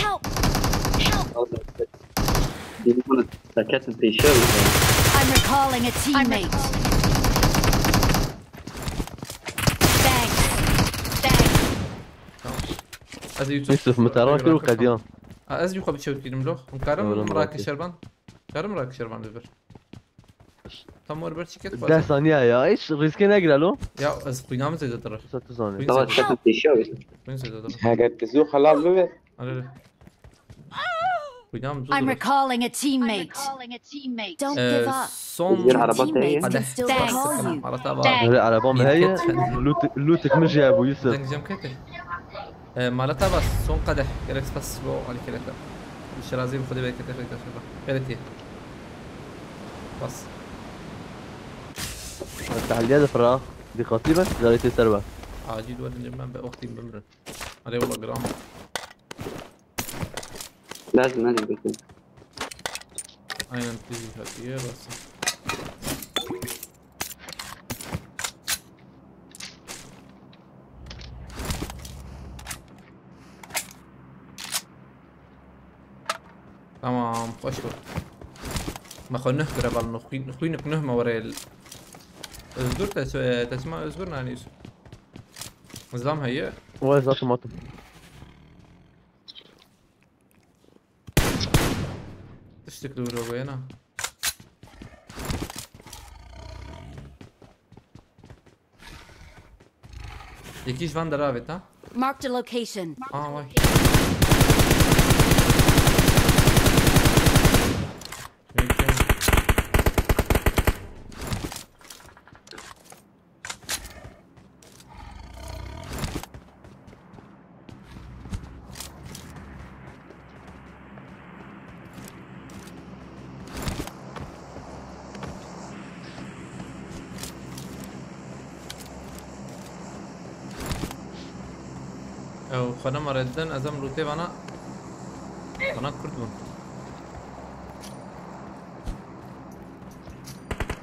Help! Help! Biri bunu sakat bir şey oldu. I'm recalling a teammate. Thanks. Thanks. Ez Yusuf. Yusuf, min te rakir û qediyan. Ha, ez jî xwe bi çewt kirim lo. Hûn karim Öyle mi raki rakir? Şervan. Karim raki Şervan li vir. Tam were ber çiket Deh saniye ya. Hiç riske negire lo. Ya ez xwîna min zêde dire. Kısa tu zanî. Xwîn Tamam, zêde. sakat bir şey oldu. Xwîn zêde dire. Heger tu zû xelas bibe. Alê. Xwîna min I'm zû dire. Recalling a teammate. Don't Ee, give up. Son Bir araba Teammates değil. can qedeh still qedeh call sıkın. you. Arada var. Thanks. Öyle arabam heye. Loot, loot etmiş ya bu Yusuf. Dengizem kete. Ee, Malata bas. Son qedeh. Gerek spas bo Ali Kereta. Şirazi bu xudi belki tekrar tekrar. Belediye. Bas. Tahliye de fıra. Dikkatli bak. Zarete serva. Acil var dedim ben be oktim bimrin. Hadi valla gram. Lazım, hadi bakalım. Aynen, bizi hatiye basın. Tamam, hoş bû. Me xwe nuh gire balno, xwîn-, xwînik nuh me were. Özgür te-, te çima Özgür nanî Yusuf? Zam heye. Vay zaten matım. Tiştek li wir bûye na. Yekî ji van deravêt ha. Marked a location. Aa vay. Peki. Ew xanima redden ez em lûtê vana. Vana kurd bûn.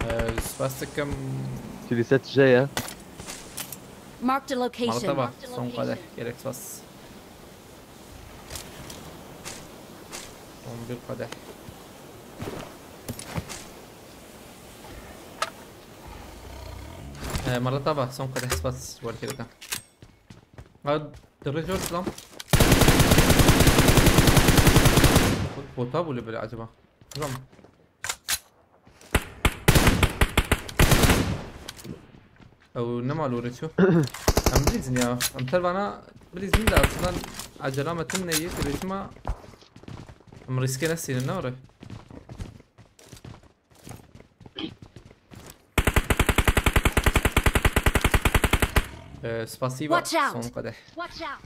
Ee, spas dikim. Kilise tije ya. Marked a location. Malata bak. Son qedeh. Gerek spas. Son bir qedeh. Ee, Malata bak. Son qedeh spas. Welkirita. Ha, dirê zor lan. Bota bû li bile acaba. Tamam. Ew nema lo reço. Em bilîzin ya. Em tervana bilîzin de aslında acela metin ne yek reçima. Em riske nesînin ne ore. Ee, spasiba. Watch out. Son qedeh. Watch out.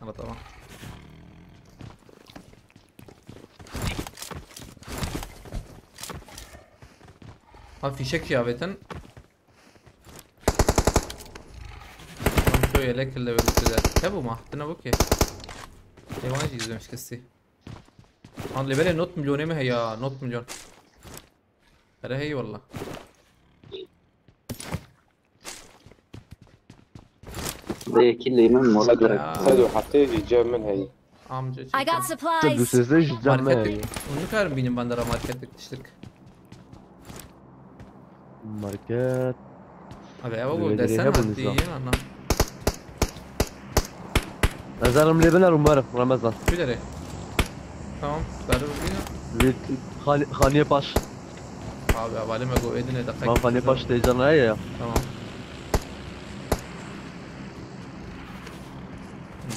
Ama tamam. Ha fişek ya vetin. Tam şöyle yelek kirle böyle bir şeyler. Te bu ma? Tına bu ki. Hayvan izlemiş kesti. Lan lebele not milyonu mu he ya? Not milyon. Hele hey valla. Ve yekî lê min mola gerek. Ya. Sedo heptê jî cem min heye. Amca I got çektim. Tabii supplies. sözde cidden Market. mi? Onu karım benim bandara market dikiştirdik. Market. Abi eve Öyle bu direkt desen hep hadi onu izle. yiyin ana. Nazarım lebine umarım Ramazan. Güleri. Tamam. Sarı bir gün. Bir han haniye baş. Abi havalime go edine dakika. Ma haniye baş teyzen ya. Tamam.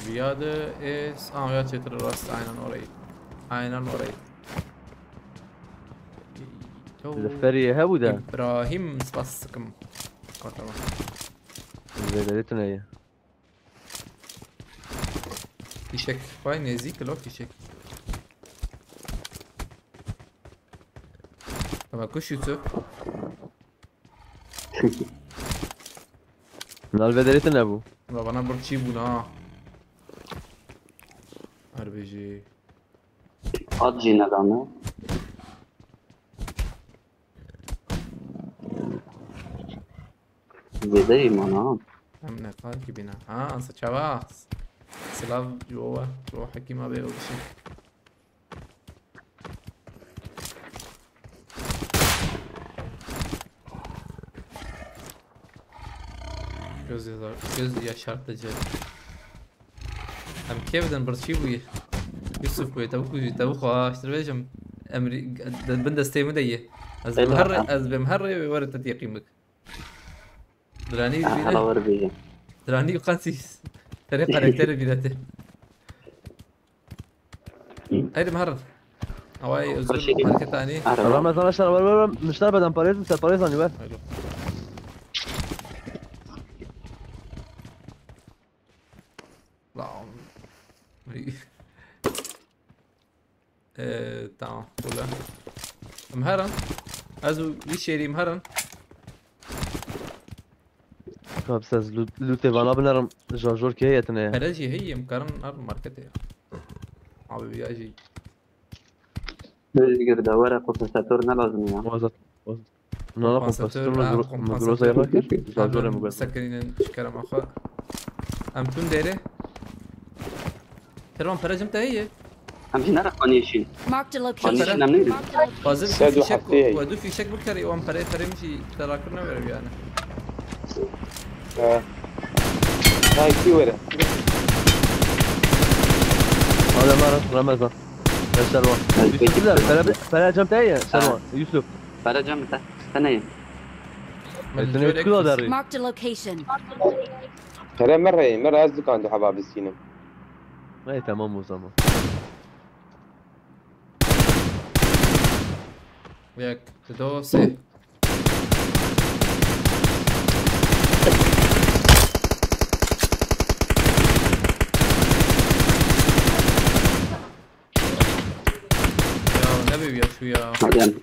Viade is... Aa ya çetir rast aynen orayı. Aynen orayı. Yo. Zeferi hebu da. İbrahim spastıkım. Ha, tamam. Zeferi tunayı. Fişek. Vay, nêzîk lo fişek. Ama kuş Yusuf. Nalve derê tune bû. Ulan bana bir çî bûna. Her bêjî. At jî nedame. Zêde jî mana. Em ne qal gibi ne. Ha, ansa çava. Silav jo wa, jo Hekîma bê o dişin. Göz yazar, göz yaşartıcı. Em kê bidin birçî bûyî. Yusuf bûyî, te bikujî, te bixwe, ştir bêjim. Emrî, de, bin destê min de yê. Ez bêm her, ez bêm her rê wê were te yaqîn bik. Diranî Ha, bîne. Hala were bêjim. Diranî qasî. Tenê karakterê bîne te. Haydi Maharın. Away özgür Hoşçakalın. Market ani. Merhaba. Ramazan aşağı var var var. Müşter beden parayı sen parayı sanıyor ver. Haydi. Lan. Ee, tamam. Bula. Em herin. Ez û wî şêrî em herin. Kapsez lûtê vana binerim. Jajor kê yetine. Pere jî heyî em karin her marketê ya. Abi bir jî. Özgür de were kompensator ne lazım ya? Wazat. Wazat. Nana kompensator, kompensator ha, migro-, kompensator. Migroza yarak kir. Jajor em migro. Sekinînin şikera maxwe. Em tun dêrê. Kervan pere cem te heye. Em jî nere qaniyê şîn. Marked a location. Qaniyê şîn em neydim. Fazil Sed û fîşek, heftê heye. We du fîşek bikerî, wan perê, perê min jî terakir newere yani. He. Hay kî were. Hadi Ramazan. Ramazan. Ya Servan. Evet, Yusuf peki. Güzel. Pere, pere cem te heye. Servan. Ha. Yusuf. Pere cem te. Te neyê? Min tu ne kula derî. Marked a location. Here me reyê, me reyê ez dikan du heba bisînim. Ey, tamam o zaman. Yek, du, sê. Ya, ne bir yaşu ya. Hadi yani.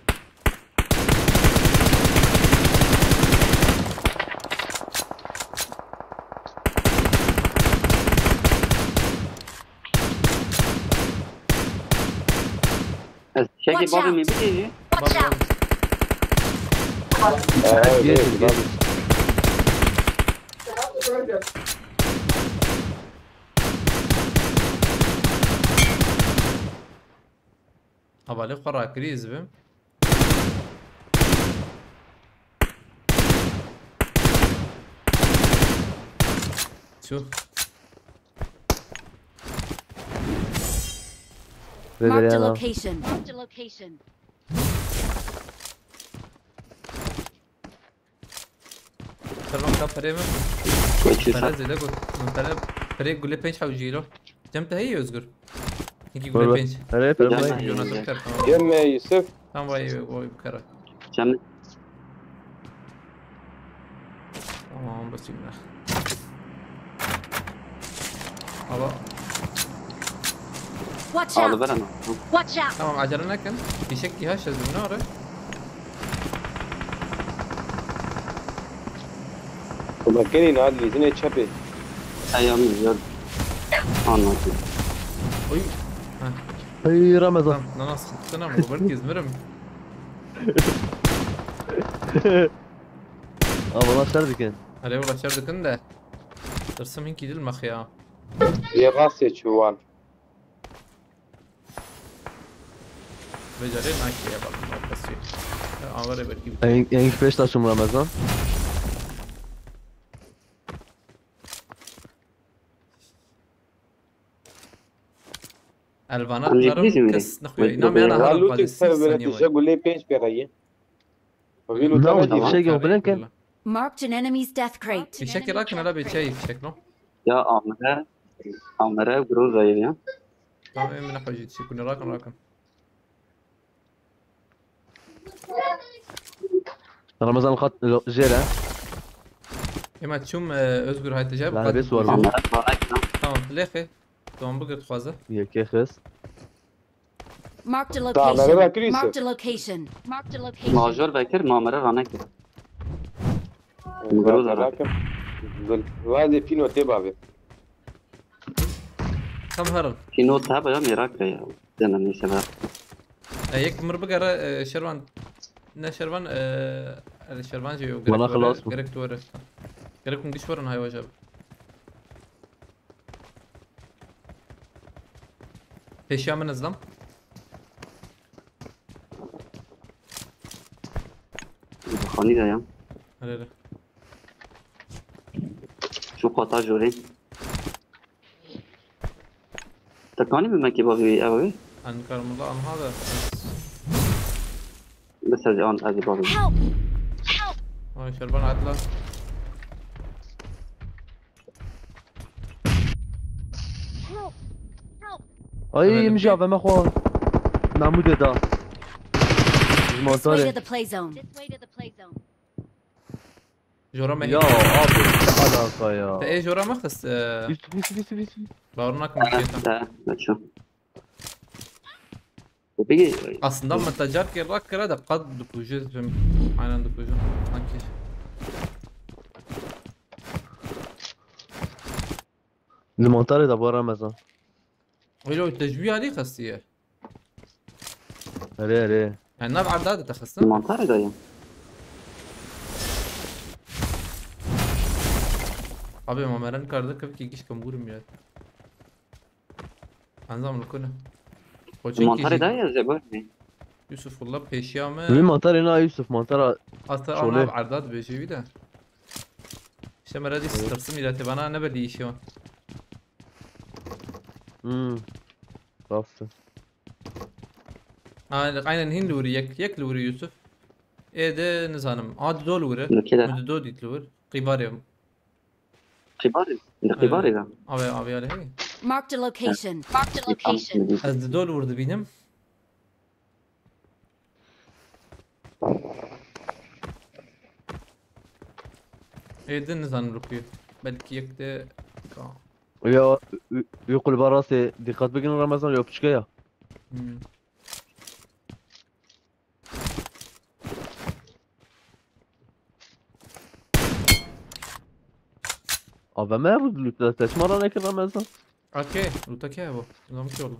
Ez çekî bavê min bikê jî. Watch out! Aa, evet, evet. Hevalê xwe rakirî ez bim. Çû. Marked a location. Marked a location. Servan ka perê min. Peki, pere sen- zêde got. Min pere, perê gulê pênc hewcî lo. Cem te heye Özgür? Hinkî gulê pênc. Pere, pere. Cem. Jonathan kar, tamam. Cem, e, Yusuf. Tamam, vay, vay, vay, kara. Cem. Tamam, bismillah. Aba. Watch out! Alıver ama. Watch out! Tamam, acele nekin. Fişek ki haş yazdım, ne ara? Bak gelin hadi, yine çapı. Ayağımız yok. Anladım. Oy. Heh. Hey Ramazan. Tamam, lan nasıl? Tamam, bu belki İzmir'im. Aa, bana şer dikin. Hele ulaşar dikin de. Tırsım hinkî dil max ya. Yê rastê çû wan. Becerê nakê ya bak, arkası. Ya, avare belki. En, en pêş de çûm Ramazan. Elvana. Em jî narim dibîjin wê. Kes nexuye. Wê Nam dibîjin. Yana Lan harim lûtê qadis ser wê saniye tişe wê. Gulê pênc pê xeyê. Wî lûta Nam ne dî dî. Fişek yok bilen ken. Marked an enemy's death crate. Fişekê rakin hele bê çayê fişek lo. Ya amire, amire groza ye ya. Tamam, em nexwe jî dişê kune rakin rakin. Ramazan xat jêre. Ema çûm, e, Özgür hayte cevap. Lan bes var. Amire bana. Tamam, lêxê. Tamam, bigir dixwaze. Yekê xist. Marked a Tamam, ben location. Bakır ise. Marked a location. Marked a location. Major vekir, ma mere ranekir. Bakır. Vade pino te babe. Tam herin. Pino tabi ya, merak ya. Dene neyse ben. E, yek mir bigere, e, Şervan. Ne Şervan, e, e, Şervan jî yok. Bana xelas bû. Gerek tu were. Gerek hûn giş werin hay wajab. Pêşiya min izlam. Xanî de ya. Hadi hadi. Şu kota jore. Te kanî bi me kebabî ev ê? An karim Allah anha da. Bes ez an ez ê babî. Help! Help! Ay Şervan atla. Help! Help! Ay Hemen min jî bir- aveme xwe. Namûdê da. This way to Mantarê. The play zone. This way to the play zone. Jora me Ya hî. abi ne alaka ya. Te ê jora me xist. E, Yusuf Yusuf Yusuf Yusuf. Bawer nakim kêtan. Te, te ço. Peki, Aslında min te carkê rak kira de qad dikuje zim. Aynen dikuje. Sanki. Li mantarê de bu Ramazan. Öyle o tecbî alî xestiye. Erê erê. Yani nav arda de te xistin. Mantarê de ya. Abi ma meren karda kevkî giş kam gurim ya. Anzam lukuna. Mantarê de ya zebar ne? Yusuf valla pêşiya Vî me. Mantarê na Yusuf mantara. Asta Şole. ana arda dibêje wî de. İşte me redî tirsim îlete bana ne belli işi var. Hmm. Rast e. Aynen, aynen hin li wir yek, yek li wir Yusuf. Ê de nizanim. A dido li wir. Li kê de? Min dido dît li wir. Qîbarê. Qîbarê. Li qîbarê de. Ave ave yale hey. Marked a location. Marked a location. Ez dido li wir dibînim. Ê de nizanim li ku ye. Belkî yek de ka. Ya yu kulba rastê dikkat bikin Ramazan ya piçke ya. Hmm. Abi me bu lütfen seçma ra nekir Ramazan. Okey, luta ke bu. Zam ki oldu.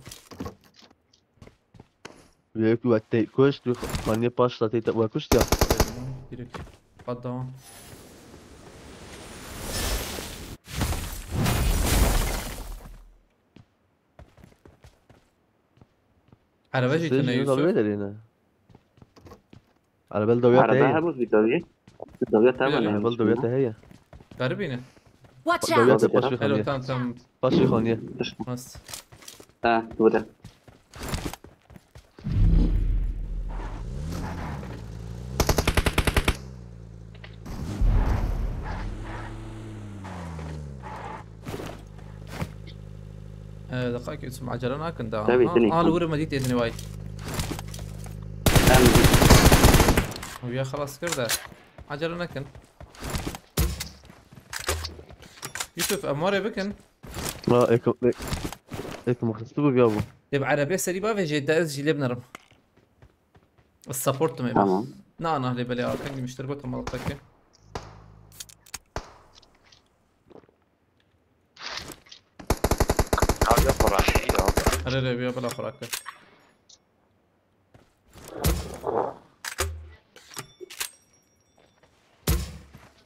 Yek we te kuşt, we xaniye paşta te we kuşt ya. Direkt. Pat devam. Araba jî tune Seyirci Yusuf. Dalga derine. Araba dawya te Araba heye. Hebû bi dawiyê. Dawiya te Bilmiyorum. bana. Araba dawya te heye. Garibî ne? Watch Dawya out! te paşê Hello, xaniye. tamam tamam. Paşê xaniye. Nasıl? Ha, burada. Ee, deqayekî Yusuf, acele nakin da. Tabii, Ha, tabii. ha, li wir me dît êdinê vay. Hem Wiya xelas kir de. Acele nakin. Yusuf, em warê bikin. Ha, ek ek ek mi xisti bu ya bu. Dê bi erebê serî bavêjê de ez jî lê binerim. Ez support dime. Tamam. Na, na, lê belê arkangî miştir gotim malqekê. Abi ya, xuraki ya. Erê rê biya bila xurake.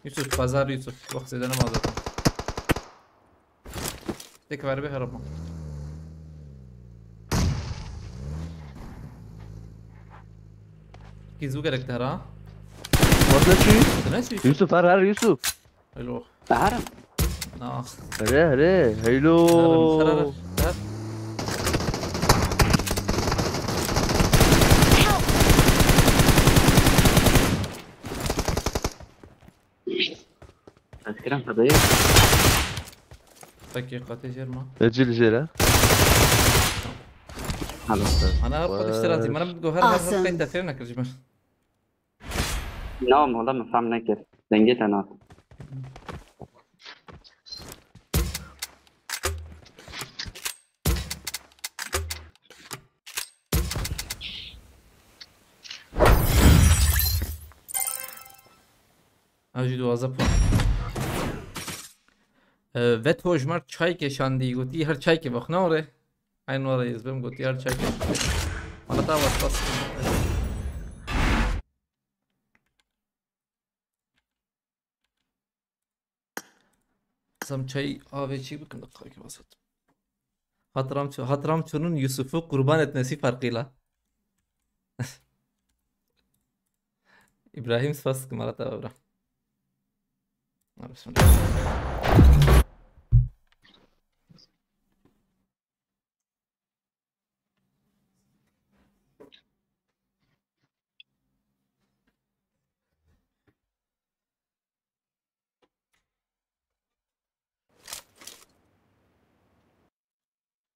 Yusuf, pazar Yusuf. Wextê de nema zaten. Tek ver bir araba. Kî zû gerek te ra. Bak ne çi? Sen ne çi? Yusuf, her her Yusuf. Hello. Baharım. Ah. Here here. Hello. Her, her, her. Eskiden kadayı. Peki, katê jêr ma. Ecil jêre. Hala. Ana her xwe diştir azî. Mana go her her her Awesome. qeyd te fêm nekir ji me. Ne ama ola min fam nekir. Dengê te nat. Ev jî duwazdeh puan. Ee, Veto ji me re çayke şandî, gotî her çayke bixwine re. Eyn were ez bim gotî her çayke. Wala ta was bas. Zam çay avê çî bikim, deqayekê was hat. Hatram ço-, hatram çonun Yusuf'u kurban etmesi farkıyla. İbrahim, spas dikim, ara te bibra. Ara bismillah.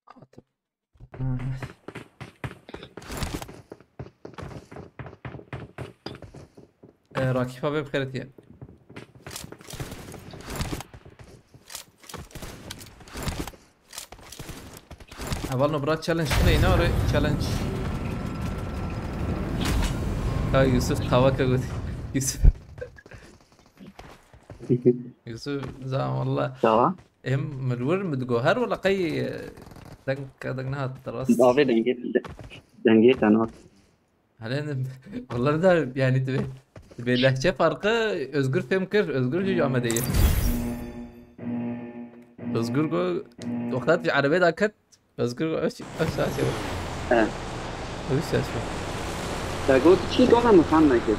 Hatim. Ee, Rakip abi bi xêr hatiye. Hevalno bira challenge tune yine oraya challenge. Ya Yusuf tavaka gut. Yusuf. Yusuf, zan valla. Çawa? Em min wir min digo her wala qey, e, deng, deng nehat rast. Abi dengê, dengê te nehat. Hele ne, valla da yani dibe, dibe lehçe farkı, Özgür fem kir, Özgür jî Amedê ye. Özgür go, wexta tu erebê da ket, Özgür go, eş, eş, eş, eş. He. Eş, eş. Te got çi, dona min fam nekir.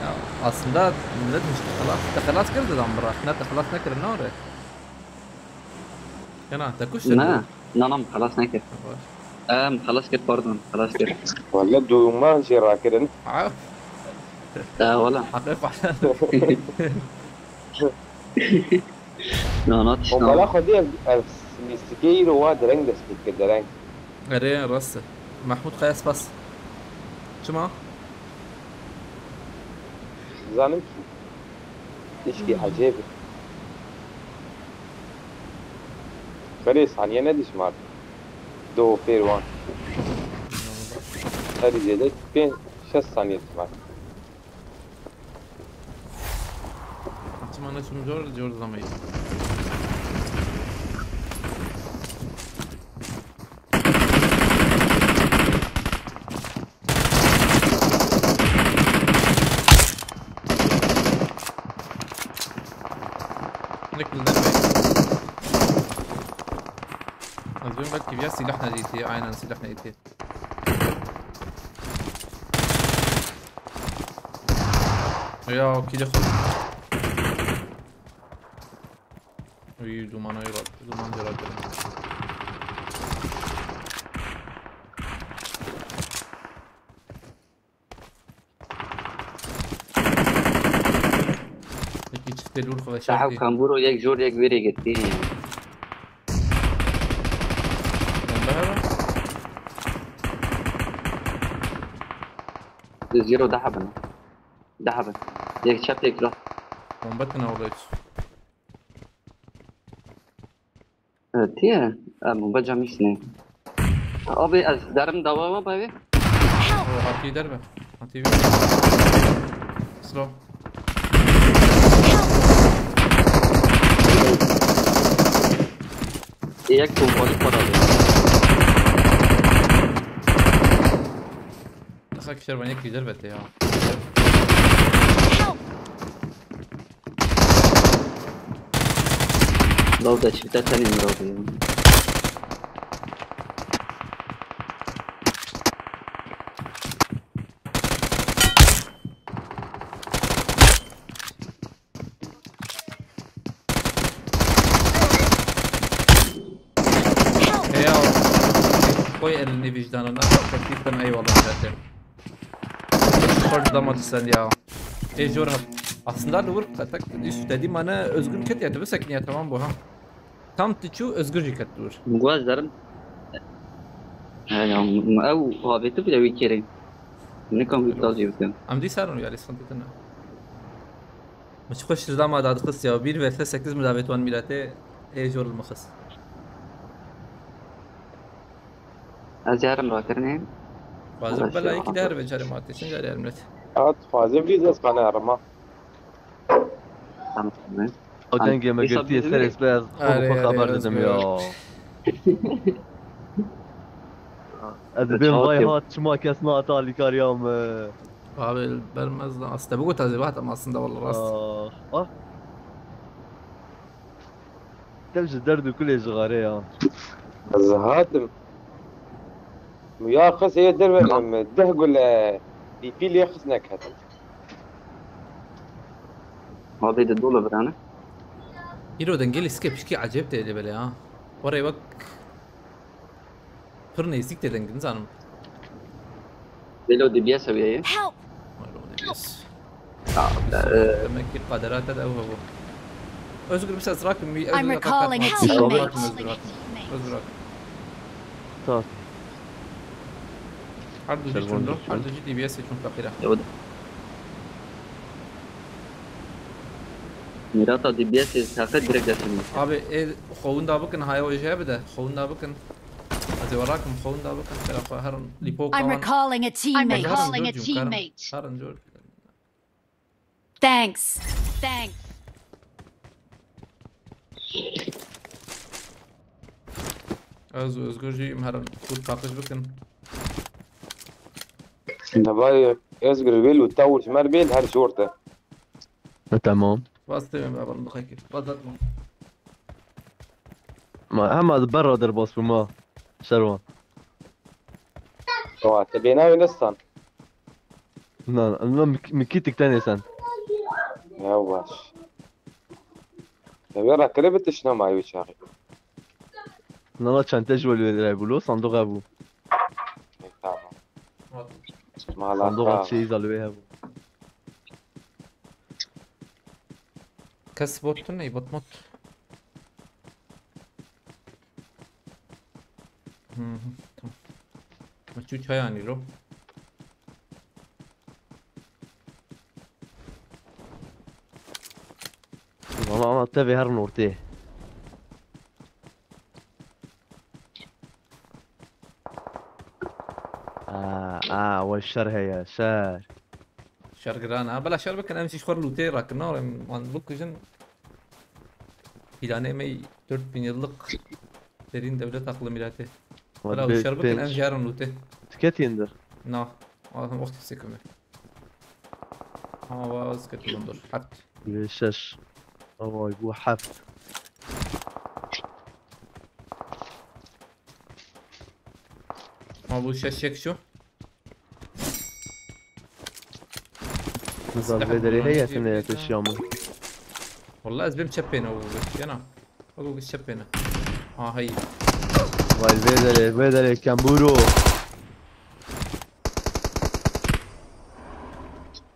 Ya, aslında millet işte xelas, te xelas kir de dan bırak, ne te xelas nekir, ne ore? Kena, te kuştin. Na, na, na, xelas nekir. Baş. Em, xelas kir, pardon, xelas kir. Wala dûman jî rakirin. Ha? E, wala. Heqê xwe. Na, na, tişt O na. Bala xwedî ev, ev mîstikê îro wa dereng dest pê dike, dereng. Erê, rast e. Mahmut Kaya spas. Çima? Zanim ki. Tişkî ecêb e. Xelê saniye nedişmart. Do pêr wan. Herî zêde pênc şeş saniye dişmart. Çima neçûm cor, cor zamayî. Hinek li derve. Ez bim belkî viya silah nedîtiye, aynen silah nedîtiye. Ya, kî de xwe. Uy, duman ayı var. Duman yaratırım. Peki çiftê lûr xwe Sahew şertî. Kambûro yek jor yek wêrê girtî. Bombe hebe? Zero daha bana. Daha bin. Yek çep yek rast. Bombe tine orada hiç. Evet, tiye. Em, bu cam işine. Abi, ez derim dava var abi. O, hatiye derbe. Hatiye bir. Slow. Yek pompalı para abi. Nasıl kişiler bana yek lider bete ya. Law da çifte tenê mirovî. Heya, koy elini vicdanına, tekliften eyvallah zaten. Koy dama sen ya. Ê jor hat. Aslında li wir qetek Yusuf te dî mane Özgür ket ya, tu bisekiniya tamam bu ha. Tam tu çû Özgür jî ket li wir. Min guaz derim. He ya, ew avêtibû ya wî kêrê. Min nikam wî tazî bikim. Em dî ser ya lîstan titine. Min çi xweş dama dadixist ya. Bir vs sekiz mi davêt wan mîletê ê jor li min xist. Ez yarim rakirinê. Bazı bela iki der ve çare ma tesin gari ermet. At fazla bir de sana arama. Tamam. O dengê me girtiye serê sibê ez xwe xwe xeber didim ya. Ez dibêm vay hat çima kes nehate alîkariya me. Abi bermez lan. Aslında bu kadar zebat ama aslında vallahi rast. Ah, ah. Dev ji derd û kulê jixare ya. Ez hatim. Ya qis ê derve em deh gule D P lê qis neketin. Abi de dolu bir tane. Îro dengê lîstikê pişkî ecêb tê lê belê ha. Werê wek pir nêzîk tê deng, nizanim. Velo D B S hewiyeye. Help! Velo D B S. Tamam. Demek ki kadera te de ew hebû. Özgür, bir ses rakim, bir I'm Özgür recalling a teammate. Özgür rakim, Özgür rakim. Özgür rakim. Tamam. Her du jî çûn do, her du jî D B S çûn feqîre. Mîrata D B S teqet direkt destê min. Abi, ê, xwe winda bikin, haya wê jê bide. Xwe winda bikin. Ez ê we rakim, xwe winda bikin. Bera xwe herin lîpo I'm kawan. Recalling a teammate. Herin jor cûm, herin. Herin jor. Thanks. Thanks. Ez û Özgür jî em herin kurt paqij bikin. Navayê Özgür wêl û tawir ji me re bê li her jor de. E, tamam. Bas tê me, ben bixekî. Bas atma. Ma, hema di ber re derbas bû ma. Şerwan. Wa, te bênavê nestan. Na, na, mik-, mikî tik tenê sen. Ya baş. Ya, ya, rakire bi tişna ma wî çaxî. Na, na, çente ji wê lê bû lo, sandoq hebû. E, tamam. Mala Sandoqa sağ ol. Çeyiza li wê hebû. Kes bot tu ney, bot mot. Hı hı, tamam. Maçı çay anî lo. Valla ama tevê her ortê. Aa, aa, we şer heye, şer. Şer giran ha. Bela şer bikin, em jî xwe lûtê rakin, ne em wan bikujin. Planê me dört bin yıllık derin devlet aklı milletê. Bela şer bikin, em jî herin lûtê. Tiketî indir. Na. Wextî sêkime. Ama va ez ketim dur. Heft. Yê şeş. Vay, bu heft. Ma bu şeş yek şu. Nizam vê derê heye, tune yek eşya min. Vallahi ez bêm çepê ne bu. Yana. Bak o çepê ne. Ha, hey. Vay, vê derê, vê derê, kembûro.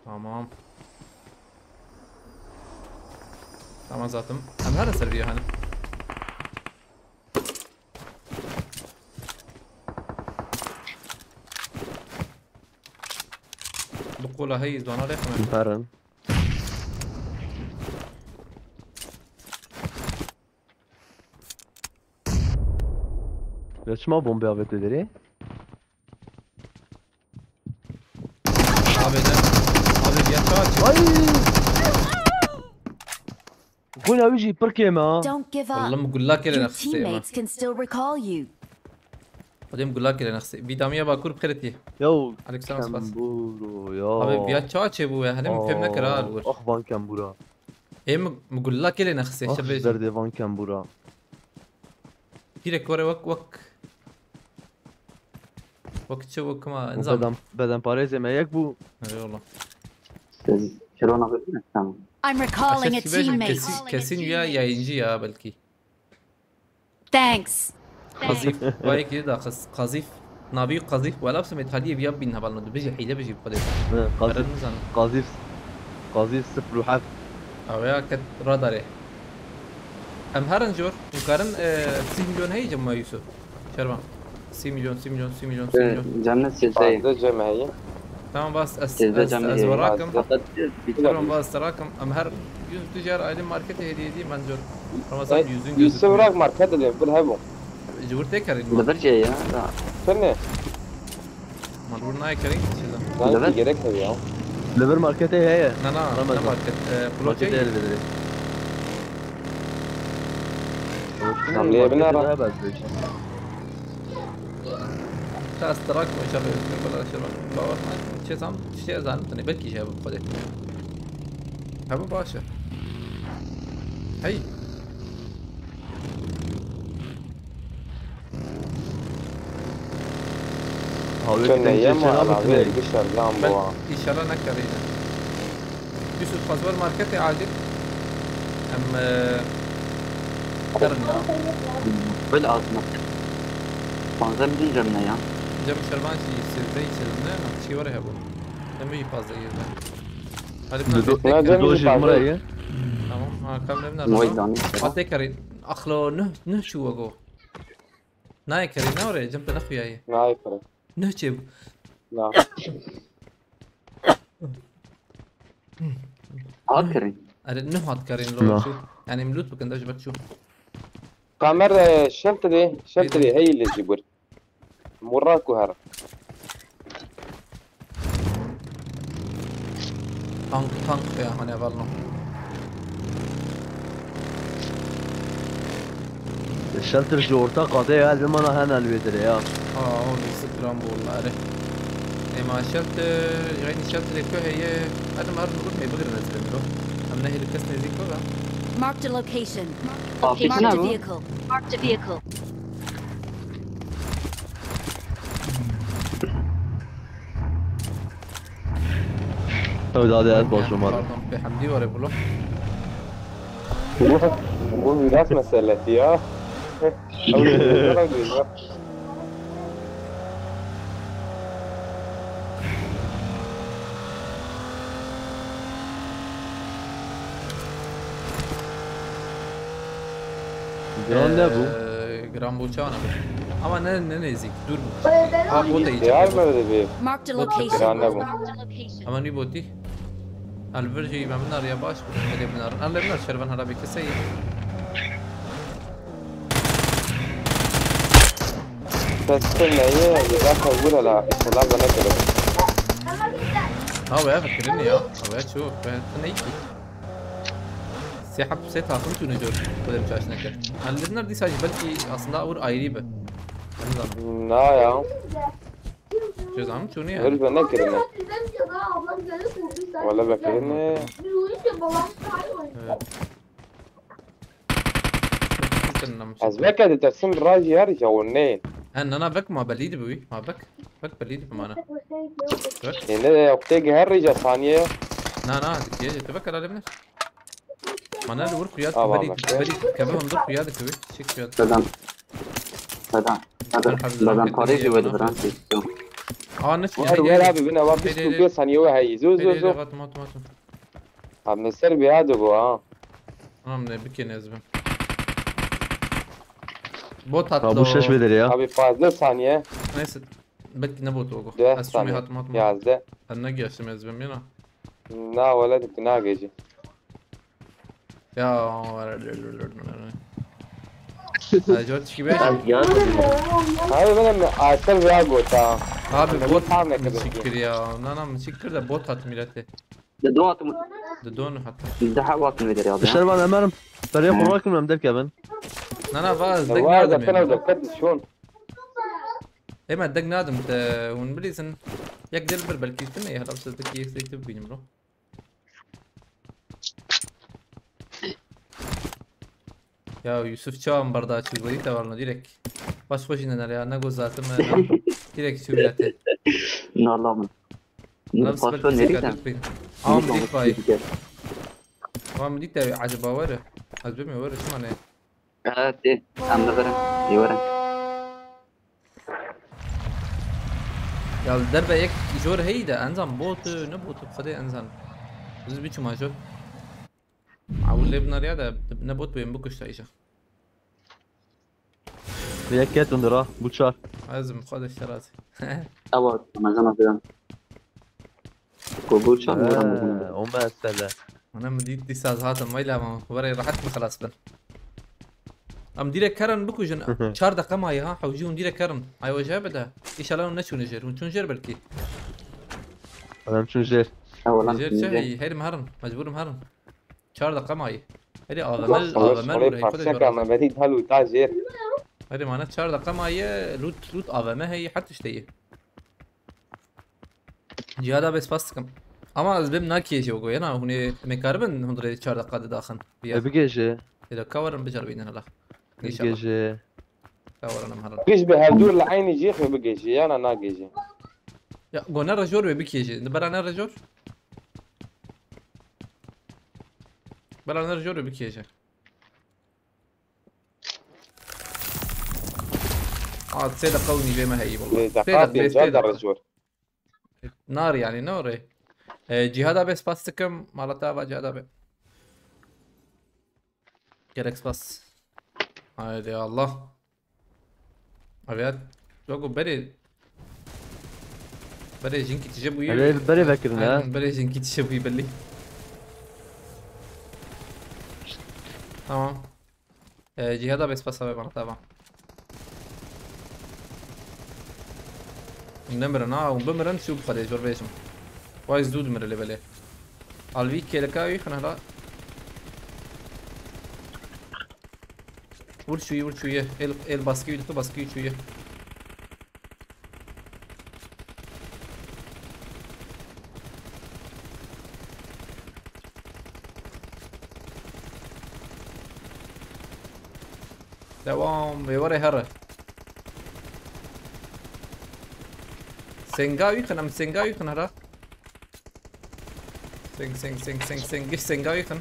Tamam. Tamam zaten. Em her ser bir yani. Bu kola hey zona lek mi? Baran. Ya çima bombe avete derê? Abi de. Abi ya çaç. Ay! Gol abi jî pir kêm ha. Don't give up. Oğlum gulla kele. Your nexse teammates can still recall you. Adem gulla kele nexse. Bir damiye bakur pxereti. Yo. Aleyküm selam, spas. Kemburo ya. Abi ya çaçe bu ya. Helim pem ne kara alır. Ah, van kembura. Em gulla kele nexse. Ah, şebe. Derdê van kembura. Pire kore wak wak. Wek çi, wek ma, nizam. Beden, beden parêzê me yek bû. Eyvallah. Siz Şirona götürün, tamam. I'm recalling a teammate. Kesin, kesin ya yayıncı ya belki. Thanks. Qazîf, vayekî da qaz-, Qazîf. Navî Qazîf, wela bisim êt haliyê viya bin hevalno, dibêje hîle bijî bi Xwedê. Qazîf, Qazîf, Qazîf sifir û heft. Ew ya ket radarê. Em herin jor, em karin, e, sî milyon heye cem ma Yusuf. Şervan. Sî milyon, sî milyon, sî milyon, sî milyon. Cennet sêzdeh. Fazla cem heye. Tamam bas, ez, sêzdeh ez, cem ez heye. Verakim. Fakat bir Şervan bas, verakim. Em her yüz dijar aile markete hediye edeyim ben jor. Ramazan yüzün gözükmüyor. Yusuf bırak markete de, bir hebu. Cıvır tek arayın. Li vir jê ya, da. Sen ne? Malbur nayê kerê çi zan? Li vir? Gerek ne ya? Li vir marketê heye. Na, na, ne market? E, Pulokê. Marketê heye li vir. Tam lê bine ra. Daha bes beş. Biraz trak mı çabuk? Bala şey var. Bawar mı? Şey tam şey zannettine. Belki şey bu kadar. Ha, bu başa. Hey. Hawlê Çöne ki yema çeçen abi alave kutine. Bir şarjan bu ha. İnşallah ne karıyla. Yusuf, fazla markete acil. Em, e, karın ya. Böyle ağzına. Fazla bir cem ne ya? Cem şervan şey, sirde içelim ne? Şey var ya bu. Hem iyi fazla yerde. Hadi bunlar Dido-, bekle. Dido Dido jim fazla. Buraya. Tamam, ha, kamera nerede? Vay lan. Hatta karın. Akhlo, ne, ne şu o go? Nayê kerê, ne oraya, cem te nexuyaye. Nayê kerê. Ne çê bu? Na. Hat kerê. Are, ne hat kerê, lo çê. Yani, em loot bikin, da ji ber çû. Kamer, e, şev te dê, şev te dê, hey li jî bur. Murra ku her. Tank, tank ya, hani, var no. Shelter ji orta qadê ya, li mana hene li wê dirê ya. Aa, o lîstik kiran bu wallahî. Ema shelter, jayni shelter ku heye, hadi mar nuruk me bigir nezire miro. Em ne heli kes nêzîk ku da. Marked a location. Marked a vehicle. Marked a vehicle. Ew dadê ez başım var. Pardon, pê hemdî were bulo. Bu, bu miras meselesi ya. Ew dê, ew dê. Giran nebû. Ee, giran bû, çawa nebû? Ama ne, ne nêzîk, dûr bû. Ha, botê yî çekê bû. Marked a location. Giran nebû. Ama nî botî. Elbir jî me binariya baş bû. Hede binarin. Elbir binar şervan hera bê keseyî. Teskin neye, yedaka vura la, inşallah bana göre. Ha, we fikirini ya. Ha, we çok. We ne ki? Sê heb sê takım tûne cor. Xwedê çaş neke. Elbir binar dîsa jî belkî aslında ur ayrî bi. Em zanim. Na ya. Çi zanim çûnî ya. Öyle ben ne kirine. Wala ben kirine. Evet. Ez veke ditersim rajî her ja hûn neyên. He, nana vek ma belî dibe wî. Ma vek. Vek belî dibe mana. Vek. Ê, ne, tê gi her rêja saniye. Na, na, dikiye, tu vek herhalde biner. Mana li wir xuya dike, belî, belî, keve hundir xuya dike wî. Çek xuya dike. Dadan. Dadan. Dadan. Dadan parê jî wê dibiran. Aa, ne çû? Wer, wer abi, bine, wa bîst û pênc saniye we heyî. Zo, zo, zo. Vat, vat, vat. Abi, ser bir hadi bu ha. Tamam, ne, bikên ez bim. Bot hat. Ha, bu şeş bedeli ya. Abi, fazla saniye. Neyse. Belki ne bot o? Deh saniye. Hat, hat, hat. Yazdı. Ben ne geçtim ez bim yine. Na, wala dik na gece. Ya. Acaba tişki beş. Abi, ben mi? Asıl bir gota. Abi, bot hat mı çekir ya? Nana mı çekir de bot hat millete. Di do hatim. Di do ne hatim. Di hev hatim vê derê abi. Şervan emerim. Perê xwe rakim em derkevin. Na, na, va, ez dek nadim ême. Ême dek nadim te hûn bilîzin. Yek del bir belkî tu ne, hela sizdeki yek zeyt bibînim lo. Ya Yusuf çawan berda çû, weyî te warno direk. Baş xwe jî nener ya, ne go zatim, ne. Direk çû milletê. Nala min. Lan paso nerî te? Am dît vay. Wa min dît te, eceba were. Ez bimê were, çima ne? Evet, em li vir in. Ê were. Ya li derve yek jor heyî de, enzan bot, ne bot, xwedê enzan. Biz biçûma jor. Ewil lê binariya de, ne bot bê, bikuşta îja. Yek ket hundir ha, bu çar. Ez im, xwedê şerazî. Ewa, mezana filan. Ku bu çar mı? He, o mesele. Ana min dît dîsa ez hatim weyla, ma were rehet min xelas bin. Em dîrek kerin bikujin. Çar deqe maye ha, hewcî hûn dîrek kerin. Ay weje bide. Înşallah hûn neçûne jêr. Hûn çûn jêr belkî. Em çûn jêr. Jêr çi heyî? Herim herin. Mecbûrim herin. Çar deqa mayî. Herî A V M, A V M lûrê xwe de jor. Mehmetî dal û ta jêr. Herî mane çar deqa mayî, loot, loot A V M heyî, her tiştê yî. Cihada bê spas dikim. Ama ez bêm nakêjî wego, yana hûn ê, em ê karibin hûn rê çar deqa de daxin. Biya. E, bigêje. Ê de ka werin biceribînin hala. Înşallah. Bigêje. Ka werin em herin. Giş bi hevdûr li eynî cihê bigêje, yana nagêje. Ya, go ne rejor wê bikêje. Di bera ne rejor? Bera ne rejor wê bikêje. Aa, sê deqa û nîvê me heyî wala. Sê deqa, sê deqa, sê deqa. Rejor. Nar yani, ne orê? E, Cihada bê spas dikim, mala te ava Cihada bê. Gerek spas. Haydi Allah. Abi ya, yok o berê. Berê jinkî tije bûyî. Berê, berê vekirin ha. Aynen, berê jinkî tije bûyî belli. Tamam. Ee, Cihada bê spas abi bana, tamam. Hûn nemirin ha, hûn bimirin, şû bi Xwedê, jor bêjim. Vay zû dimire lê belê. Alvî kêleka wî xine la. Vur şûyî, vur şûyî. El, el baskı wî dixwe, baskı wî şûyî. Devam, ê were here. Senga wî xin, em senga wî xin here. Seng, seng, seng, seng, seng, giş senga wî xin.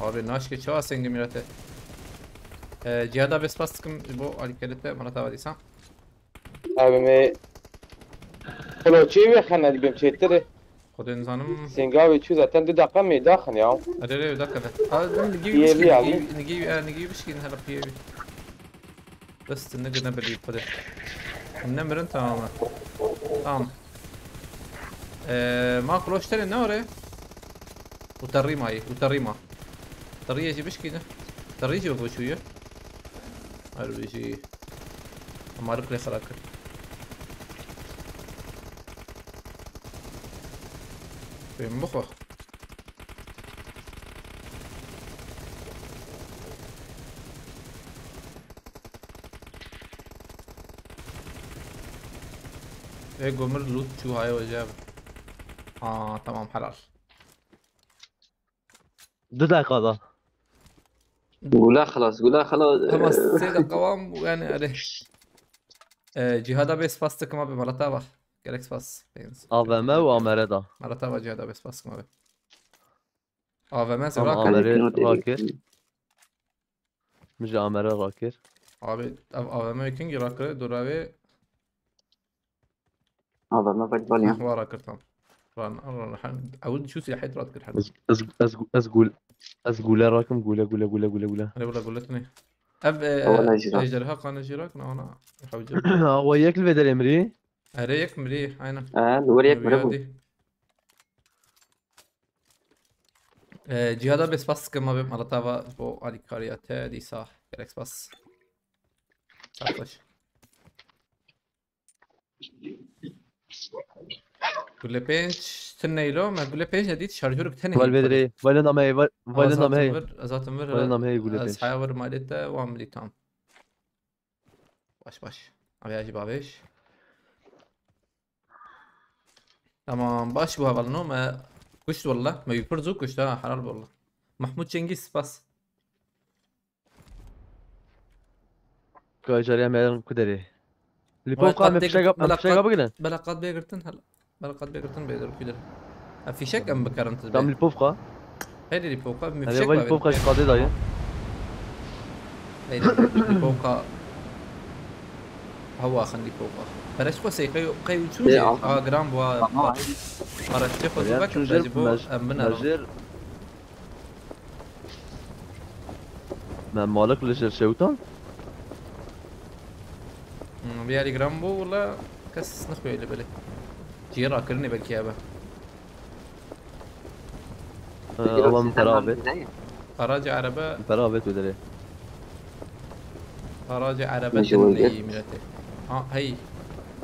Abi naşke çawa sengê mîrete. Ee, Cihada bê spas dikim ji bo alîkariyê te, mala te ava dîsa. Abi me Koloçê wê xene dibêm çêtir e. Xwedê nizanim. Sengavê çû zaten du deqa mê daxin ya. Erê, erê, daxin. A, em nigî P A V wî bişkîn, abi. Nigî, nigî, e, nigî wî bişkîn hele P A V wî. Bes tu nigir ne belî Xwedê. Em nemirin tamam e. Tamam. Ee, ma koloç tenê ne orê? Uterrî mayî, uterrî ma. Terriyê jî bişkîne. Terriyê jî wek çûye. Her wî jî. Malik lê xira kir. Pê min bixwe. Ê gomir loot çû haye wece. Aa, tamam, helal. Du deqa da. Gula xelas, gula xelas. Tamam, sê deqa wan bû, yani, erê. Ee, Cihada bê spas dikim abi, mala te ava. Gerek spas. A V M û A M R da. Mala te ava Cihada bê spas dikim abi. A V M Tamam, zira A M R rakir. Rakir. Min ji A M R rakir. Abi, ev A V M kingî rakir, dora wê. A V M bek bal ya. Wa rakir tam. Ran, ran, ran, ew çû silahê rat kir her. Ez, ez, ez, ez gul-, ez gule rakim, gule, gule, gule, gule, gule. Hele wala gule tune. Ev, e, Wala jî rak. Ejderha qane jî rak, na, na. Hewce. Ha, wa yek li vê derê mirî. Erê yek mirî, aynen. Ha, li wir yek miri bû. Ev ya dî. Ee, Cihada bê spas dikim, ma bê mala te ava bo alîkariya te dîsa. Gerek spas. Sax baş. Gule pênc, tu neylo, me gule pênc nedît, şarjorek tenê Val hîn bedrê, xwedî. Val nameyê, val, val nameyê. Azatın vir, azatın vir, Val nameyê gule pênc. Ez haya vir malê te, wan bidî tam. Baş, baş. Abi ya jî bavêj. Tamam, baş bu hevalno me kuşt walla. Me wî pir zû kuşt ha, helal walla. Mahmut Cengiz, spas. Ka cariya me ku derê. Li Wala poka qat me bêgir-, fişega, me wala fişega qat, bigrin. Wala qat bêgirtin, hela. Bela qat bêgirtin bê der kuydir. Ha, fîşek em bikarin tiz Tam bê. Li povka. Hey, li povka, mi Hele fîşek vay li bavê. Povka ji qadê daye. Hey, li povka. Hawa xin li povka. Bereş xwe sey qey, qey uçun Ê, jê. Al. Ha, gram bu ha. Tamam. Araççı xwe Meryem zubak, çû jêr, ji bo mej-, em binarin. Mejêr. Me malik li jêr şewtan? Hmm, vê alî giran bû, wala kes nexuye li belê. Cihê rakirinê belkî hebe. Ee, Peki, Allah'ım sen beraber. Araca erebe. Beraber tu dere. Araca erebe Ne şey oldu? Dinleyi milleti. Ha, hey.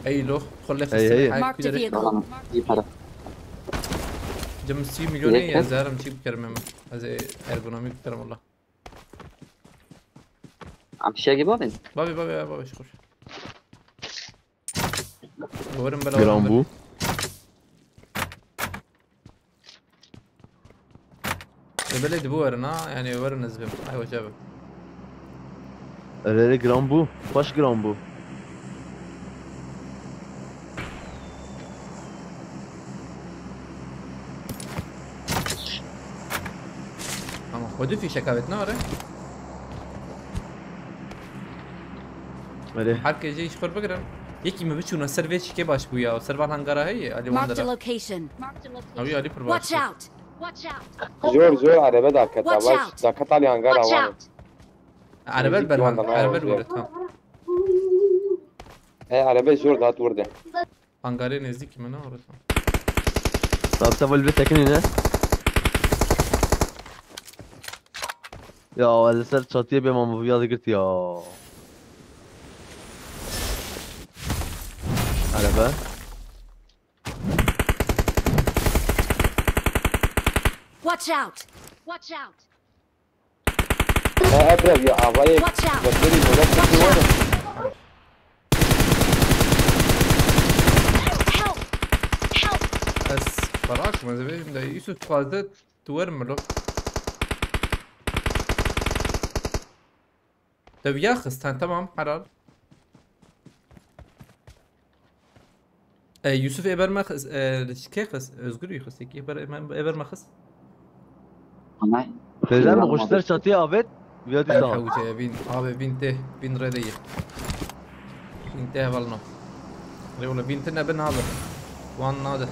Ey lo, xwe lê Hey, xistê hey. Marked a vehicle. Tamam, iyi para. Cem sî milyonê Yeter. Ye, zerim çî bikerim em. Ez ê ergonomî bikerim valla. Am şey gibi olun. Babi, babi, babi, şükür. Werin bela, Gram werin bela. Bu. Ê belê dibu werin ha, yani werin ez bim. Ay hoca bim. Erê, erê, giran bû. Xweş giran bû. Ama xwe du fîşek avêt ne are? Erê. Her kê jê îşxor bigirin. Yekî me biçûna ser vê çikê baş bû ya. Ser van hangara heye, alî wan Marked a dera. Location. Ew ya alî pir baş. Watch out! Watch out! Jor, jor, arebe daketa. Watch out! Daketa alî hangara wan. Arebe berhan, arebe gure, tamam. He, arebe jor dat vurdu. Hangarê nêzdîkî min e, orada. Abi, te vol bir tekin yine. Ya, ez ser çatıya bir mamoviya da gitti ya. Araba. Watch out! Watch out! He, ev rev ya, avayê Watch out! Bekirî, Watch out! Help! Help! Ez xerakim, ez ê bêjim de, Yusuf, dixwaze tu wer milo. Te wiya xist, ha, tamam, helal. E, Yusuf ê ber me xist, e, kê xist? Özgür ê xist, yekî ê ber, ê ber me xist. Anay. Teyzem, Eyvallah, bu kuşlar abi. Çatıya avêt, viya dîsa. Hewce, vîn, abi, vîn tê, vîn rê de ye. Vîn tê hevalno. Rê wala vîn tê nebin abi. Wan nade.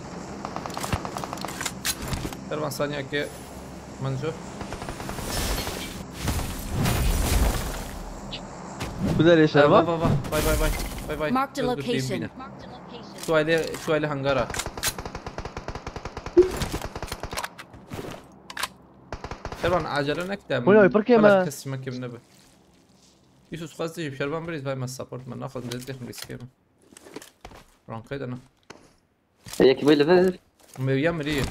Her van saniye ki Manco. Bu da reşer Ay, var. Va, va, va. Bay, bay, bay. Bay, bay. Marked a Özgür, location. Dibine. Şu aile, şu aile hangara. Şervan, acele nekte. Bu ne, bir kere Xelas mi? Kes çimek kim ne be? Yusuf, xwest dibêjim, Şervan, birîz, vay, me support, me naxwazim destê xwe riskê min. Rankayê de ne? Yekî bê li vir. Mewiya mirî.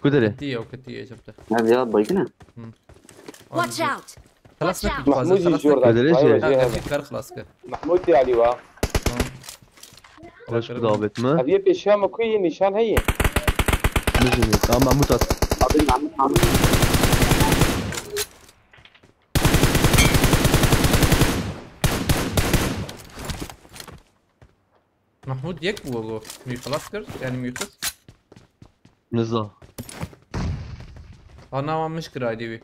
Ku derê? Ketî ye, o ketî ye, cem te. Mewiya baygın e. Hı. Watch out! Xelas Watch out! Mahmud jî jor da. Ku derê jî? Ha, kar xelas kir. Mahmud diye Ali wa. Hı. Xweş bi davêt me. Ev yê pêşiya me ku yê nîşan heye? Mijin yê. Ha, Mahmud hat. Abi Mahmud, Mahmud. Mahmud yek bû go. Mî xelas kir, yani mî xist. Niza. Ana wan mij kir aydî wî.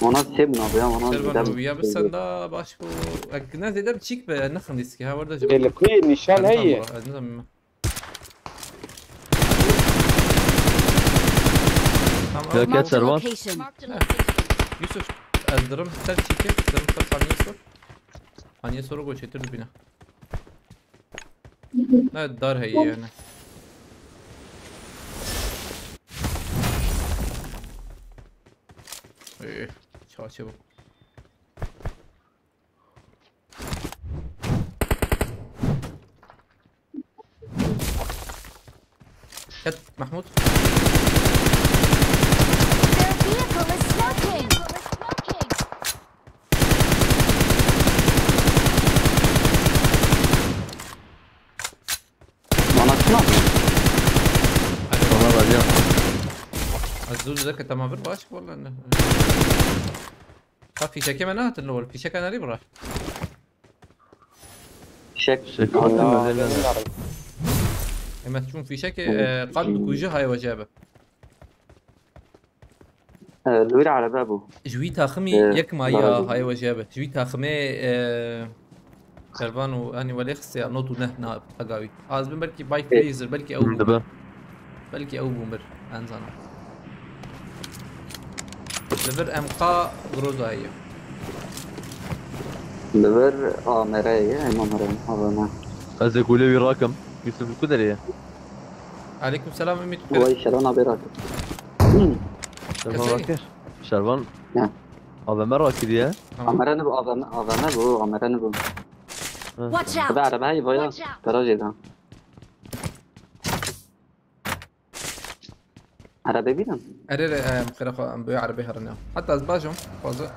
Ona sê bûn abi ya, ona Şervan zêde abi, ya bi senda baş bû. Ek ne zêde bi çîk be, ne xindî sikî, ha, werde ji Ê, li ku yê nîşan heye? Ez nizam. Tamam. Ya, Marked a Servan. Location. Yusuf, ez dirim ser çîkê, dirim ser saniye sor. Saniye sor, go çêtir dibîne. Ne dar heye yani. Ee, çaçe bu. Ket Mahmut. Their vehicle is smoking! Bana kim attı? Bana var ya. Ez zû dike tema bir baş, vallahi ne. Ha, fîşekê me nehatin li wir. Fîşeka nerî bira? Fişek. Fişek hatin mi? Em ez çûn fîşekê, e, qat dikuje haye we jê be. E, li wir erebe bû. Ji wî taximî E, yek mayiya haye we jê be. Ji wî taximê, e, Şervan û, hani, welê xistiya not û neh na pega wî. Az bin belkî Bay Fraser, belkî ew bû. Dibe. Belkî ew bûn bir, ez nizanim. Li vir M K Groza heye. Li vir A M R ye, em A M R, A V M. Ez ê kulê wî rakim. Yusuf li ku derê ye? Aleyküm selam, Ümit. Vay, Şervan abi rakim. Şervan Kesê? Rakir. Şervan. Ya. A V M rakiriye. Tamam. Amere ne bu, A V M, A V M bu, amere ne bu. Ha. Watch out! Be araba hey boya. Watch out! Garajê de. Araba bînin. Erê re em xêra xwe em bi wê erebê herin ya. Heta ez bajim. Xwaze.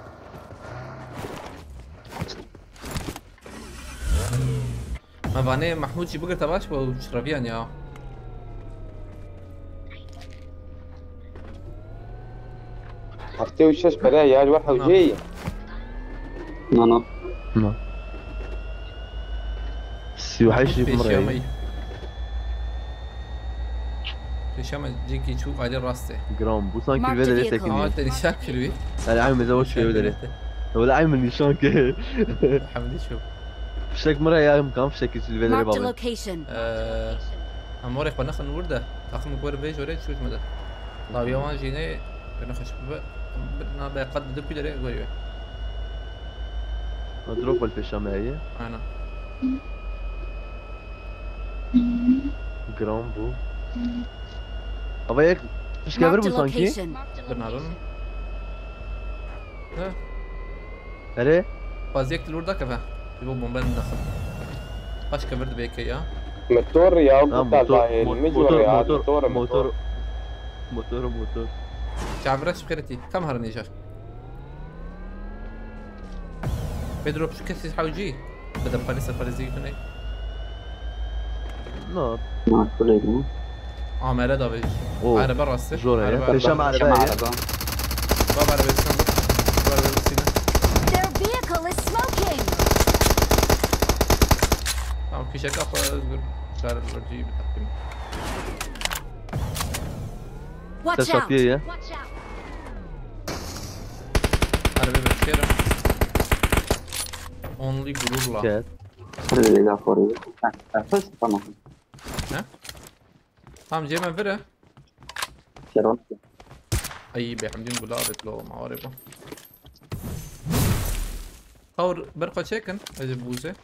Me vanê Mahmûd jî bigirte baş bû şiraviyan ya. Heftê û şeş pere ya ji we hewceyî. No no. Na. Sî û heşt jî bi min re ye. Pêşa me cîkî çû alî rastê. Giran bû sanki vê derê Marked sekinî. Ama te nîşan kir wî. Erê ay min zewaj kir vê derê. Wele ay min nîşan kir. Hemdî çû. Fişek min re ya, em kan fişekî vê derê Marked a bavê. Location. Eee, em warê xwe nexin wir de. Taxim ku were vê jorê çû ji me de. Lawiya wan jî ne, ne xweş bibe. Na be qet bi du pî derê gorî be. Ma drop wal pêşa me heye. Aynen. Giran bû. Ava yek fişke vir Marked bû a sanki. Location. Binarin. He. Erê. Xwaz yek li wir dakeve. Ji bo bombe min daxil. Paş kevir dibe yekê ya. Motor ya, Ha, bu motor, tazayê, mo- mi motor, jor ya, motor, motor, motor, motor, motor. Çavre şifreti. Kam herin êjar. Bedrop şu kesî hewcî. Bide parê ser parê zî tuney. No. Makul edin. Amere da vej. Oo, Araba rastı. zor ya. Araba. Pêşa me Şema erebe ye. araba. Bab araba sen. Bab araba sen. Their vehicle is smoking! Tamam, fişek kafa özgür. Çare özgür bir takdim. Watch Ses out! atıyor ya. Araba beklerim. Only gururla. Gel. Hadi la koruyor. Ha, ha, tamam. Tamam, Cem'e vire. Selam. Ay be, hemdî gula abet lo ma ware bu. Tawr ber xwe çekin, ez ê bûze.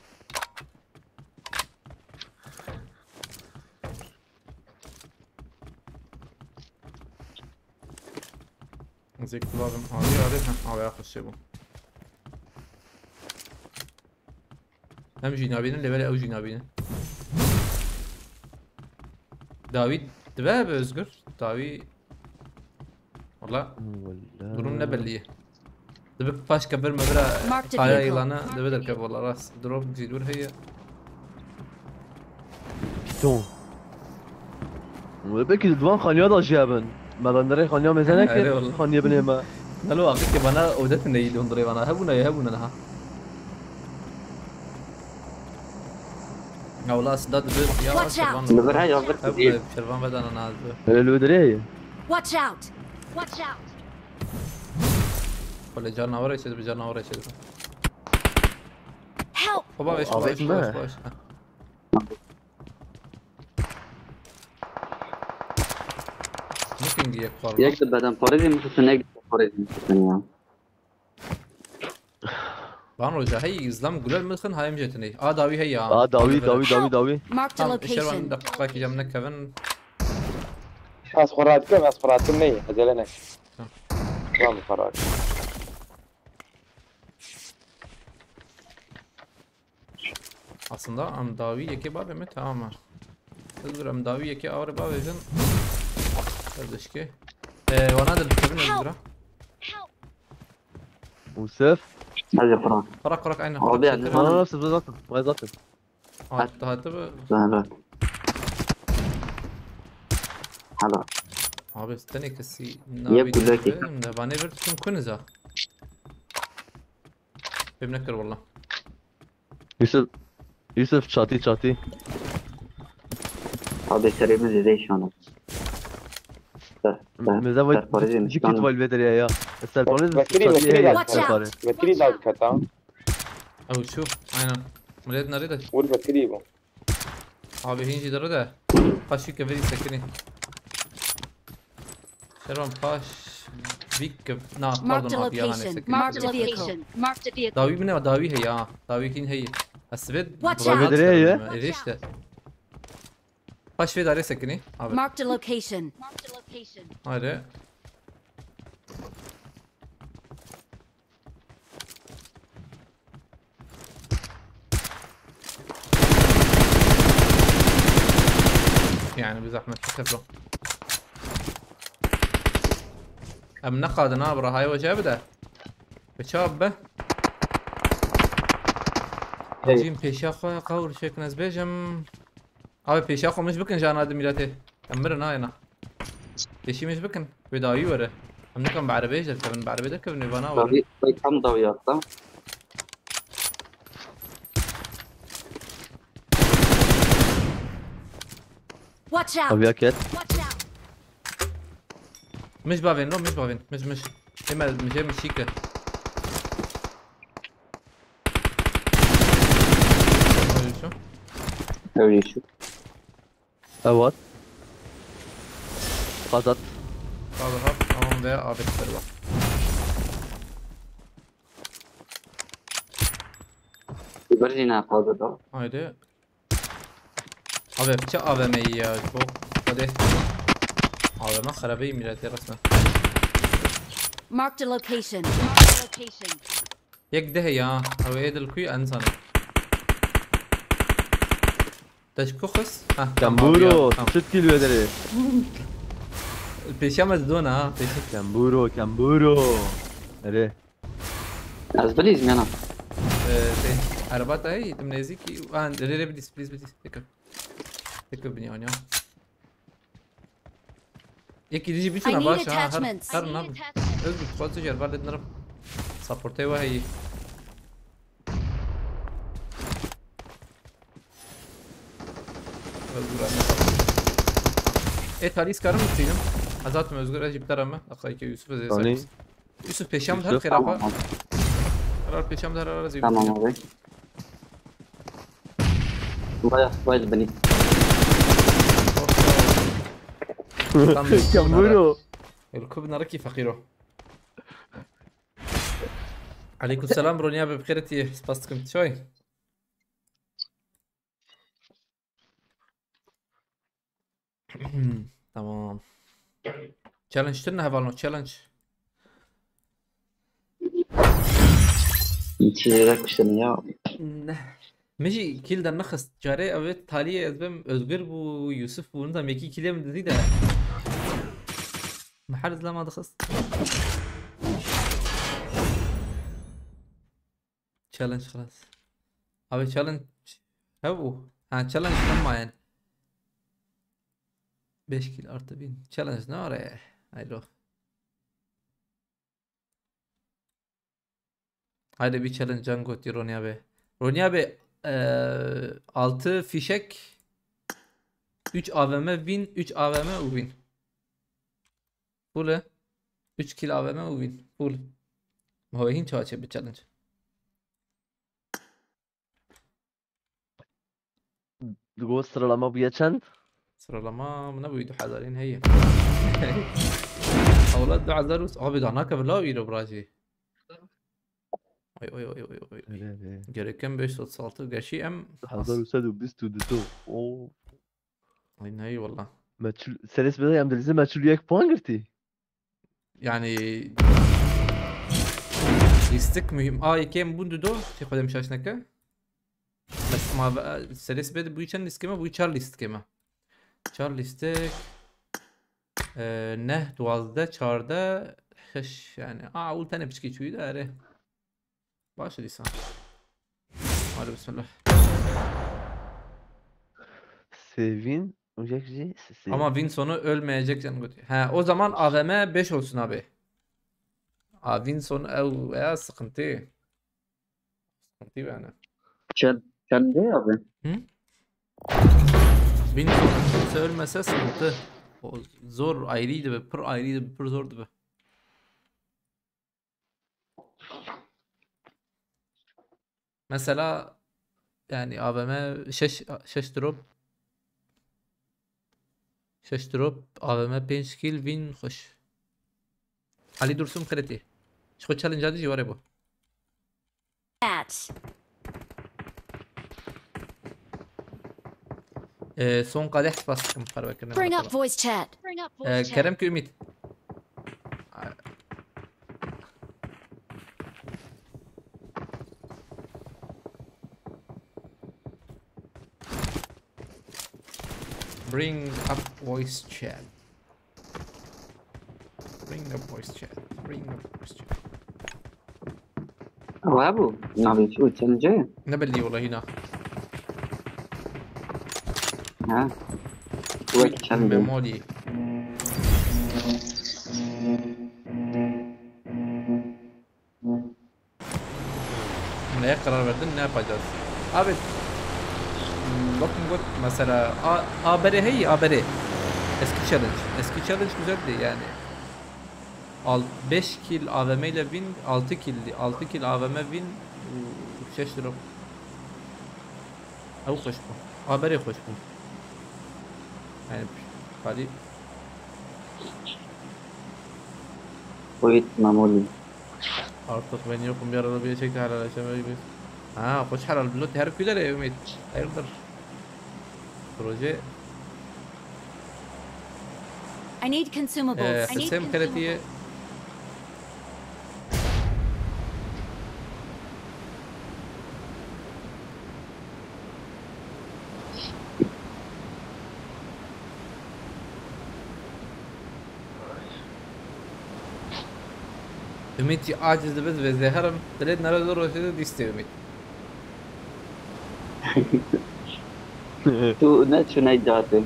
Zek kulabim abi abi ha abi ya xweşe bu. Hem jî nabînin, lê belê ew jî nabînin. Dawî dibe be Özgür. Dawî. Wala Wala. durum ne belli ye. Dibe paşka bir mevra Marked kaya vehicle. Yılanı dibe derke wala rast. Drop zî dur heye. Piton. Wê belkî li divan xaniya da jî hebin. Me da nerê xaniya mêze Erê nekir. wala. Xaniye binê me. Nalo axir ke bana odet neyî Londra'yı bana. Hebûna ya hebûna ha. Ya wala aslında dibe ya Watch out. şervan. Li vir he ya vir Hebûna değil. şervan vedana nazı. Hele li wê derê ye. Watch out! Watch out! Böyle canavar içedi, bir canavar içedi. Help! Baba beş, Abi baba beş, ne? baba beş, baba beş. Ha. Looking diye korna. Yek de beden parêzê min xistin, yek de parêzê min xistin ya. Van roja hey izlam gulel mixin hayım jetiney. A dawi hey ya. Aa, dawi, dawi, dawi, dawi. Marked a Tamam, şervan location. Dakika ki cam ne Kevin. Ez xwe radikim, ez xwe radikim neyê, ecele ne. Tamam, xwe radim. Aslında em dawi yekê bavê me tamam. Siz bir em dawi yekê avre bavê jin. Kardeşke. Ee, wana da bir Kevin öldür ha. Yusuf. Hadi Frank. Korak korak aynen. Abi, Korak yani, çetin. Tamam, tamam, siz zaten. Vay zaten. Hattı hattı bu. Zahra. Hala. Abi sen ikisi Niye nabi bu zeki? Benim de bana bir tüm kuniza. Benim ne kır valla. Yusuf. Yusuf çatî çatî. Abi serimiz de şu an. Ser, ser, Meze vay serparêzê cik Müslüman. tuval vedir ya ya. Serparêz Vekirî, çatî vekirî ya, bak. Watch out. serparêz. Vekirî dal keta. Ew şu. Aynen. Millet nerede? Vur vekirî bu. Abi hinci dere de. Kaşık keveri sekini. Şervan paş. Big kev. Na Marked pardon a abi ya hani location. sekini. Marked a vehicle. Marked a vehicle. Dawi bine dawi hey ya. Dawi kin hey. Asibet. Watch Vay out! be, nereye ya? Erişte. Paş ve dare sekini. Abi. Marked a location. Haydi. yani, bi zehmet, bikevro. Em neqadin ha, bi rehayê we jê bide. Bi çav be. Hey. Hacîm pêşiya xwe qewr çêkin ez bêjim. Abi pêşiya xwe mij bikin jana di mîretê. Em mirin ha êna. Pêşî mij bikin. Wê dawî were. Em nikan bi erebeyê jî derkevin. Bi erebeyê derkevin wê vana were. Dawî, dawî tam dawî hatta. Watch out! Aviya ket. Watch out! Mij bavên lo, mij bavên. Mij, mij. Ê me, mijê min şî kir. Ew yê şu. Ew yê şu. Evet. Qazat. Abi hap, tamam ve afet serva. Biberî ne qazat o? Haydi. Abi, piçe A V M'yi ya, çok. Hadi. A V M xerabeyi milletê resmen. Marked a location. Marked a location. Yek de ya. Abi, edil kuyu en sana. Teşkuxus. Ha, tamam, Kemburo, abi, ya, tamam. Çit kil vedere. Pêşiya me didona ha, pêşiya. Kemburo, Kemburo. Erê. Ez bilîzim yana. Ee, şey, araba da iyi, tim nêzîkî. Ha, rê rê bilîz, bilîz, bilîz. Teke. Teke bin yani ya. Yekî dijî I biçûna need baş ha, her, attachments. Her nam. Özgür, tu xwazî jer, var lê dinirm. Supportê we heyî. Özgür abi. E, talî skarim bitirînim. Azatım Özgür, ez jî biterim mi? Dakika iki, Yusuf, ez Talî. Yusuf, pêşiya min her Yusuf, xêra xwe. Tamam abi. Herar pêşiya min her, herar ez ê Tamam bitirînim. Abi. Vay, vay beni. Tam Kemburo. El ku binaraki fakiro. Aleyküm selam, Ronya be, bi xêr tî, spas dikim, çawa yî? Tamam. Challenge tune hevalno, challenge. Çi yere kuştun ya? Ne. Min jî kîl dernexist. Carê ev ê taliyê ez bim, Özgür bû, Yusuf bû, nizam yekî kîlê min didî de. Min her zilama dixist. Challenge xelas. Abi challenge hebû. Ha, challenge hema yani. Beş kîl artı bin. Challenge ne ara ya? Haylo. Haydi bir challenge can gotî Ronya be. Ronya be, eee, altı fişek, üç A V M win, üç A V M û win. Full e. Üç kill A V M û win. Full. Ma wê hîn çawa çê bi challenge. Digo sıralama bûye çend? Sıralama min nebûyî du hezarîn heye. Ewlad du hezar û, abi da nake vila îro birajî. Oy, oy, oy, oy, oy. Öyle be. Gereken beş yüz otuz altı gerçi em. Du hezar û sed û bîst û du. Oo. Ay, ney valla. Meçhul, Seres Bey em dilizî meçhul yek puan girtî. Yani lîstik mühim. A, yekê em bûn dido. Tê xwe dem şaş neke. Mes ma ve-, Seres Bey de bûyî çend lîstikê me? Bûyî çar lîstikê me. Çar lîstik. Ee, neh, duwazdeh, çardeh, şeş yani. A, ul tenê piçkî çûyî de erê. Baş e dîsa. Hadi bismillah. Sevin, ocak ji sesi. Ama Winston'u ölmeyecek canım götü. He, o zaman A V M beş olsun abi. A, Winston ev ya sıkıntı. Sıkıntı yani. Çend, çend ne abi? Hı? Winston ölmese sıkıntı. O zor ayrıydı be, pır ayrıydı be, pır zordu be. Mesela yani A V M şeş, şeş drop. Şeş drop, A V M pênc kill, win xweş. Ali Dursun kreti. Ji xwe challenge dijî were bu. At. Ee, son kadeh spas dikim, parve kirine. Bring up voice chat. Ee, Kerem ki Ümit. Bring up voice chat. Bring up voice chat. Bring up voice chat. Ew hebû. Navê çi bû? Challenge? Ne belli wala hîna. Ha. Wek challenge. Memoli. Ne karar verdin, ne yapacağız? Abi, wek min got, mesela, a, A B R hey, A B R. Eski challenge. Eski challenge güzeldi yani. Al, beş kill A V M ile win, altı kill, altı kill A V M win, şeş lira. Ew xweş bû. A B R xweş bû. Yani, hadi. Wait, Memoli. Artık ben yokum, bir arada bir şey halal yaşamayı bir. Ha, hoş halal pilot her kuyuda ya Ümit. Hayırdır? Proje. I need consumables. Ee, Hüseyin Karatiye. Ümit aciz de biz ve zeherim. Dilet nara zor olsaydı diste Ümit. Tu ne çuney date.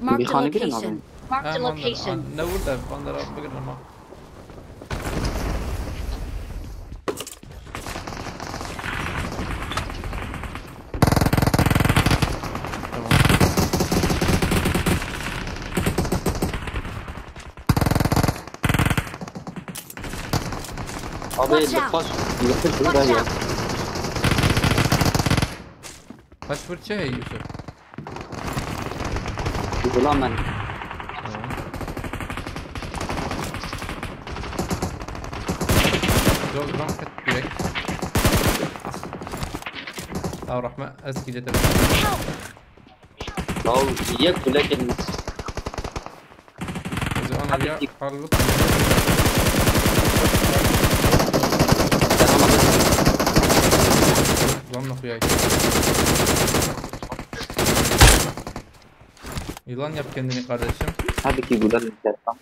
Marked a Bir hane girin abi. Location. Marked a Aman da, location. an- ne burada? Bandara bakın ama. Tamam. Abi Watch out. Kaç yakın Watch şurada ya. Out. Kaç fırça hey Yusuf? Ulan ben. Tamam. Zor, zor, direkt. Ah. Ya Rahman, ez gideceğim. Ya yek bile gelmez. Hocam, Abi, ya, dik- harbi. Selam abi. Lan ne huyay. Yılan yap kendini kardeşim. Hadi ki güler istersen.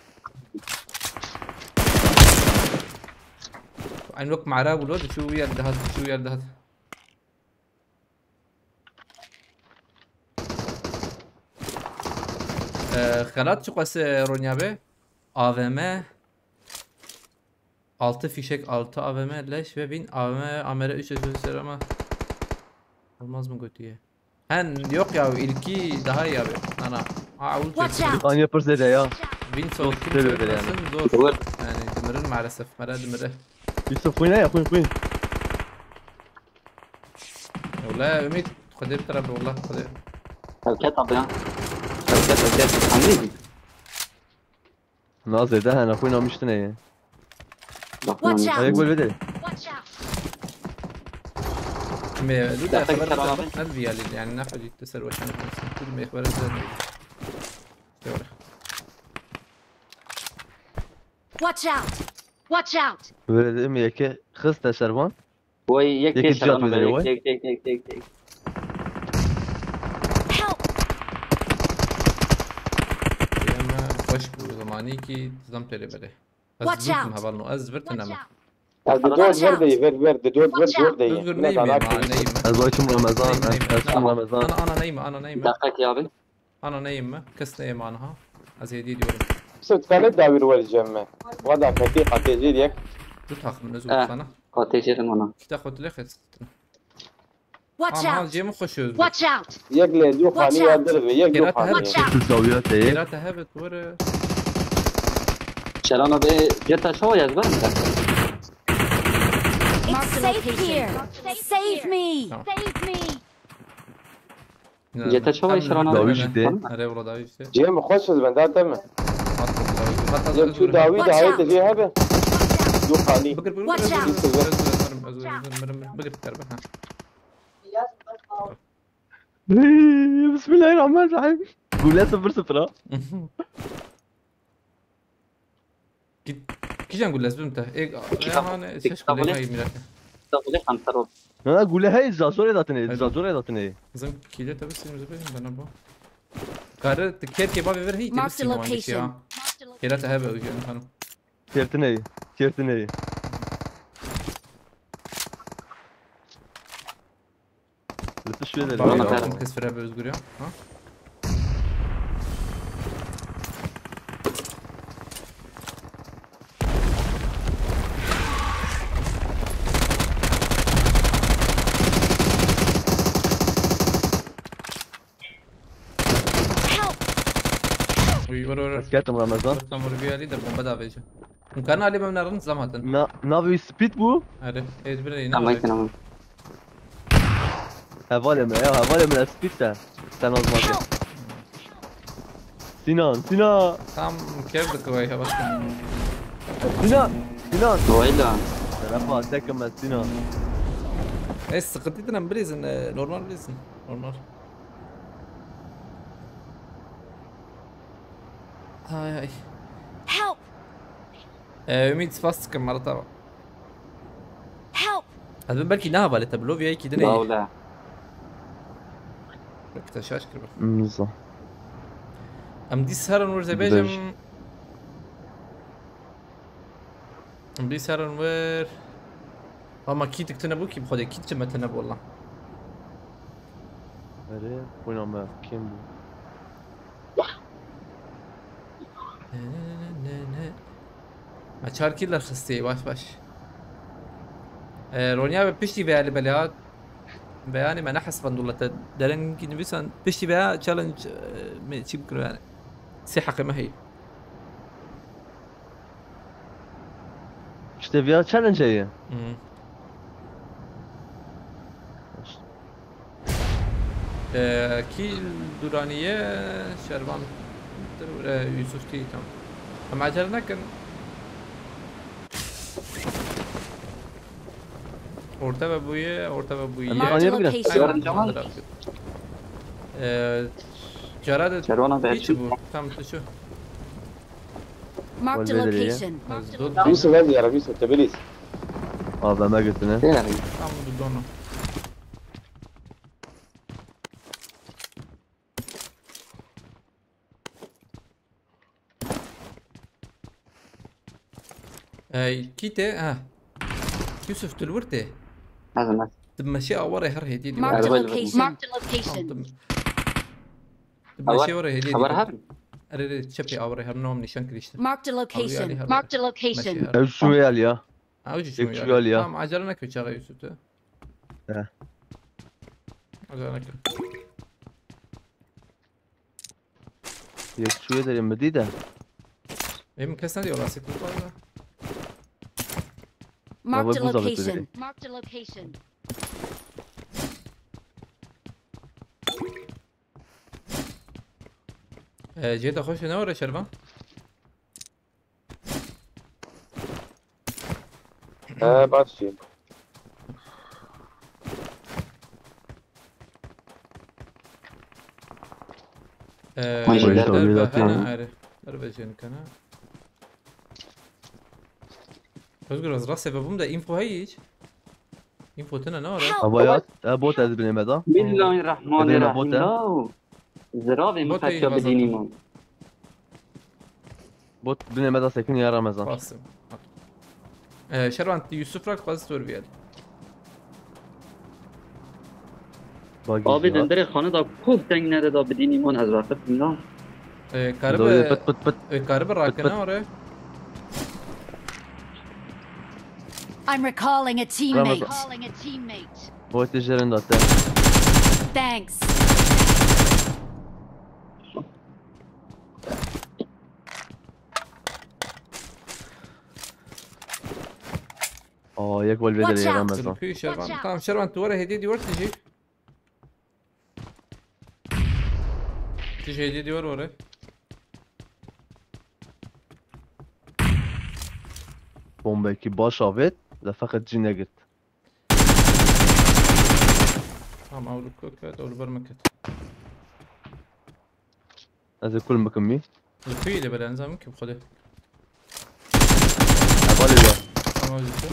Aynı wek mara bulu, şu yer daha, şu yer daha. Ee, xelat çi qas, e, Ronya be? A V M, altı fişek, altı A V M, leş ve bin A V M, A M R üç yüz ama olmaz mı götüye? Hen yok ya, ilki daha iyi abi. Ana. Aa, ulti. Watch out. Anya pir zêde ya. Bin Zor, soğuk kim tabii, tabii yani. çözmesin zor. Zor. Yani dimirin maalesef. Mara dimire. Yusuf, xwîne ya, xwîn, xwîn. Wala Ümit, Xwedê bi te re be, wala Xwedê. Şevket abi ya. Şevket, Şevket. Hangi? Na zêde hene, xwîna min ji tine ye. Watch out. Ayak gol bede. Watch out. Me, du Ya, de xeber peki, tamam. Ev viyalî, yani ne xwedî te ser weşan. Kul me xeber bize. Şöyle. Watch out. Watch out. Böyle dedim, yeke xiste servan. Vay yek Yeke pêş cihat adam verir, yek vay. yek yek yek yek. Help. Ema xweş bû, zemanî kî dizam têrê belê. Ez Watch birtim out. hevalno, ez birtim Watch nema. out. Ez di dor ver de ver ver di dor ver dor de. Özgür neyim ya, neyim. Ez bakım Ramazan, Neyim, ez neyim. bakım Ramazan. Ana, ana neyim, ana neyim. Dakika abi. Ana neyim mi? Kes neyim ana ha? Ez hediye ediyorum. Sırt kanet davir vereceğim mi? Vada kati katecir yek. Du takımın özgür Eh. sana. Katecir ona. İki dakika ötüle kestin. Watch Ana out. Cem'i koşuyoruz. Watch out. Yek le du Watch khani ya out. dir ve yek du Kira khani. tabii. Watch out. Şu dawiya te ye. Kira tehevet var. Şeran abi ceta şava yaz ben de. It's safe here. Save me. Tamam. Save me. Ceta şava Şeran abi. Dawi jî tê. Are valla dawi işte. Cem xweş ez ben date mi? At valla dawi. Hatta Yek tu dawi Watch daha out. te jê hebe. Du khani. Bıkır bıkır Watch bıkır. out. Özür dilerim, özür dilerim, özür dilerim, özür dilerim. Bıkır bıkır bıkır. Bismillahirrahmanirrahim. Gule sıfır sıfır ha. Git. Kîjan gule ez bim te? Ê, Kîjan? ya, hani, Kîjan? şeş gule hay mirate. Gule kanser oldu. Na na gule hey za zor ê datine, Haydi. Za zor ê datine. Zim kîle te bisim zibê bana bu. Karı te kerkê bavê ver hey te Marked bisim a o angeş ya. location. Kêra te hebe ucu hanım. Kertinê, kertinê. Li tu şuê de Bavê lê ya ya. Kim kes fire be Özgür ya. Ha? Help! Uy vur vur vur. Ketim Ramazan. Vur tam vur bir ali de bomba da verecek. Hûn kana alî bim nerin zam hatin. Na, navê wî Speed bû? Erê, ez bir Tamam reyna. tamam. Hevalê me ya, hevalê me Speed te. Sen az mazê. Sinan, Sinan. Tam kerdik vay ha bak. Sinan, Sinan. Dolayla. Şerefa, tekim ez Sinan. E sıkıntı dinem bilirsin, e, normal bilirsin. Normal. Ay ay. Help! E, Ümit spas sıkın Marat abi. Help! Ez bin belkî ne havale te bilo viya ki dinê. Dawla. Bak te şaş kir bak. Mza. Em dîs herin wir Güzel. zebêjim. Em dîs herin wir. Ama kîtik tune bû ki xwedê kît çime tune bû lan. Erê, bûna me kim bû? Ne, ne, ne, ne, ne. Me çar kî derxistî, baş baş. E, Ronya ve piştî veya li belê. Beyanê me ne hesbandû te derengî nivîsan piştî veya challenge, e, me çî bikiro yani. Sê heqê me heye. İşte viya challenge heye. Hı. E, kî duraniye Şervan. E, Yusuf tî tam. Em acele nekin. Orta ve bûye, orta ve bûye. Em aniye bigire. Location. Cemal. E, Cara de Şervan abi, hiç açın. Bu. Tam tuşu. Marked a Olabilir ya. Location. Dur. Yusuf, hadi ya Yusuf, Tbilisi. Abi ben götüne. Değer. Tam bu donu. Ey, kî te? Ha. Yusuf, tu li wir tê? Lazım lazım. Tu meşê awarê her hêdî dî. Marked a Arabayla location. bakayım. Marked a Tamam, location. tu, tu meşê warê hêdî dî. Haber har. Erê, erê, çepê awarê her nom nîşan kirîşte. Marked a location. Abi, Marked a Meşê location. her. Ev şu yal ya. Ha, ucu Tek şu şu yal ya. Tamam, acele nekir çağa Yusuf tu. He. Acele nekir. Yek şu yal mi dî de. Benim kes ne diyor lan, sıkıntı var mı? Marked a Baba, bu da location. götürecek. Marked a location. Ee, Ceyda hoş ne var Şervan? He, başlayayım. Ee, Ay, derbe Ceyda, hene, Ceyda. Ayrı. Derbe jên kana. Özgür, ez rastê vebûm de info heye hiç? Info tine ne var? Help! Havaya, e, bot ez bineme da. Bismillahirrahmanirrahim. Bot, ha? Law. Ziravê min Bot qetiya heye, bidînî min. Bot bineme da sekin ya Ramazan. Bastım. Ee, Şervan, Yusuf rak fazla soru bir yer. Bak Abi ya. dindirê xane da kov teng nede da bidînî min ez veqifim la. Ee, Doğru, karibe, pıt pıt pıt. ee, karibe rakine pıt. Oraya. I'm recalling a Ramazan. teammate. Bot jerin da te. Thanks. Aa, yek gol bedeli Watch out. yaramaz lan. Zülfü, Şervan. Watch out. Tamam, Şervan, duvara hediye diyor tiji. Tiji hediye diyor oraya. Bombeki baş avet, da fakat cine git. Tamam, avru koket, avru vermeket. Ez ê kul bikim mi? Zülfü ile belen zaman ki bu kadar. Hadi ya. Tamam, düştü.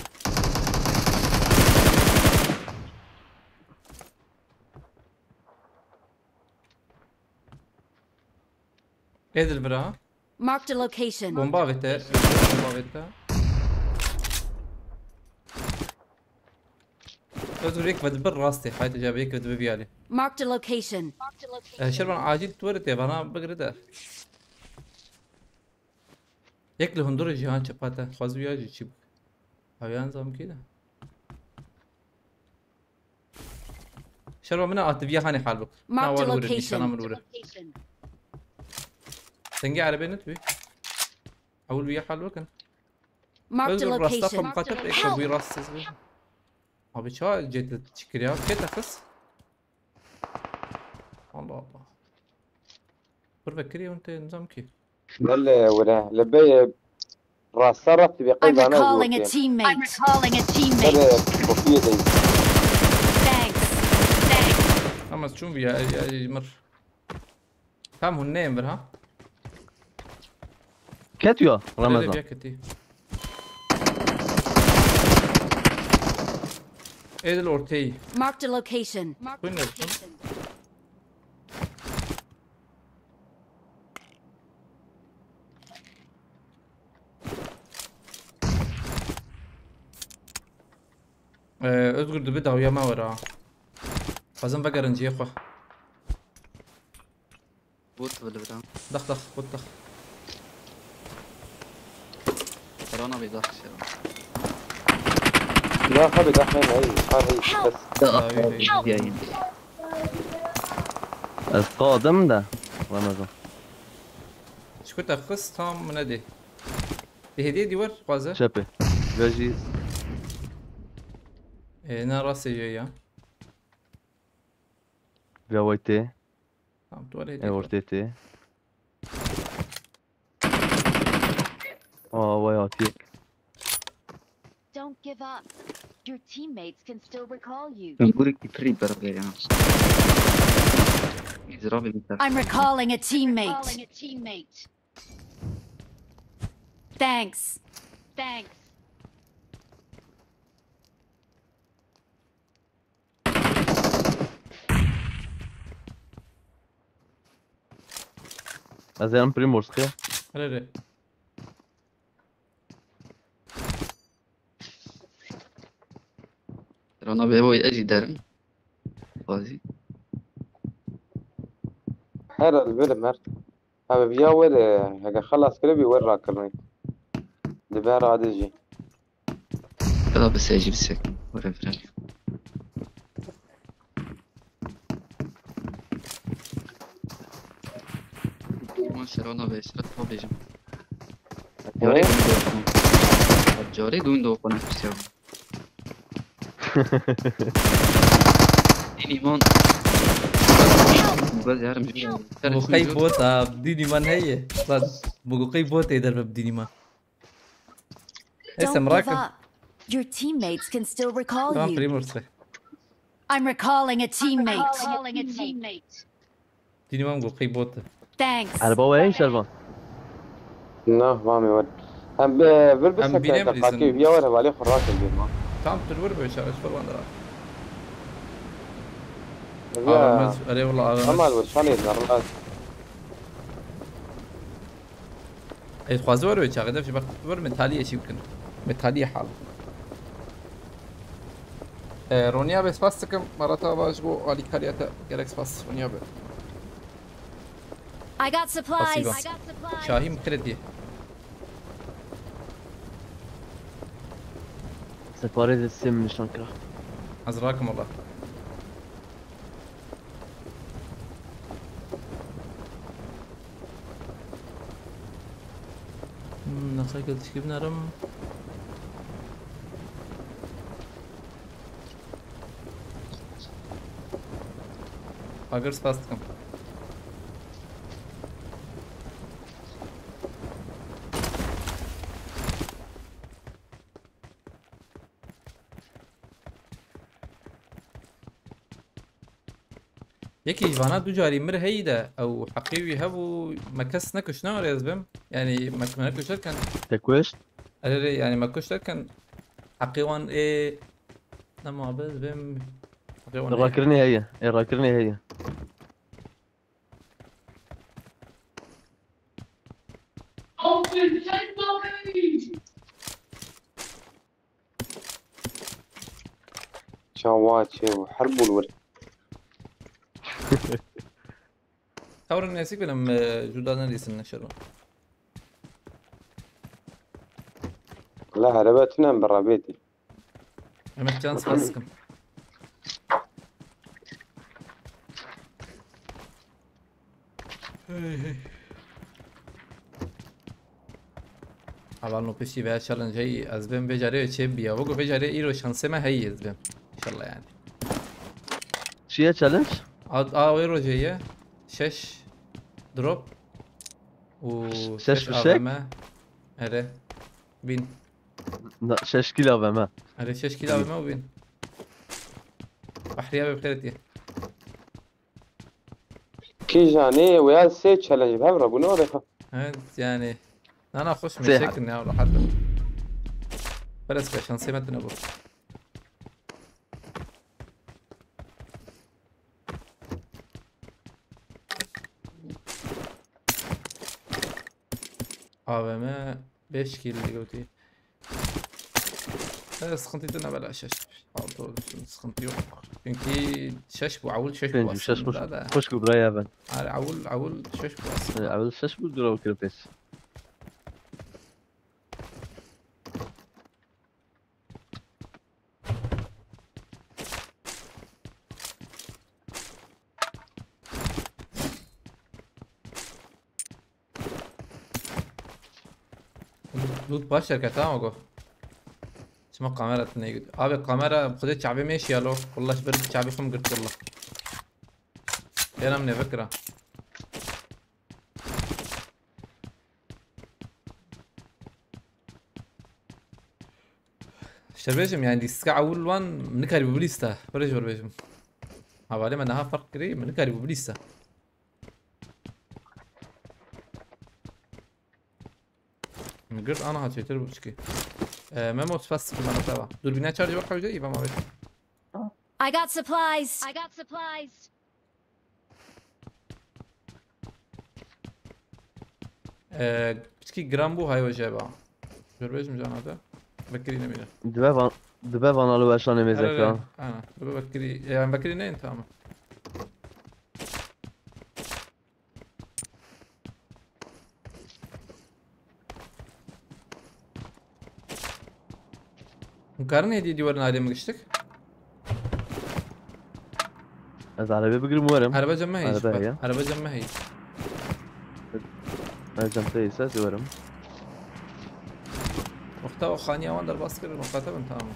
Edil bira. Marked a location. Bomba avête. Bomba avête. Özgür, yek ve bir rastê. Haydi cevap, yek ve bir bir yani. Marked a location. E, Şervan, acil tuvalet ya, bana bir de. Yek li hundur cihan çepate. Xwaz ya ji çi. Hayan zam ki de. Şervan, mina ativiya hani hal bik. Na Marked a war wure, nîşana min location. Wure. Sengê erebê ne tu? Ewil wiya hal bikin. Marked a Özgür, rasta location. xwe biqatir, êka wî rast siz bêjin. Abi, ça cedid çikir ya, kê te xist? Allah Allah. Pir vekirî hûn tê nizam kî. Belê wire. Li bê rasta rast bi I'm qeyda ne recalling a gotiye. Teammate. I'm recalling a teammate. Belê kopiyê de. Thanks. Thanks. Ama çûn viya, ya, ya, mir. Tam hûn neyên vir ha? Ket ya Öyle Ramazan. Bir yakıtı. Edil ortayı. Marked a location. Bu ne biçim? Ee, Özgür dibi dawiya me were ha. Xwazim vegerin cihê xwe. Bot bile bira. Dax dax, bot dax. Serana bir dax Serana. Ya xwe bi dexmên hey, her hey bes. Dawi. Yayın. Ez qadim de Ramazan. Çiku te xist tam min nedê. Di hêdiyê dî wer xwaze. Çepê. Vejî Ee, ne rastê jê ya. vewaytê. Tam tu wer hêdiyê. E ortê tê. Aa vay hatî. Don't give up. Your teammates can still recall you. Gurikî pirî beraber ya. Zirabê biter. I'm recalling a teammate. Calling a teammate. Thanks. Thanks. Ez ê em Primorsk ya. Here re. Serana be boy ejî derim. Bazî. Her el verim her. Abi viya were, heke xelas kiribî wer rakirinî. Di ber adê jî. Kala bi sejî bi sekin. Whatever. Aman Serana be, Serana bêjim. Carê dûn doxuna. Carê dûn doxuna kusiya. Dînî man. Baz yarim. Bu qey bot ha, dînî man heye. Lan, bu qey bot ê derve dînî man. Neyse, Don't give merak up. Your teammates can still recall Tamam, you. Primorsk. I'm recalling a teammate. Calling a teammate. Dînî man bu qey bot. Thanks. Erba we heye Şervan. Na, vamê wer. Em bi vir bi Em seke bînê de bilîzin. Fakir viya were hevalê xwe rakin bê ma. Tam tu li wir be, çareş xwe van dira. Viya. Ağamız, erê wala ağamız. Ama bu şanê normal. Ez xwaze were çaxê de, bak, were me taliyê çî bikin. Me taliyê hal. E, Ronya be spas dikim, Marata baş bu alîkariya te gerek spas Ronya be. I got supplies. Pasiba. Şahî min krediye. Separê de sê min nişan kira. Ez rakim wala. Hmm, nasıl geldi ki binerim? Agir spas dikim. Yekî ji vana du carî mir heyî de ew heqî wî hebû, me kes nekuşt, ne were ez bim. Yanî me, me nekuşt derken. Te kuşt? Erê, erê, yani me kuş derken heqê wan ê nema biz bim heqê wan ê. Rakirinê heye. Ê rakirinê heye. Çawa çê û her bûl wir. Tawrin nesîk benim e, juda ne diyesin ne şerba. La herebe tune bi rebêtî. Mehmet can spas sıkım. Hey, hey. Heval no piştî veya challenge heyî ez bêm vê carê çê biya. Wego vê carê îro şansê me heyî ez bêm. İnşallah yani. Çi ye challenge? A, a wê rojê ye. Şeş drop. Û Şeş fişek? A V M. Erê. Bin. Na, şeş kilo A V M. Erê şeş kilo A V M û bin. Bahriya be bixêret ye. Kîjanê wê ya sê challenge bi hev re bûne were. Evet yani. Nana hoş Sê meşekin ya rahat. Biraz ka şansê me tune bu. A V M beş kill gotî. Evet, sıkıntı da ne bela şeş. Altı olsun, sıkıntı yok. Çünkü şeş bu, avul şeş bu Pênc û şeş aslında da. Xweşk û biraya ben. Hani avul, avul şeş bu aslında. Ewil şeş bû dura kir pêş. Loot baş derket ha Mago. Çima kamera tine git. Abi kamera xwedê çavê me şiyalo. Wallah ji ber çavê xwe min girt wallah. Êram ne vekira. İşte bêjim yani lîstika ewil wan nikarî bi lîsta. Böyle jor bêjim. Havalê me niha fark kirî, min nikarî bi lîsta. Min girt aniha çêtir bû çikî. Ee, Memo spas sıkı bana tava. Dur bine charge bak hocayı bana ver. I got supplies. I got supplies. Ee, piçkî giran bû hay hoca ba. Dur bêjim cana te. Bekirî nemîne. Dibe van, dibe van alo eşanê mêze Erê, kira. Ana, dur bekirî. Yani bekirî neyin tamam. Hûn karin hêdî dîwarên alê min giştik? Ez arabê bigirim werim. Araba cem me heyî. Araba Bak, heye. araba cem me heyî. Ez cem te ise ez werim. Wexta o xaniya wan derbas kirin, wexta te bin tamam.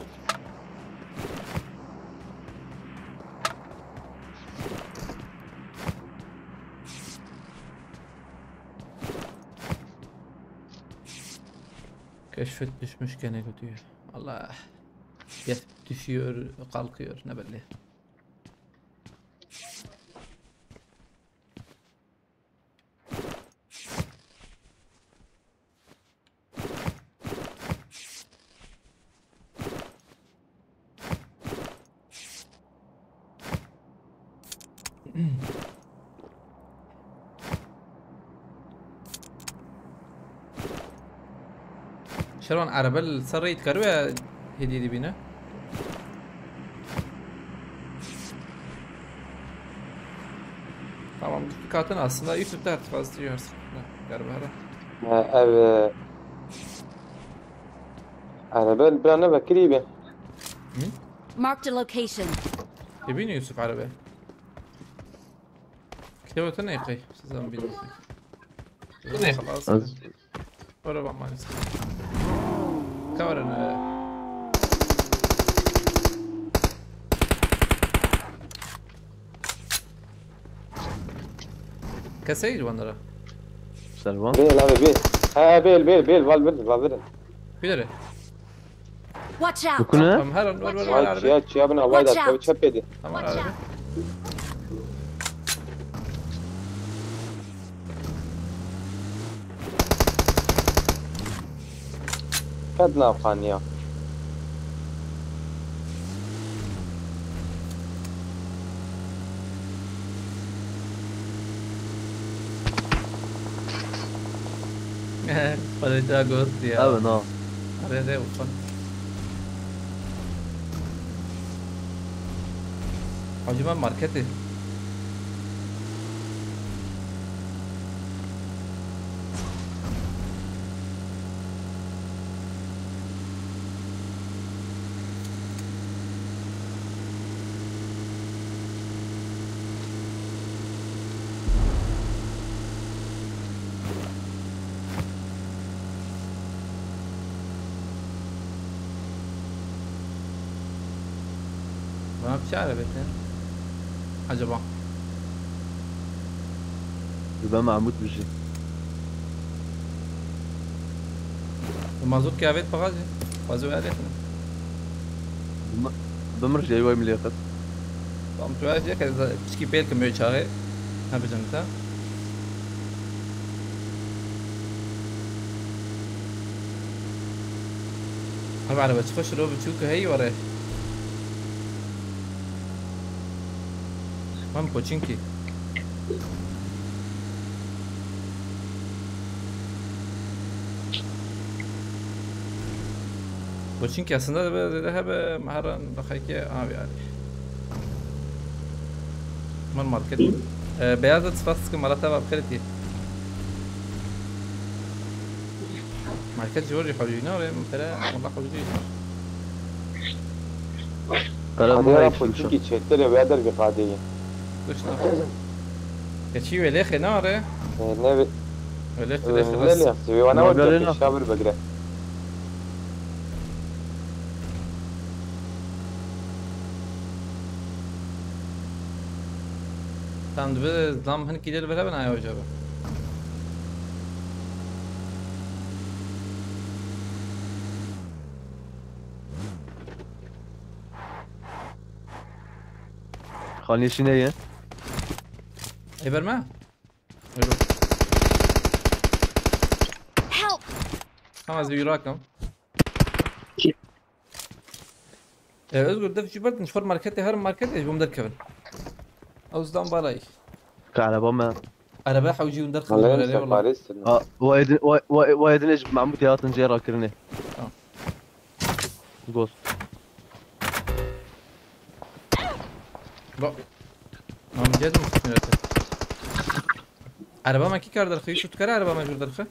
Keşfet düşmüş gene götüyor. Allah. Gel, düşüyor, kalkıyor, ne belli. Şerwan, araba li ser rê dikaribe hediye dibîne. Tamam, katin aslında YouTube-da artık fazla diyor artık. Galiba herhalde. Ha, ev, e, araba bira ne bekirî be. Marked a location. Dibîne Yusuf araba. Kitaba tu ne qey? Siz zan bilin. Ne xalas. Ora bak maalesef. Kamerayı. Keseydi onlara. Servan. Bêl abi bêl. Ha bêl bêl bêl val bir val bir. Bir yere. Watch out! Bukune? Tamam, her an var var var Val araba. çiya çiya bin Allah da Watch out. tabi çepedi. Tamam Watch araba. out! Qet navxaniya. Xwedê te gost ya. Ew na. Arê de ufa. Hacı ben marketi. Bana bir şey arabeti. Acaba? Bi Mahmut bijî. Mazot kâvet paxacı. Fazla öyle etme. Bimir jey way milê xist. Tam tu her şey kez piçki pêl kim çağı. Ne bileyim ta. Abi araba çıkış ro bir çuk hey var. Lan Pochinki. Pochinki aslında da böyle hebe maharan da hayki abi yani. Man market. Ee, beyaz da spas sıkı marata var kredi. Market jor jî hewcî nare, min pere wela hewcî. Pere Hadi min ya heye Rapo, kişmişe. Çuki çêtir e, wê dergê qadê ye. Kuşna. Keçî welê xê nare. E, ne ve, Welê e, xê ne xilas. liyasi, wê wana Magalê werde na. pêşa bir bigire. Tam dibe zam hin kîlê li vir hebin aya hoca be. Xanî şîne ye. Ê berme? Ê ber. Help! Tamam ez bir yürü akım. E, Özgür, dev jî berdin, ji xwe marketê, her marketê ji bo min derkevin. Ew zidan balay. Ka araba me. Araba hewcî hûn derxin Malê were min lê wala. separêstin. Ha, wa edin, wa, wa, wa edin ji Mahmut ya hatin jê rakirinê. Tamam. Gost. Bak. Lan bir geldim üstüne öte. Araba me kî kar derxi, Yusuf, tu kare araba me jûr derxi.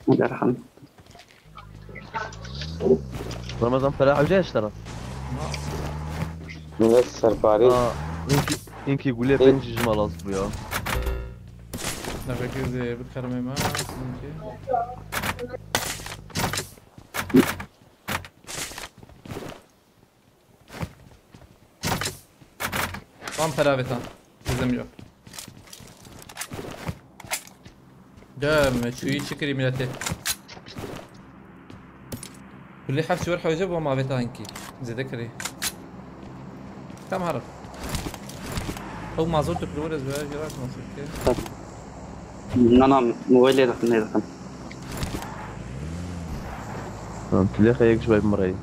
Derhan. Ramazan pere hewce eştera. Millet serparê. Ha, inki, inki gule E- penci jima lazım bu ya. Nefekir zê bir karmê me, sanki. Tam peravetan. Bizim yok. Deme, şu iyi çıkır milleti. Kulli hepsi var hawıza bu maveta inki. Zede kırı. Tam harap. Ew mazot tu kırı were züya jirat mazot ke. Na na, mobaylê dixin, nêdixin. Tamam, tu lê xeyek ji bay mirey.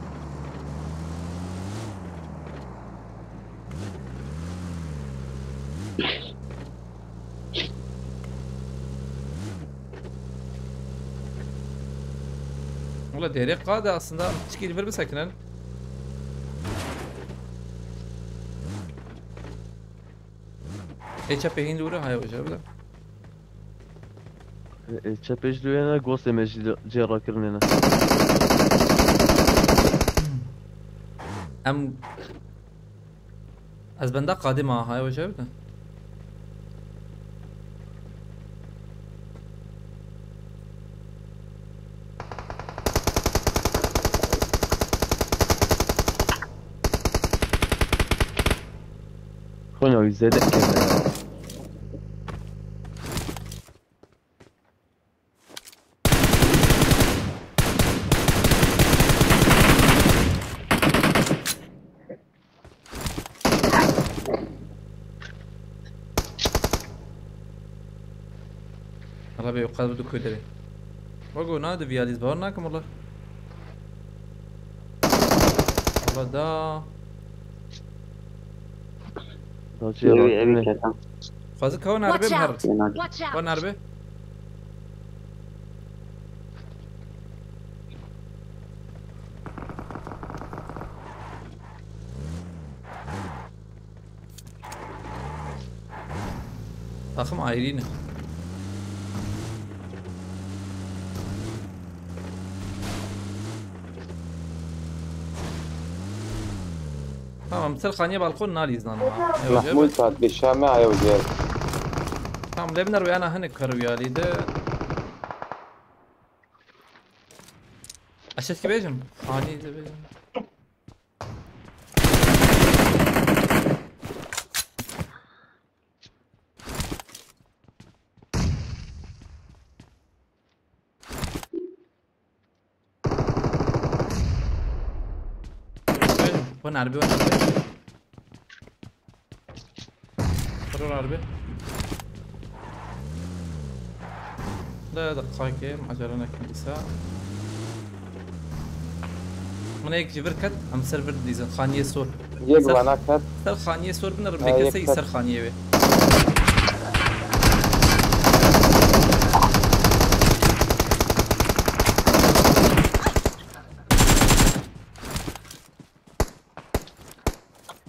Wala derê qade aslında piçkî li vir bisekinin. Ê çepê hîn dûre haya hoca bile. E, e, çepê ji duyê ne, gostê me jî cê rakirinê ne. Em ez benda qadê ma haya hoca bile. Konya wî zêde keve. Arabê yukarı bir kuyu derê. Bak o ne, di viyalîz bawer nakim wala. Wala da. Dawçi Evi, evi yaratı. Ketan. Xwazı kawan erbe Watch mi her? out! Kenan. Watch out! Wan erbe. Takım ayrı yine. Tamam, ser xaniye balkon nalî zan. Mahmud saat beşa me ayew diye. Tamam, lebiner ve ana hani karı yalî de. Aşağıdaki bejim. Ani de bejim. Wan erbe, wan erbe. Wan erbe. Da, da, qake, macera nekin dîsa. Min yek ji vir ket, em ser vir dîzin, xaniyê sor. Yek Ser- vana ket. Ser xaniyê sor bin, Ha, yek ket. Ser xaniyê wê.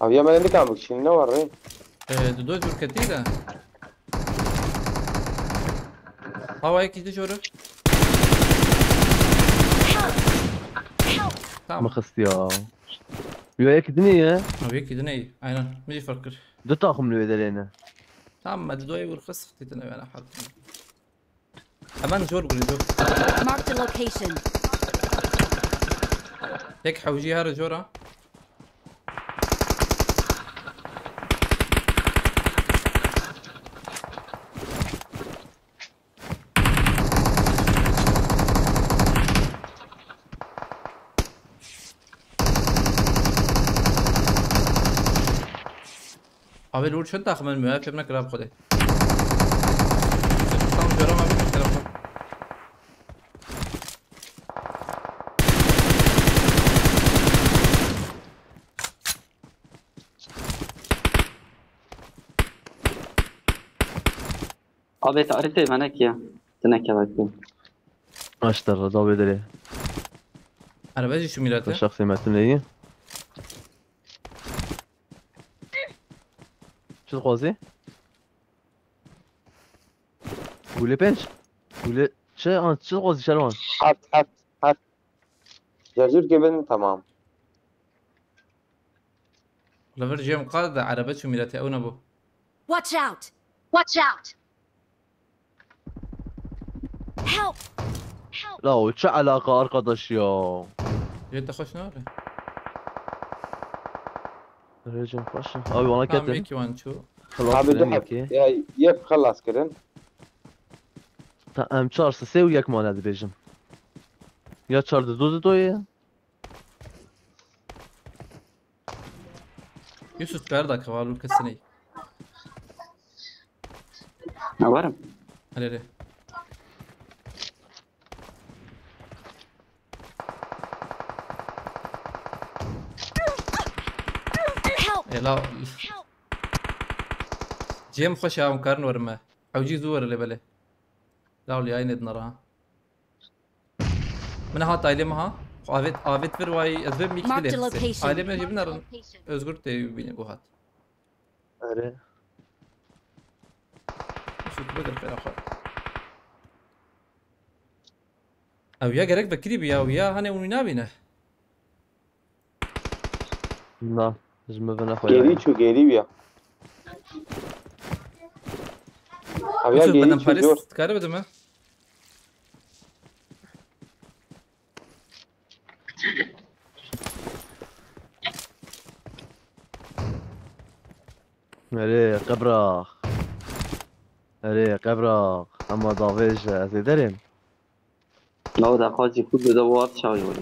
Abi ya ben ne kadar şimdi ne var re? Ee, Dudo cürketî de. Havaya gidiş oraya. Tamam. Mı kıstı ya? Yo, yek dinê ye. Abi yek dinê. Aynen. Mi fark kir. Du takım lüye derene. Tamam, hadi doyı vur kız. Titine ben hal. Hemen zor gülüyor. Marked a location. Tek havcı her zora. Abi lur çend takımın müev çepine kırab xode. Tam göremem bir tarafı. Abi tarih de bana ki ya. Tine kevakti. Aştar da bir dere. Araba jî şu mirete. Şahsi metun iyi. Çi dixwazî? Gule penc. Gule çi an çi dixwazî Şerwan? Hat hat hat. Cazur gibi tamam. Lever cem qad da araba şu mirete ew ne bu. Watch out! Watch out! Help! La o çi alaka arkadaş ya? Jete xweş nare. Rejim xweş. Abi bana Tamam ketin. Yeki wan çu. Xelas Abi kirin de yekê. ya yek xelas kirin. Ta em çar sisê û yek mane dibêjim. Ya çar di du di doyê. Yusuf kar da kavalur kesiney. Ne varım? Hele hele. Help! Ela. Cem xweş ya em karin werime. Ewcî zû were lê belê. Lawlî aynê dinara. Min hat ailê min ha. Avêt avêt vir way ez vê mîk Marked bilê. a location. Ailê min jî binerin. Özgür tê bîne guhat. Erê. Şût bidir xêra xwe. Ew ya gerek vekirî bi ya, ew ya hane ûnî nabîne. Na, ji min vine xwe Geri ya. çu geri ya. Abi ya Yusuf, geri benim çu Paris zor. Dikare bide mi? Erê, qebra. Erê, qebra. Ama davêje, ez ê derêm. Law da xwazî ku bi de wat çaw yol.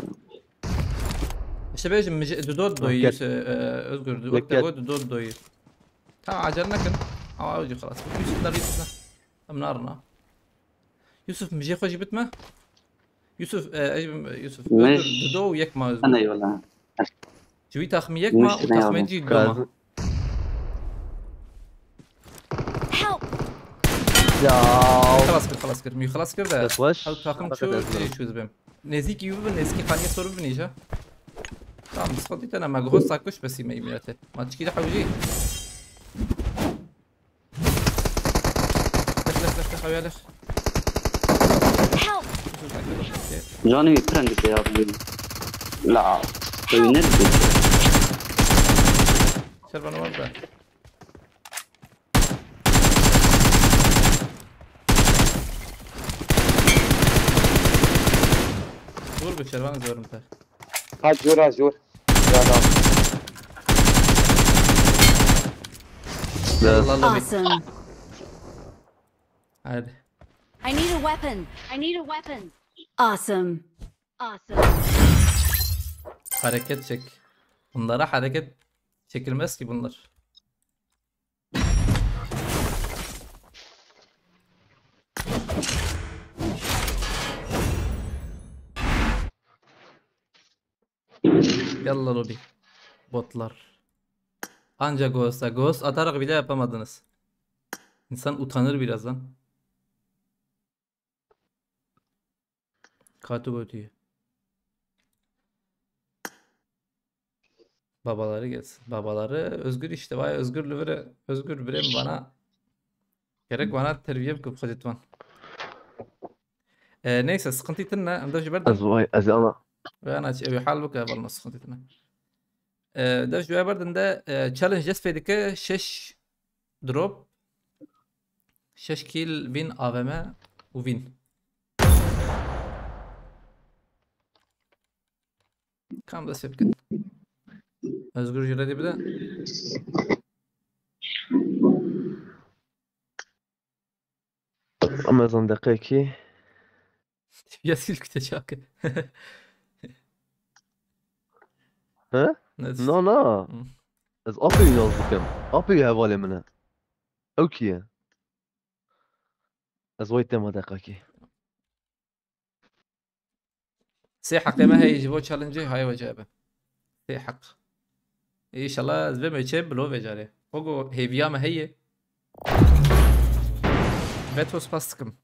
İşte bêjim, mi ji- Dudo doyî, Gel. Yusuf, e, Özgür, Gel, wek te gel. got Dudo doyî. Tamam, acele nekin. Ama o jî xelas. Yusuf nerede Yusuf ne? Em narina. Yusuf, mi jê xwe jî bitme. Yusuf, e, Eyüp, Yusuf, Özgür, Dudu û yek ma Özgür. Ana eyvallah. Ji wî taxmî yek ma û taxmê cî du ma. Help! Ya. Xelas kir, xelas kir. Mî xelas kir de. Dest baş. Ew taxim çû, ez çû dibim. Nêzîkî wî bibin, nêzîkî xaniyê sor bibin îja. Tamam, sıkıntı tane, me guhos sakuş besî me îmiyete. Ma çikî de hewcî. Lex, lex, lex, lex, hewya lex. Help! Canî wî pireng dike ya. La. Ew ne dike? Şervan var da. Dur bir Şervan, zorum te. Ha, jûra, jûr. Jana. Yallah, lobi. Awesome. Hadi. I need a weapon. I need a weapon. Awesome. Awesome. Hareket çek. Bunlara hareket çekilmez ki bunlar. Yallah lobi. Botlar. Anca Ghost'a. Ghost atarak bile yapamadınız. İnsan utanır birazdan. Katu gotiye. Babaları gelsin. Babaları Özgür işte. Vay Özgür li vire. Özgür birem bana. Gerek bana terbiye bikip xwedê tuan. E, neyse, sıkıntı tine. Em de ji ber de. Ez vay, ez ana. Ve ana ev hal bike, ev alma sıkıntı tine. E, de ji ber de, e, challenge dest pê dike, şeş drop, şeş kill, win A V M û win. Kam dest pê bikin. Özgür jî redî bide. Amazon deqekî. Ya sil kute çak. He? Ne? No, no. Hı. Ez apê yaz dikim. Apê hevalê min e. Ew kî ye? Ez way tema deqekî. Sê heqê me heye ji bo challenge-ê, haye wece be. Sê heq. Înşallah ez vê meçê bilo vê carê. Xwe ku hêviya me heye. Veto spas dikim.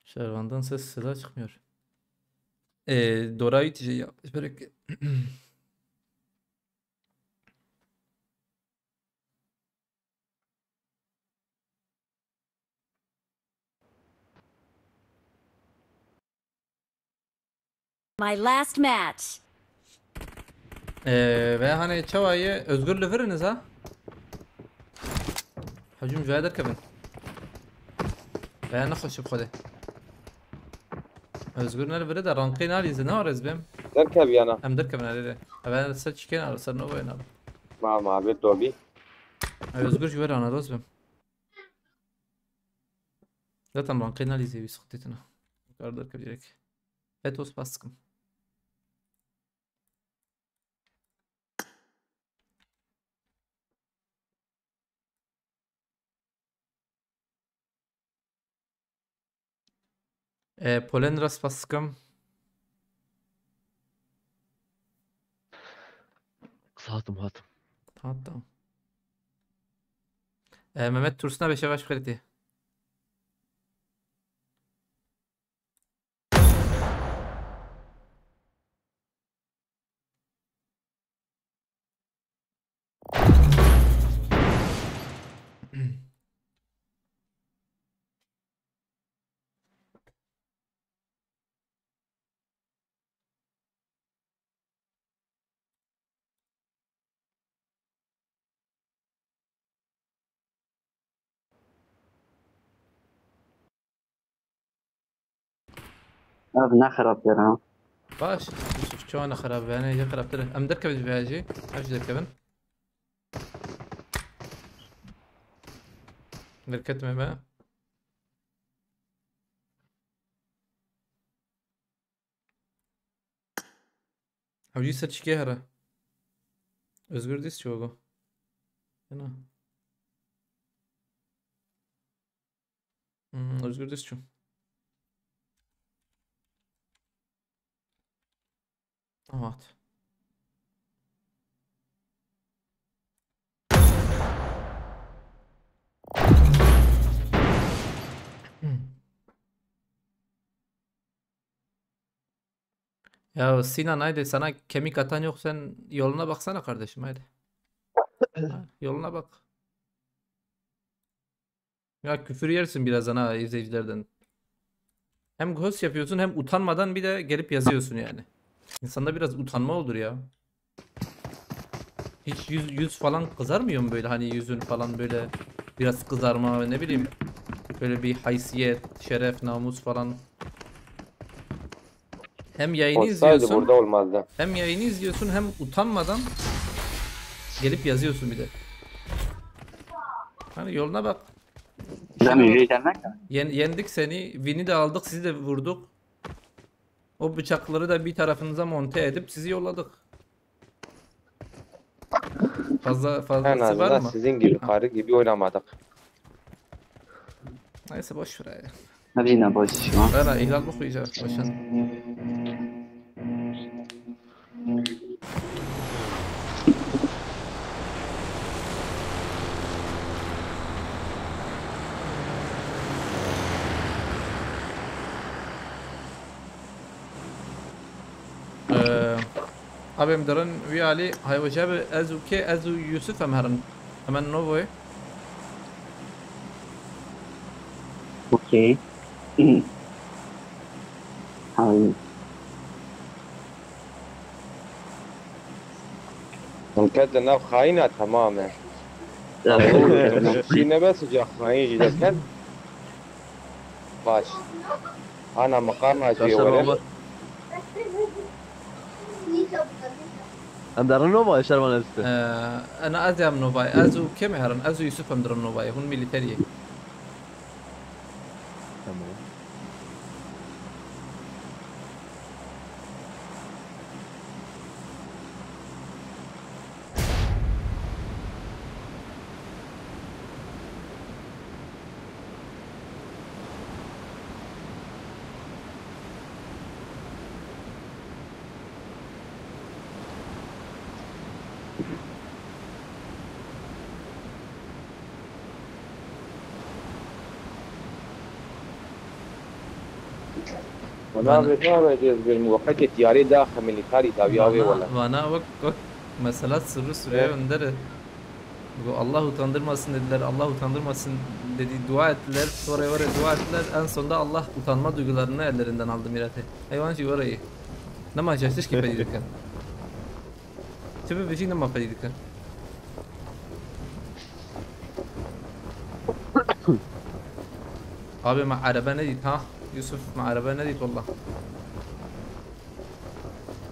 Şervandan ses seda çıkmıyor. Ee, Dora Ütücü ya. Bırak. My last match. Ee, ve hani çawa ye? Özgür li vir in ha? Hecûm ji we derkevin. Ve nexweş bi Xwedê. Özgür ne li vir e de rankê nalîze, ne arez bêm? Derkev yana. Em derkevin erê. Ev ser çikên alo, ser Novayên alo. Ma, ma, bir dobi. Ay, Özgür ji we re ana dost bêm. Zaten rankê nalîze wî sıkıntı tine. Kar derkev direkt. Veto spas dikim. E, Polen re spas dikim. Hatim, hatim. Tamam, tamam. E, Mehmet Tursun'a beşe baş kredi. Ev ne xerab kir ha. Baş, Yusuf, çawa ne xerab, yani ya xerabtir. Em derkevin ji vêya jî. Ev jî derkevin. Derketime me. Hewcî ser çikê here. Özgür Dizçoğlu. Yana. Hmm, Özgür Dizço. Amat. Ya Sinan, haydi, sana kemik atan yok, sen yoluna baksana kardeşim, haydi. Ha, yoluna bak. Ya küfür yersin birazdan ha izleyicilerden. Hem ghost yapıyorsun hem utanmadan bir de gelip yazıyorsun yani. İnsanda biraz utanma olur ya. Hiç yüz, yüz falan kızarmıyor mu böyle, hani yüzün falan böyle biraz kızarma, ne bileyim, böyle bir haysiyet, şeref, namus falan. Hem yayını Olsaydı izliyorsun, burada olmazdı. Hem yayını izliyorsun hem utanmadan gelip yazıyorsun bir de. Hani yoluna bak. Sen Şuna bak. Yen-, yendik seni, win'i de aldık, sizi de vurduk. O bıçakları da bir tarafınıza monte edip sizi yolladık. Fazla, fazlası var mı? En azından sizin gibi karı gibi oynamadık. Neyse, boş ver ya. Hadi yine boş iş lan. Valla ihlal bu kuyuca başan. Ee, Abi em dirin wî alî, hay weşe bi, ez û kê, ez û Yusuf em herin. Hemen Novoy. Okey. Hay. Him ket di nav xayîna temam e. Ya, Şî nebe sica xayîn jî deket. Baş. Ana miqarna jî Şaşırma were. Bak. Em derin Novayê, Şervan Elste. Ee, ena ez yam Novayê. Ez û kê me herin? Ez û Yusuf em dirin Novayê. Hûn milîterî yê. Tamam. Wana Vana- vê navê dê bir muveqetê tiyarê daxe milîtarî dawiya wê Vana, wele. Vana wek, wek mesela sirrî Sureyê Eh. Önder e. Bu Allah utandırmasın dediler, Allah utandırmasın dedi, dua ettiler, sonra oraya dua ettiler. En sonunda Allah utanma duygularını ellerinden aldı millete. Hayvan şey orayı. Nema şaştış ki peydikan. Tübü bir şey nema peydikan. Abi ma araba ne dit ha? Yusuf, ma araba ne dit wallah.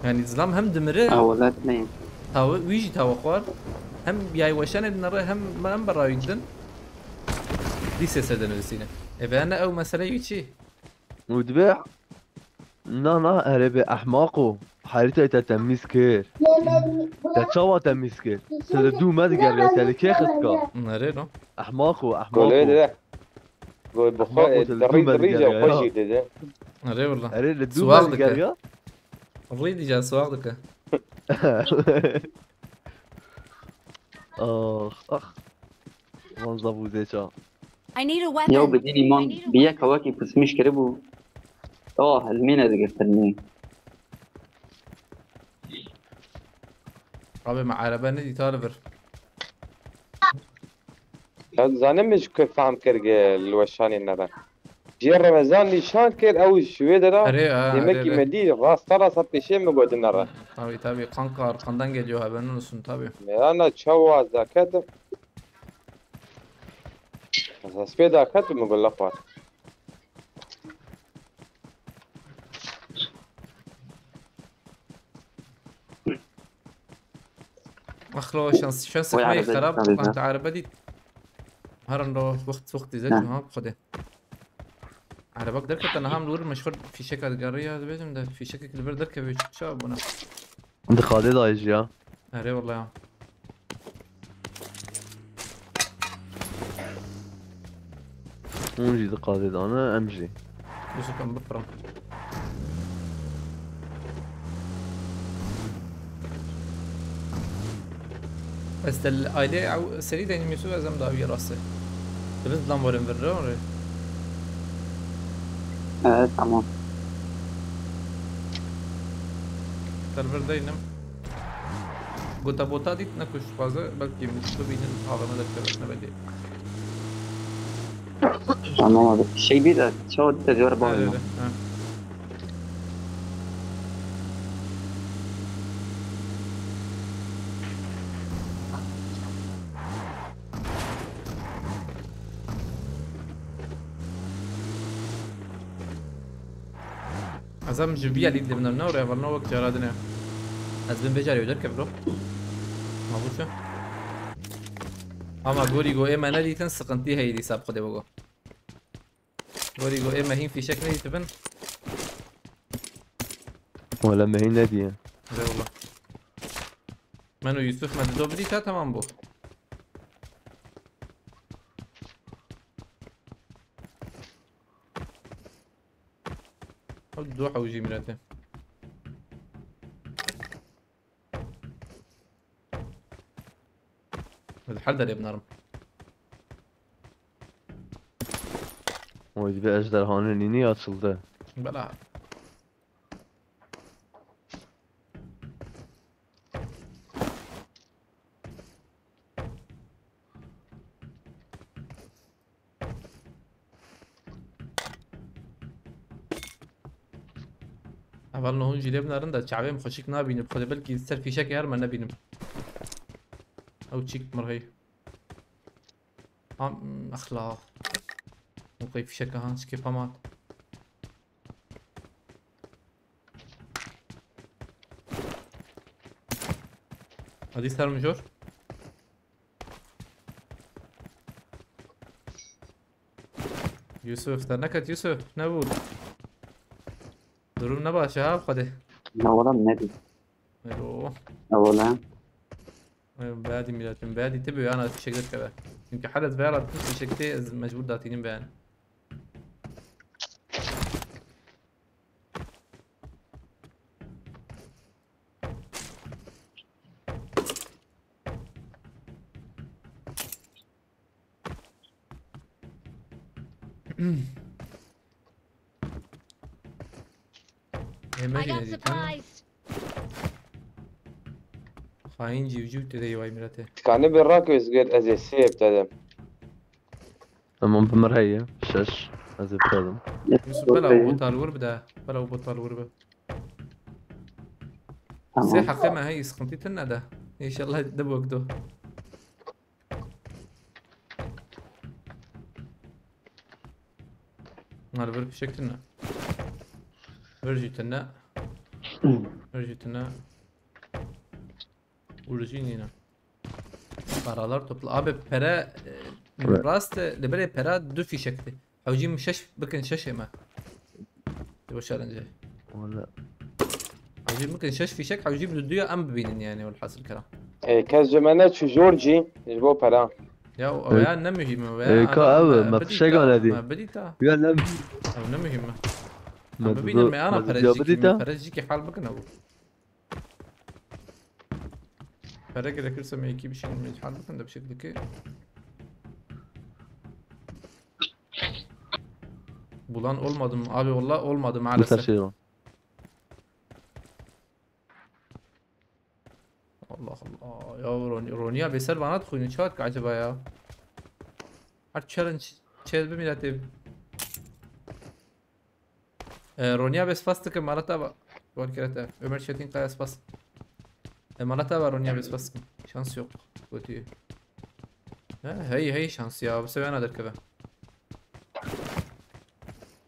Yani zilam hem dimire. Ewlet ne? Tawe, wî jî tawe xwar. Hem yay weşanê dinere hem em berawî didin. Dîsê ser denivîsîne. E, ve ne ew mesele wî çi? Û dibe, na, na, erê be ehmaqo. Harîtayê te temîz kir. Te çawa temîz kir? Te li dû me digeriya, te li kê xistka? Nerê no? Ehmaqo, ehmaqo. Golê dire. Go bi xwe, Ehmaqo, te li dirî, dû me digeriya, xwe ya. Jî dide. Erê wala. Erê li dû me digeriya. Rî dîca siwaq dike. Ax, ax. Wan zavûzê ça. I need a weapon. Yew bi dînî man bi yek wekî pismîş kiribû. Oh, hilmîne digirtin. Abi me erebe nedî ta li vir. Ya zanim min ji ku fam kir ge li weşanê nebe. Jê Remezan nîşan kir ew ji wê de ra. Erê, ha, demekî erê, erê. Me dî rasta rasta pêşê min got nere. Tabii, tabii, kanka arkandan geliyor, haberin olsun tabii. Ya na çawa zaket. Ez hespê daket min got lexwar. Axlo şans, şans Vay xwe araba xerab, dikkat edin. Wexta araba dît. Herin ro wext, wext dîze Ha. Çû ha, xwedê. Araba derkete niha em li wir meşxul fîşeka digeriya, dibêjim de fîşekek li vir derkeve çi çawa bûne. Diqadê dayê jî ya. Erê wala ya. Hûn jî diqadê dane, em jî. Yusuf, em bifirin. Ez te li ailê ew serî deynim Yusuf, ez em dawiyê rastê. Dibiz lan werin vir re re. Evet, tamam. Te li vir deynim. Gota bota dît nekuş xwaze, belkî bibînin havana derkeve, ne belê. Tamam abi. Şey bir de, çoğu da diyor Her bana. yerde. Ha. Ez em ji vî yelî dibine ne oraya var ne wek cara dine. Ez bin becarî öder ke bro. Ma bu çi? Ama gorî go ê me nedîtin, sıkıntı heyî dîsa bi Xwedê bego. Gorî go ê me hîn fîşek nedîtibin. Wala me hîn nediye. Eyvallah. Men û Yusuf me dido bidîta, tamam bû. Ew du hewcî mîrete. Ez her derê binarim. O bir ejderhanın ini açıldı. Bela. Eval no hûn jî lê binarin de çavê min xweşik nabînim. Xwedê belkî ser fîşekê her me nebînim. Ew çîk mirhey. Ham exla. Û qey fîşeke han çikê pemat. Hadi ser mijor. Yusuf, te neket Yusuf, nebû. Durum ne baş e ha, Xwedê. Ne oğlum ne diyeyim? Ero. Ne oğlum? Ero, beadî mîletin, beadî tibê yana fîşek derkeve. Çünkü her ez veya fîşek tê, ez mecbur datînim beyan. Yemek I got yiyecek ha? Supplies. Hain civciv tedeyî vay mirete. Kanî bi rak özgür ez ê sêv te dem. Tamam, bi mir heye. Şeş. Ez ê bidim. Yusuf bela û botal wir bide. Bela û botal wir bi. Sê Tamam. heqê me heyî sıkıntı tine de. İnşallah de bu wekto. Mal bir fişek tine. Ver jî tine. Ver jî tine. Urujî nîne. Paralar topla. Abi pere e, Evet. rast e, li berê pera du fîşekti. Hewcî min şeş bikin şeşê me. Di başarınca. Wala. Hewcî bikin şeş fîşek, hewcî bi duya em bibînin yani, welhasil kelam. E, kes ji me ne çû jor cî ji bo pera. Ya o ya ne mühim o ya. E, ka ev, me fişek anedî. Me bidîta. Ya ne? Ev ne mühim mi? Me Em bibînin me ana me pere diya jikî, bidîta. me pere jikî hal bikin ew. Pere gerekirse me iki bir şey me hal bikin de bir şekilde ki. Bulan olmadım abi, valla olmadı Bu maalesef. taşıyı. Allah Allah. Ya Ron Ronya Beser bana da koyunu çağır ki acaba ya. Her challenge çez bir milleti. E, Ronya Bes fast ki Marat abi. Var kerete. Ömer Çetin Kaya spas. E, Marat abi Ronya Bes fast. Şans yok. Kötü. Ha, hey hey şans ya. Bu sefer nadir kebe.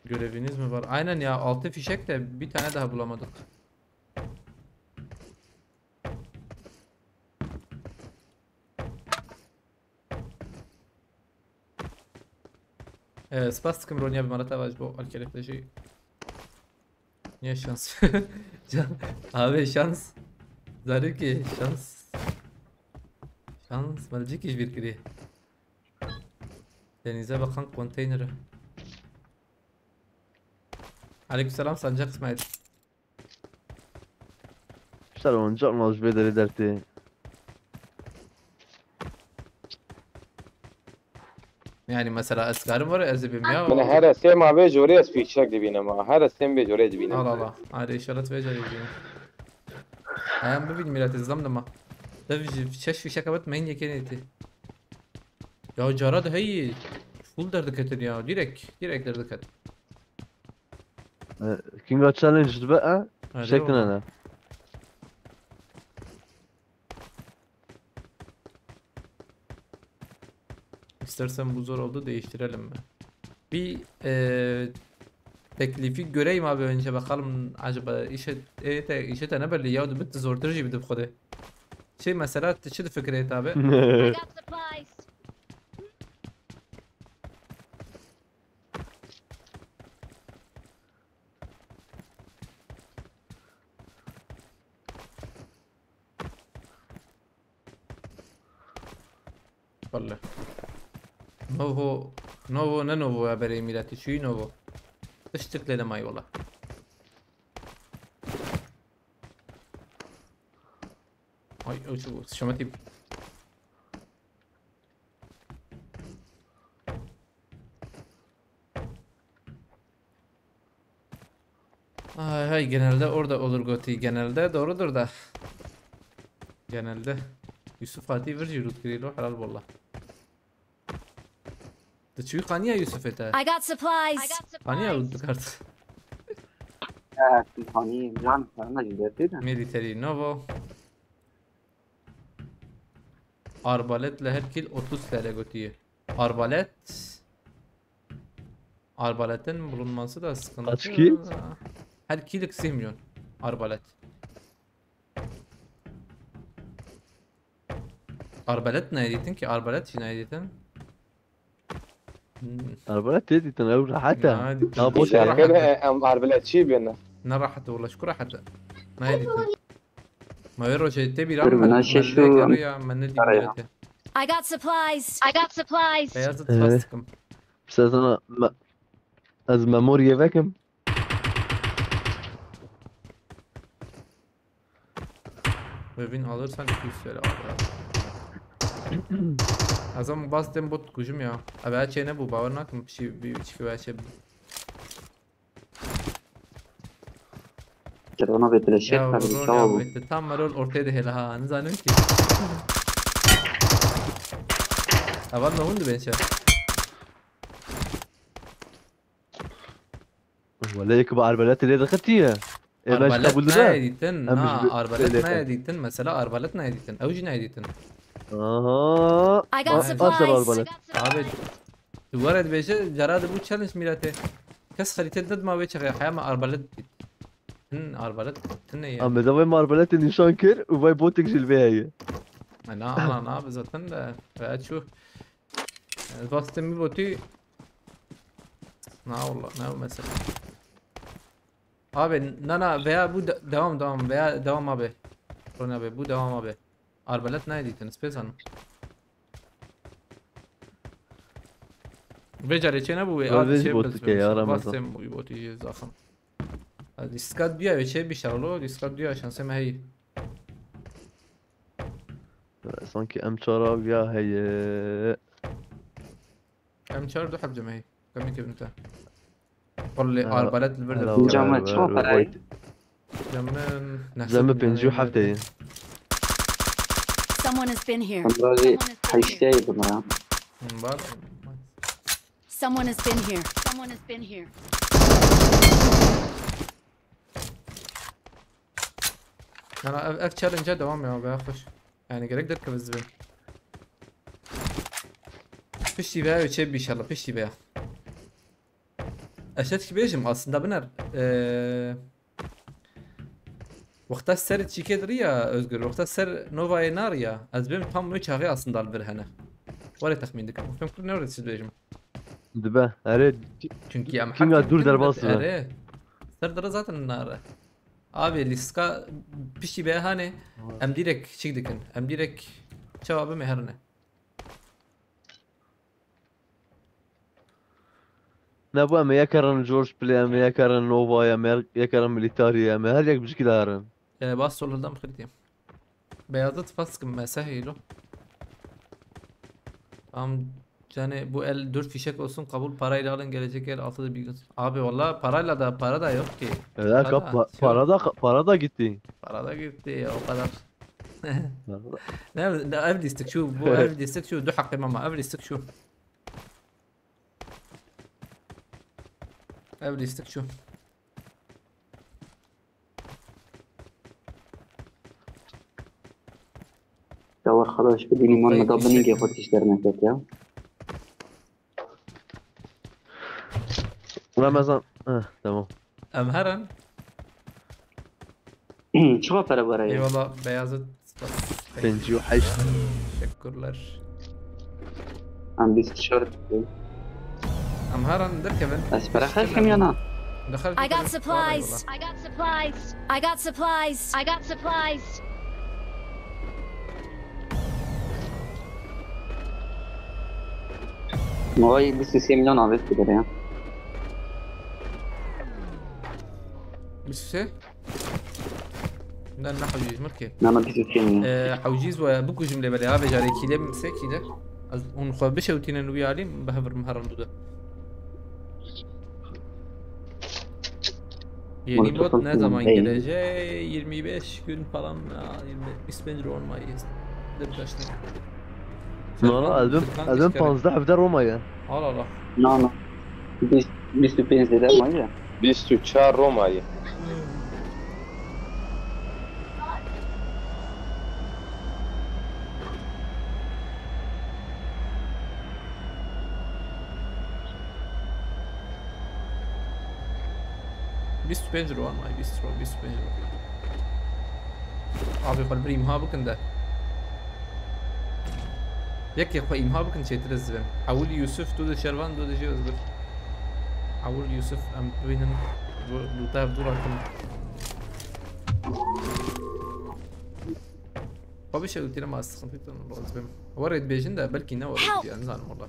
Göreviniz mi var? Aynen ya, altı fişek de bir tane daha bulamadık. Ee, spas dikim Ronya bi me re teva ji bo alkelek de jî. Niye şans? Can, abi şans. Zarokê şans. Şans, me li cîkî ji bîr kirî. Denize bakan konteyneri. Aleykümselam Sancak İsmail. Şer oyuncak mı ji vê derê dertê? Yani mesela ez karim var ez bim ya. Min her sêm a vê jorê ez fîşek dibînim ha. Her sêm vê jorê dibînim. Allah Allah. Hadi inşallah vê jorê dibînim. Em bibîn millet izlam dema. Dev ji şeş fîşek evet mehin yekê nêtî. Ya cara de hey. Full derdiketin ya. Direkt. Direkt derdiket. Kinga challenge dibe e. Hadi Şeklin oğlum. ne? İstersen bu zor oldu, değiştirelim mi? Bir e, teklifi göreyim abi önce, bakalım acaba işe e, te, işe te ne belli ya, bir zordur gibi de bu kadar. Şey mesela çi fikret abi? I got supplies. Vallahi. Novo, Novo ne Novo ya, berê milletî çûyî Novo. Tiştik lê nemay wala. Ay, o çi bu? Şametî. Ay, hay, genelde orada olur goti. Genelde doğrudur da. Genelde. Yusuf Fatih bir jî rût kirî lo, helal wallah. Tu çûyî qaniya Yusufê te? I got supplies. Qaniya rût dikart. Evet, hani can sana giderdi de. Military Novo. Arbaletle her kill otuz T L gotiye. Arbalet. Arbaletin bulunması da sıkıntı. Kaç kill? Her kill sih milyon. Arbalet. Arbalet ne editin ki? Arbalet için ne editin? Hmm. Arbalet tê dîtin ew rehet e. Ne editin? Ya boş Şey ver. rahat. Em arblet çî bîne. Ne rahat, wala şükür rahat. Ne editin? Ma wê rojê te bîra Dur, min, buna min şey lê şu kero ya, min nedî araya. Milletê. I got supplies. I got supplies. Beyazıt Ee. fas dikim. Mesela sana me- ez memoriye vekim. Win alırsan iki yüz T L abi. Az ama bas dem bot kujum ya. Abi her şey ne bu? Bawer nakim bir şey, bir içki veya şey. Kirana ve bile şey Ya tabii Ron çawa ya bu. Bitti. Tam marol ortaya da hele ha. Ne zannım ki? Avan ne oldu ben şey? Wala yek bi arbalet lê dixitiye. Ê ben ji Arbalet kabul ne dibe. editin? Em Na, ji bi- arbalet lê- ne editin? Mesela arbalet ne editin? Ew jî ne editin? Aha. I got Bas- supplies. bas arbalet. Abi tu were dibêje cara de bu challenge milletê. Kes xerîte didma wê çaxê haya me arbalet dît. Hin arbalet, hin ne ya? Em da vay arbaletê nîşan kir û vay botek jî li vê heye. Na, ana, na, bi zaten de. Veya çu. Vastê mi botî. Na, wallah, ne mesela. Abi, na, na, veya bu de- devam, devam, veya devam abi. Ron abi, bu devam abi. Arbalet ne editin? Space Hanım. Vê carê çê nebû wê, Wê abi vê şey bot bilsin. dike ya, Ramazan. Vastê mi botî jê zaxim. Diskat diya wê çê bişarlo, diskat diya şansê me heyî. Sanki em çara ya heye. Em çar du heb cemehî. Kemî kevin te. Qulli Ha, arbalet li vir helal de. olsun. Cama Ver, çok ver, parayı. ver. Cemden. Cemê pêncî û heftê ye. Someone has been here. Emrajî heşteydi buna. Var. Someone has been here. Someone has been here. Yani ev, ev challenge devam ya, be hoş. Yani gerek derkevin zibin. Piştî be çê bî inşallah, piştî be. Ez şetkî bêjim aslında biner. Eee Wexta ser çîkê diriya Özgür, wexta ser Novayê nariya. Ez bêm tam wê çaxê aslında li vir hene. Were texmîn dikim. Fêm kir ne were çi dibêjim. Dibe. Erê. Çünkü em Kinga hak dur dikin, derbas dibe. Erê. Ser diri zaten nare. Abi liska piştî be hanê. Em direkt çîk dikin. Em direkt çawa bime herine. Ne bu em ê yek herin George Play, em ê yek herin Nova, em ê yek herin Military, em ê her yek bijikî de herin. Ee, bas solundan kırdım. Beyazıt faskim mesahilo. Am Yani bu el dört fişek olsun kabul, parayla alın, gelecek el altıda bir gün. Abi valla parayla da, para da yok ki. Evet, Para da, pa- para da para da gitti. Para da gitti ya, o kadar. Ne, ne, ev listik şu, bu ev listik şu, du hakkı mama, ev listik şu. Ev listik şu. Ya arkadaş, bir gün iman Kafayı da beni yiyecek gel mi? Ateşlerine tek ya. Ramazan. Heh, tamam. Em herin. Çıkma para var ya. Eyvallah Beyazıt. Pêncî û heşt. Teşekkürler. Em biz tişört. Em herin derkevin. Ez para xerkim yana. Dexil I got supplies. I got supplies. I got supplies. I got supplies. Vay, bîst û sê milyon avêt gider ya. Bîst û sê? Ne, ne hewcîz mirkê. Nana bîst û sê milyon. Ee, hewcîz ve bikujim lê belê. Abi carê kîle min sê kîle. Ez hûn xwe bişewtînin wî alî, bi hev re herin dû de. Yeni Microsoft bot ne zaman Teams. gelecek? Yirmi beş gün falan. Ya, yirmi, yirmi beş gün olmayız. Dur kaçtı. Nana, ez bin, ez bin panzdeh evde Roma ya. Al al al. Nana. Bîst, bîst û pênc de Roma ya. Bîst û çar Roma ye. Bîst û pênc ro, ay bîst ro, bîst û pênc ro. Abi xwe li vir îmha bikin de. Yekê xwe îmha bikin çêtir ez dibêm. Ewil Yusuf, tu de şervan, tu de jî ez bir. Ewil Yusuf, em bibînin. Bu, bu tev dû rakin. Xwe bişewitîne ma sıkıntı lazım. Were dibêjin de belkî ne were Help! Diye nizanim valla.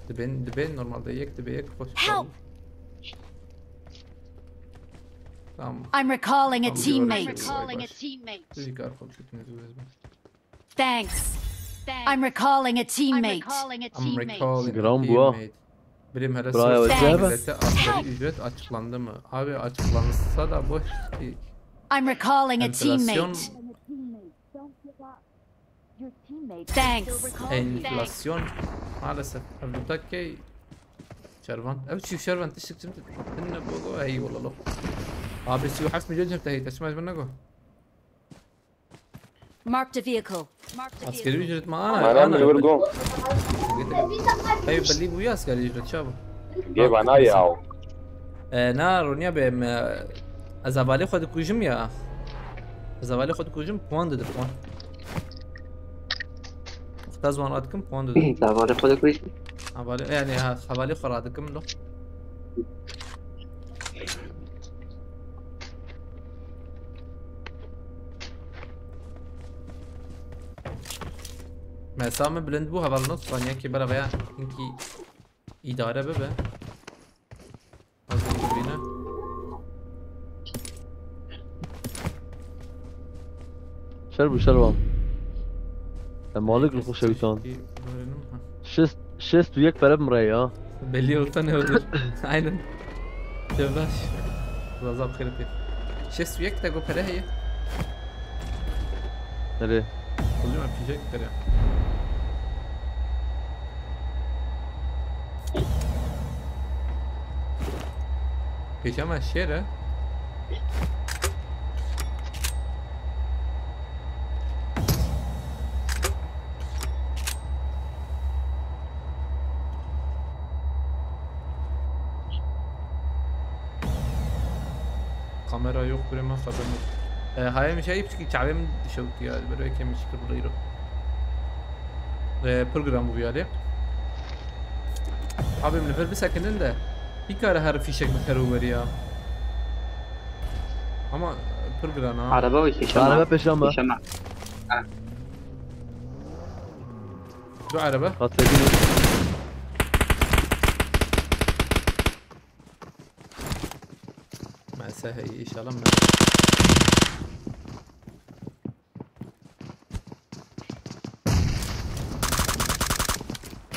Dibên, dibên normalde yek dibe yek xweş. Help! Tamam. I'm recalling a Tamam, teammate. görüşürüz. Recalling a teammate. Sizi kar kontrolünüzü vermem. Thanks. I'm recalling a teammate. I'm recalling a Gram bu ha. Teammate. Birim hele Bravo, sosyal Cem. millete asgari ücret açıklandı mı? Abi açıklansa da boş ki. I'm recalling a Enflasyon teammate. Thanks. Enflasyon maalesef. Ev dutak key. Şervan. Ev çift şervan tiştik şimdi. Dinle bogo hey valla lo. Abi si hafs milyon cem tehi taşmaz bana go. Marked a vehicle. Marked a Askeri vehicle. Ücret mi? Ana. Mana mi vurgu? Hey belli bu ya askeri ücret çabuk. Gê bana ya. E, na Ronya be me. Ez hevalê xwe dikujim ya. Ez hevalê xwe dikujim puan dide puan. Wexta ziwan radikim puan dide. Davarê xwe de kuş. Hevalê yani ha, hevalê xwe radikim lo. Mesela min bilind bû heval not zaniya ki bera veya hinki idare bibe. Hazır bibîne. Şer bu şer wan. E, malik li xwe şewtan. Ki öğrenim, ha. Şest, şest û yek pere bimre ya. Belli olsa ne olur. Aynen. Yavaş. Biraz daha kırık. Şest û yek de go pere heye. Nereye? Oluyor mu? Pijek pere. Pijama şere. Kamera yok, buraya mı kadar mı? E, hayır, bir şey, hepsi çabim şevk ya, böyle kim çıktı burayı. E, program bu yani. Abim, nefes bir sakının da. Bir kare her fişek bir kare over ya. Ama, e, program ha. Araba ve şişeme. Araba peşan mı? Şişeme. Şu araba. Hatırlayın. Maalesef inşallah.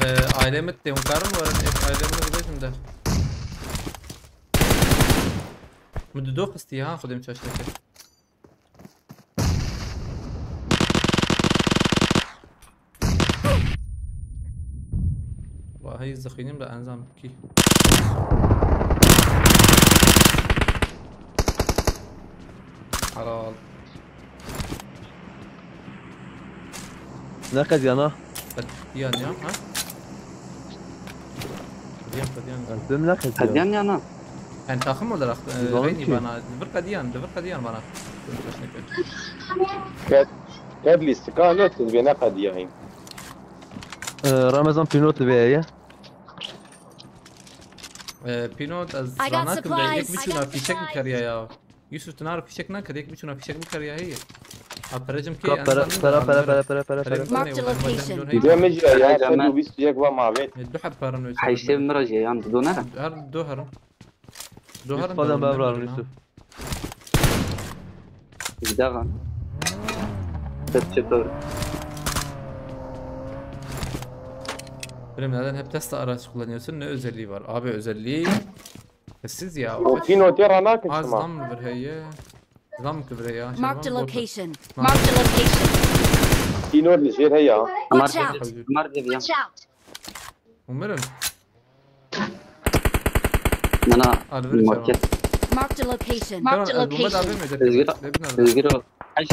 Ee, ailê min tê, hûn karin werin, ev ailê min bibêjin de. Min dudo xistiye ha, Xwedê min çaş neke. Vahî zixînim de enzam kî. Helal. Ne qediyan ha? Qediyan ya, ha? Qediyan, qediyan. Ben dedim ne qediyan? Qediyan ya na? Yani takım olarak, e, Bilmiyorum aynı ki. Bana, bir qediyan, bir qediyan bana. Ket, ket lîstika ne tu dibê ne qediyan. Ee, Ramazan Pinot dibe ya. Ee, Pinot, ez I got zanakim de yek supplies. Biçûna fîşek bikeriya ya. Yusuf, tu nara fîşek nakir, yek biçûna fîşek bikeriya heye. Ha, perecim kê, ka en pere, azından pere, pere, pere, pere, pere, pere. Marked a location. Cem Ciya ya, Cem. Sed û bîst yek va mavê. E, du heb paran öyle. Heyşev miraje yan, du ne? Her du herin. Du herin. Yusuf, adam bevrar, Yusuf. Gidagan. Tepçe doğru. Birim, neden hep Tesla araç kullanıyorsun? Ne özelliği var? Abi özelliği sessiz ya. O Pino tê ranakin. Az şima. Zam bir heye. Zam ki bir heye. Marked a location. Marked a location. Pino li jêr heye. Watch out. Amar dev ya. Watch out. Umarım. Nana, Alvin market. Marked a location. Tamam, marked a location. Özgür, Özgür o. Kaç,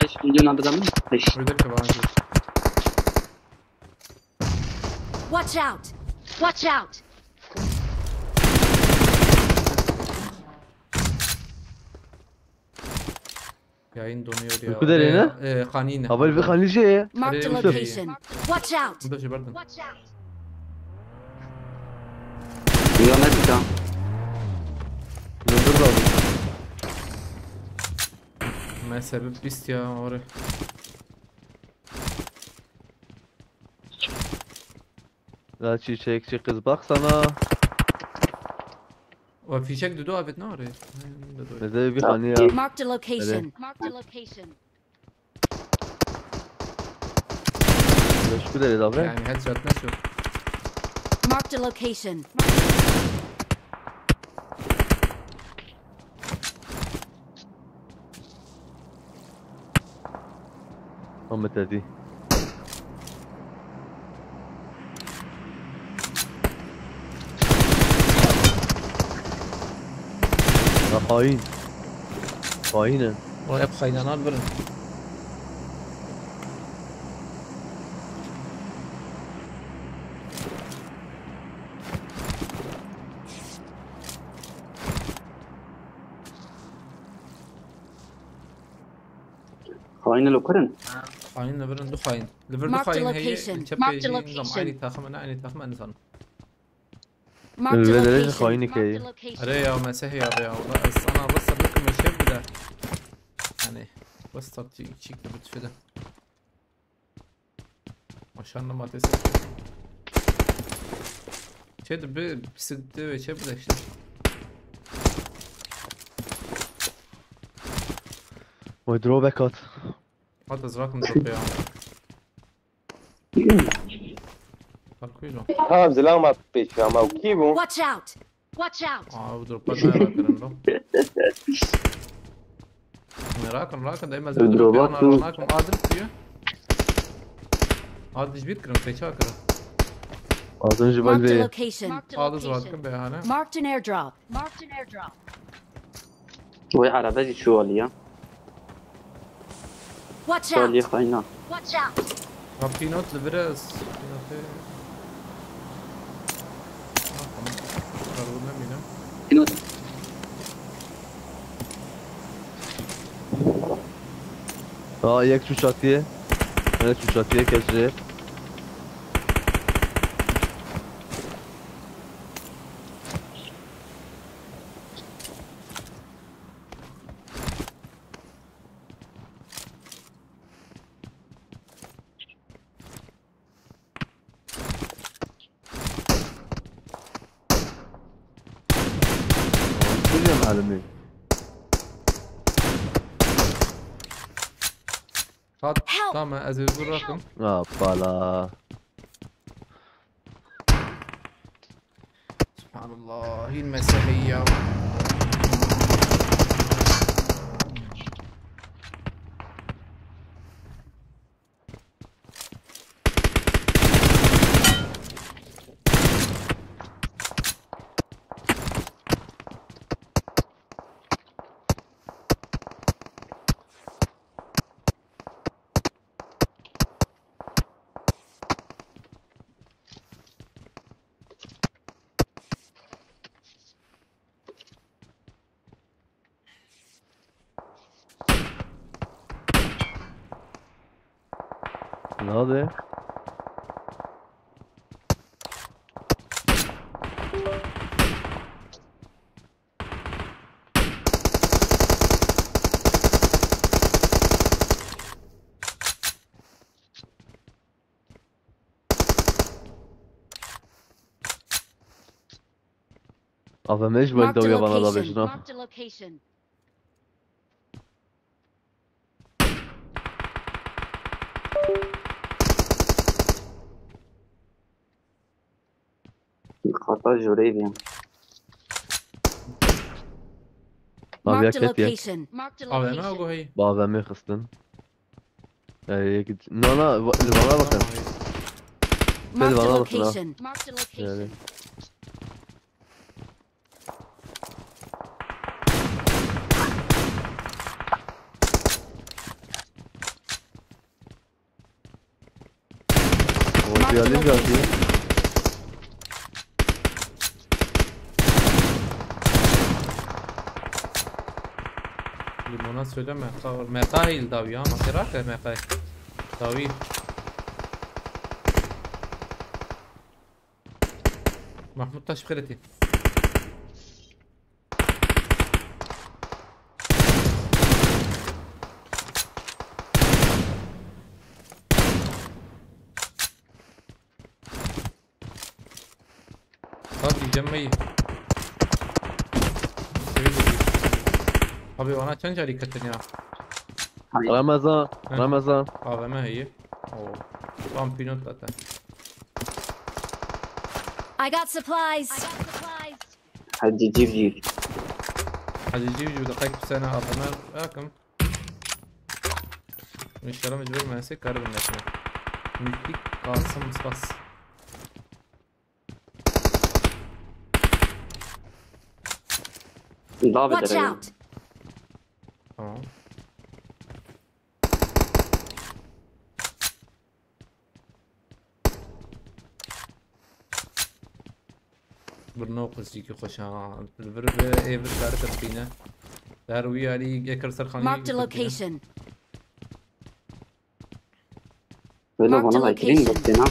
kaç milyon aldı adamı? Beş. Burada bir bana gel. Watch out! Watch out! Yayın donuyor ya. Ku derê ne? Ee, e, xanî ne? Haval bir xanî şey ya. Marked a location. Watch out! Burada şey vardı. Watch out! Ya ne diyeceğim? Dur, dur, dur. Mezhebi pis ya, oraya. La çiçekçi kız baksana. O fişek dudu afet ne arıyor? Bizde bir hani ya. Marked a location. Marked a location. Şu derê davre. Yani headshot ne çok. Marked a location. Ahmet Erdî. Ya hain. Hain e. O hep xaynanan birin. Xayîn li ku in? Xayîn li vir in, du xayîn. Li vir du xayîn heye, li çepê jî nizam, eynî taxim in, eynî taxim in, nizam. Marked a location. Marked a location. Erê ya, mesehê ya be ya, wala ez ana westa bikim me şev bide. Yani, westa çîk, çîk de bitfide. Aşağında maalesef. Çe de bir bisiklet ve çe bir de işte. Oy, drop back at. Hat ez rakim drop ya. Parkuyla. Tamam, zilam at pêşiya me. Kî bû? Watch out! Watch out! Aa, bu droplar ne yalan kırın lo? Merakım, merakım, değmez. Öldür o bak. Adil diyor. Adil bir kırın, peça kırın. Az önce Marked a location. Adil zaten be hani. Marked an airdrop. Marked an airdrop. Wê erebe jî çû alî ya. Watch out! Alî xayna. Watch out! Ha, Pinot li vir e, ez Pinotê. Ha, tamam. Karbon demîne. Pinot. Ha, yek çû çatiye. Yek çû çatiye, kes jê. Biliyorum halimi. Hat, help! Tamam, ez ê birakim. Hoppala. Subhanallah, hîn mesele ya. Nade? A V M ji ber dawiya vana da bêjin ha. Marked a location. Xata jûreyê bî. Aviya ketiye. Marked a location. A V M ew guheyî. Bi A V M xistin. Ee, yek, na, na, va-, li vana bakın. Tamam, iyi. Marked a location. Marked a location. Yani. O geldi, geldi. Limona söyle meqa, meqa hil davi ya, masera ke meqa. Davi. Mahmut taş xireti. Bak diyeceğim meyi. Abi, bana çenç alî ketin ya. Ramazan, Heh. Ramazan. A V M heye. Oo. Tam pilot zaten. I got supplies. Hacı Civciv. Hacı Civciv de kaç sene A V M yakın. İnşallah mecbur mühendislik karı bilmesine. Müfik Kasım Spas. Daha Watch beter. Out! Tamam. Bir no kuziki koşa. Bir bir ev bir karı tepine. Der uyarı ekar sarkanı. Marked a location. Böyle bana da girin de fena.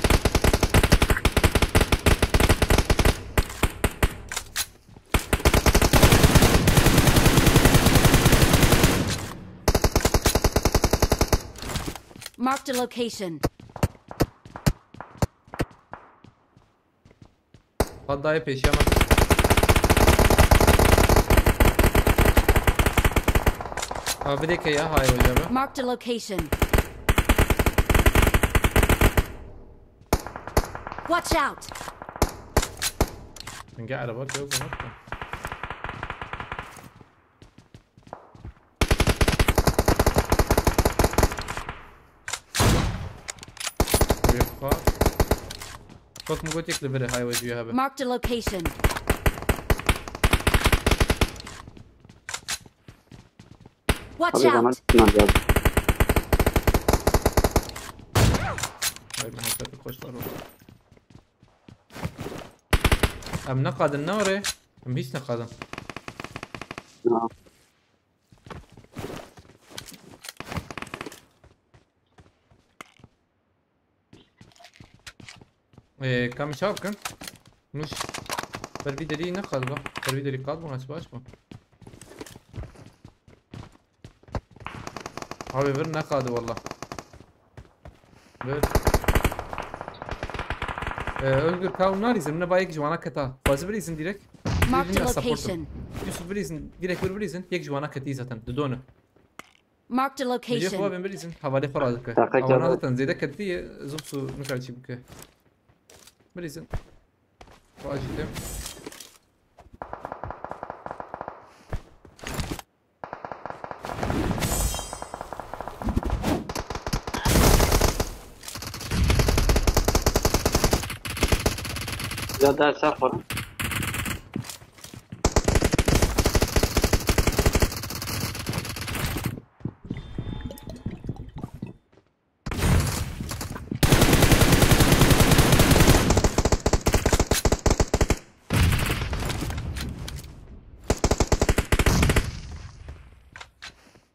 Marked a location. Pat dayê pêşiya me. Ha, bir dakika ya, hayır hocam. Marked a location. Watch out! Hangi araba yok mu? Wê xwe. Wek min got yek li vir e, highway view hebe. Marked a location. Watch out! Abi bana çıkmaz lazım. Ay, ben hakikaten koçlar oldu. Em ne kadın ne oraya? Em hiç ne kadın. Ya. Ee, kam çav kin? Muş. Pervî derî ne qad ba? Pervî derî qad bû, aç baş bû. Abi vir ne qadı valla. Vir. Ee, Özgür kav narîzim ne ba yek ji wana keta. Fazla bir izin direkt. Marked a location. Yusuf bir izin direkt bir bir izin. Yek ji wana ketî zaten. Didone. Marked a location. Vêca xwe bên bilîzin, hevalê xwe radike. Ewana zaten zêde ketiye, zû bi zû nikare çi bike. Bilîzin. Xwe acî te. Ya da sen xwe.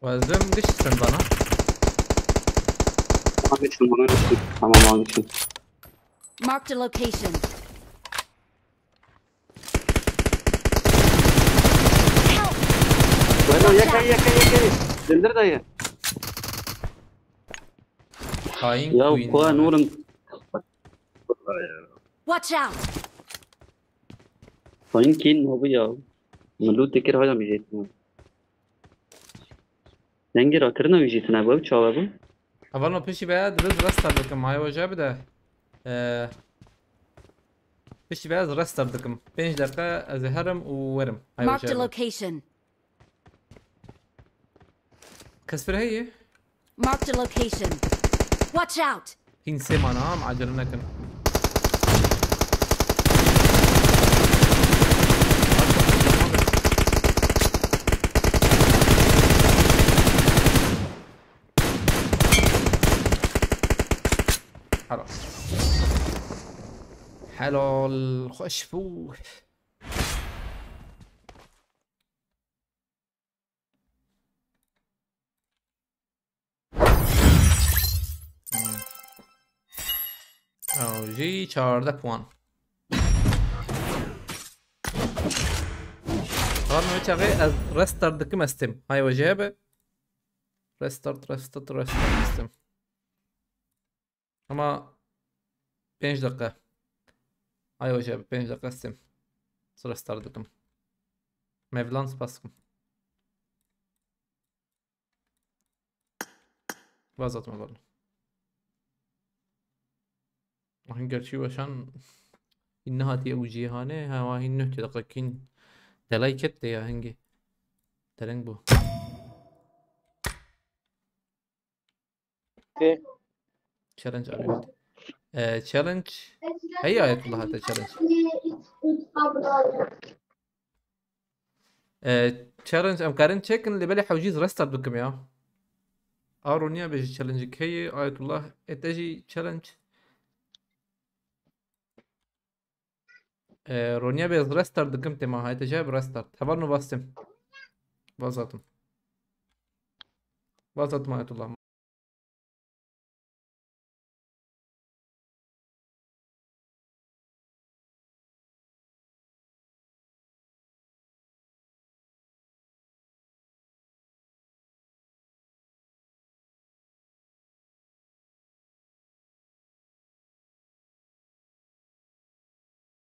Ve ez dibêm giş sen bana. Tamam, geçtim, bana geçtim. Tamam, tamam, geçtim. Marked a location. Help! Bueno, yeke, yeke, yeke. Dildir dayı. Hain Ya, Queen. Kuan oğlum. Watch out! Hain Queen mi bu ya? Min lûtê kir, hala mi jêt mi? Dengê rakirina wî jî tune bû, ew çawa bû? Hevalno piştî be, divê restart bikim, hay weje bide. Ee, piştî be, ez restart dikim. Pênc deqe ez ê herim û werim. Hay Marked weje a bide. Location. Kes vir heye? Marked a location. Watch out! Hîn sê mana, em acele nekin. Helal. Helal, xweş bû. Hmm. Ew jî çardeh puan. Tamam, çaxê ez restart dikim, ez têm. Hay weje be. Restart, restart, restart, ez têm. Ama pênc deqe. Ay hoca, pênc deqe ez têm. Restart dikim. Mevlan, spas dikim. Vazatma balo. Ahin gerçi weşan hîn nehatiye ew cîhanê, hewa hîn neh deqe kîn delay ket de ya hingî. Dereng bû. Tê. Challenge arayın. Ee, challenge. Hey Ayetullah, hatta challenge. Ee, challenge em karin çekin, lê belê hewcîz restart bikim ya. Aroniya bêjî challenge heye, Ayetullah, ete jî challenge. Ee, Ronya bê restart dikim, tema hayte jeb restart. Heval no vastim. Vazatim. Vazatim Ayetullah.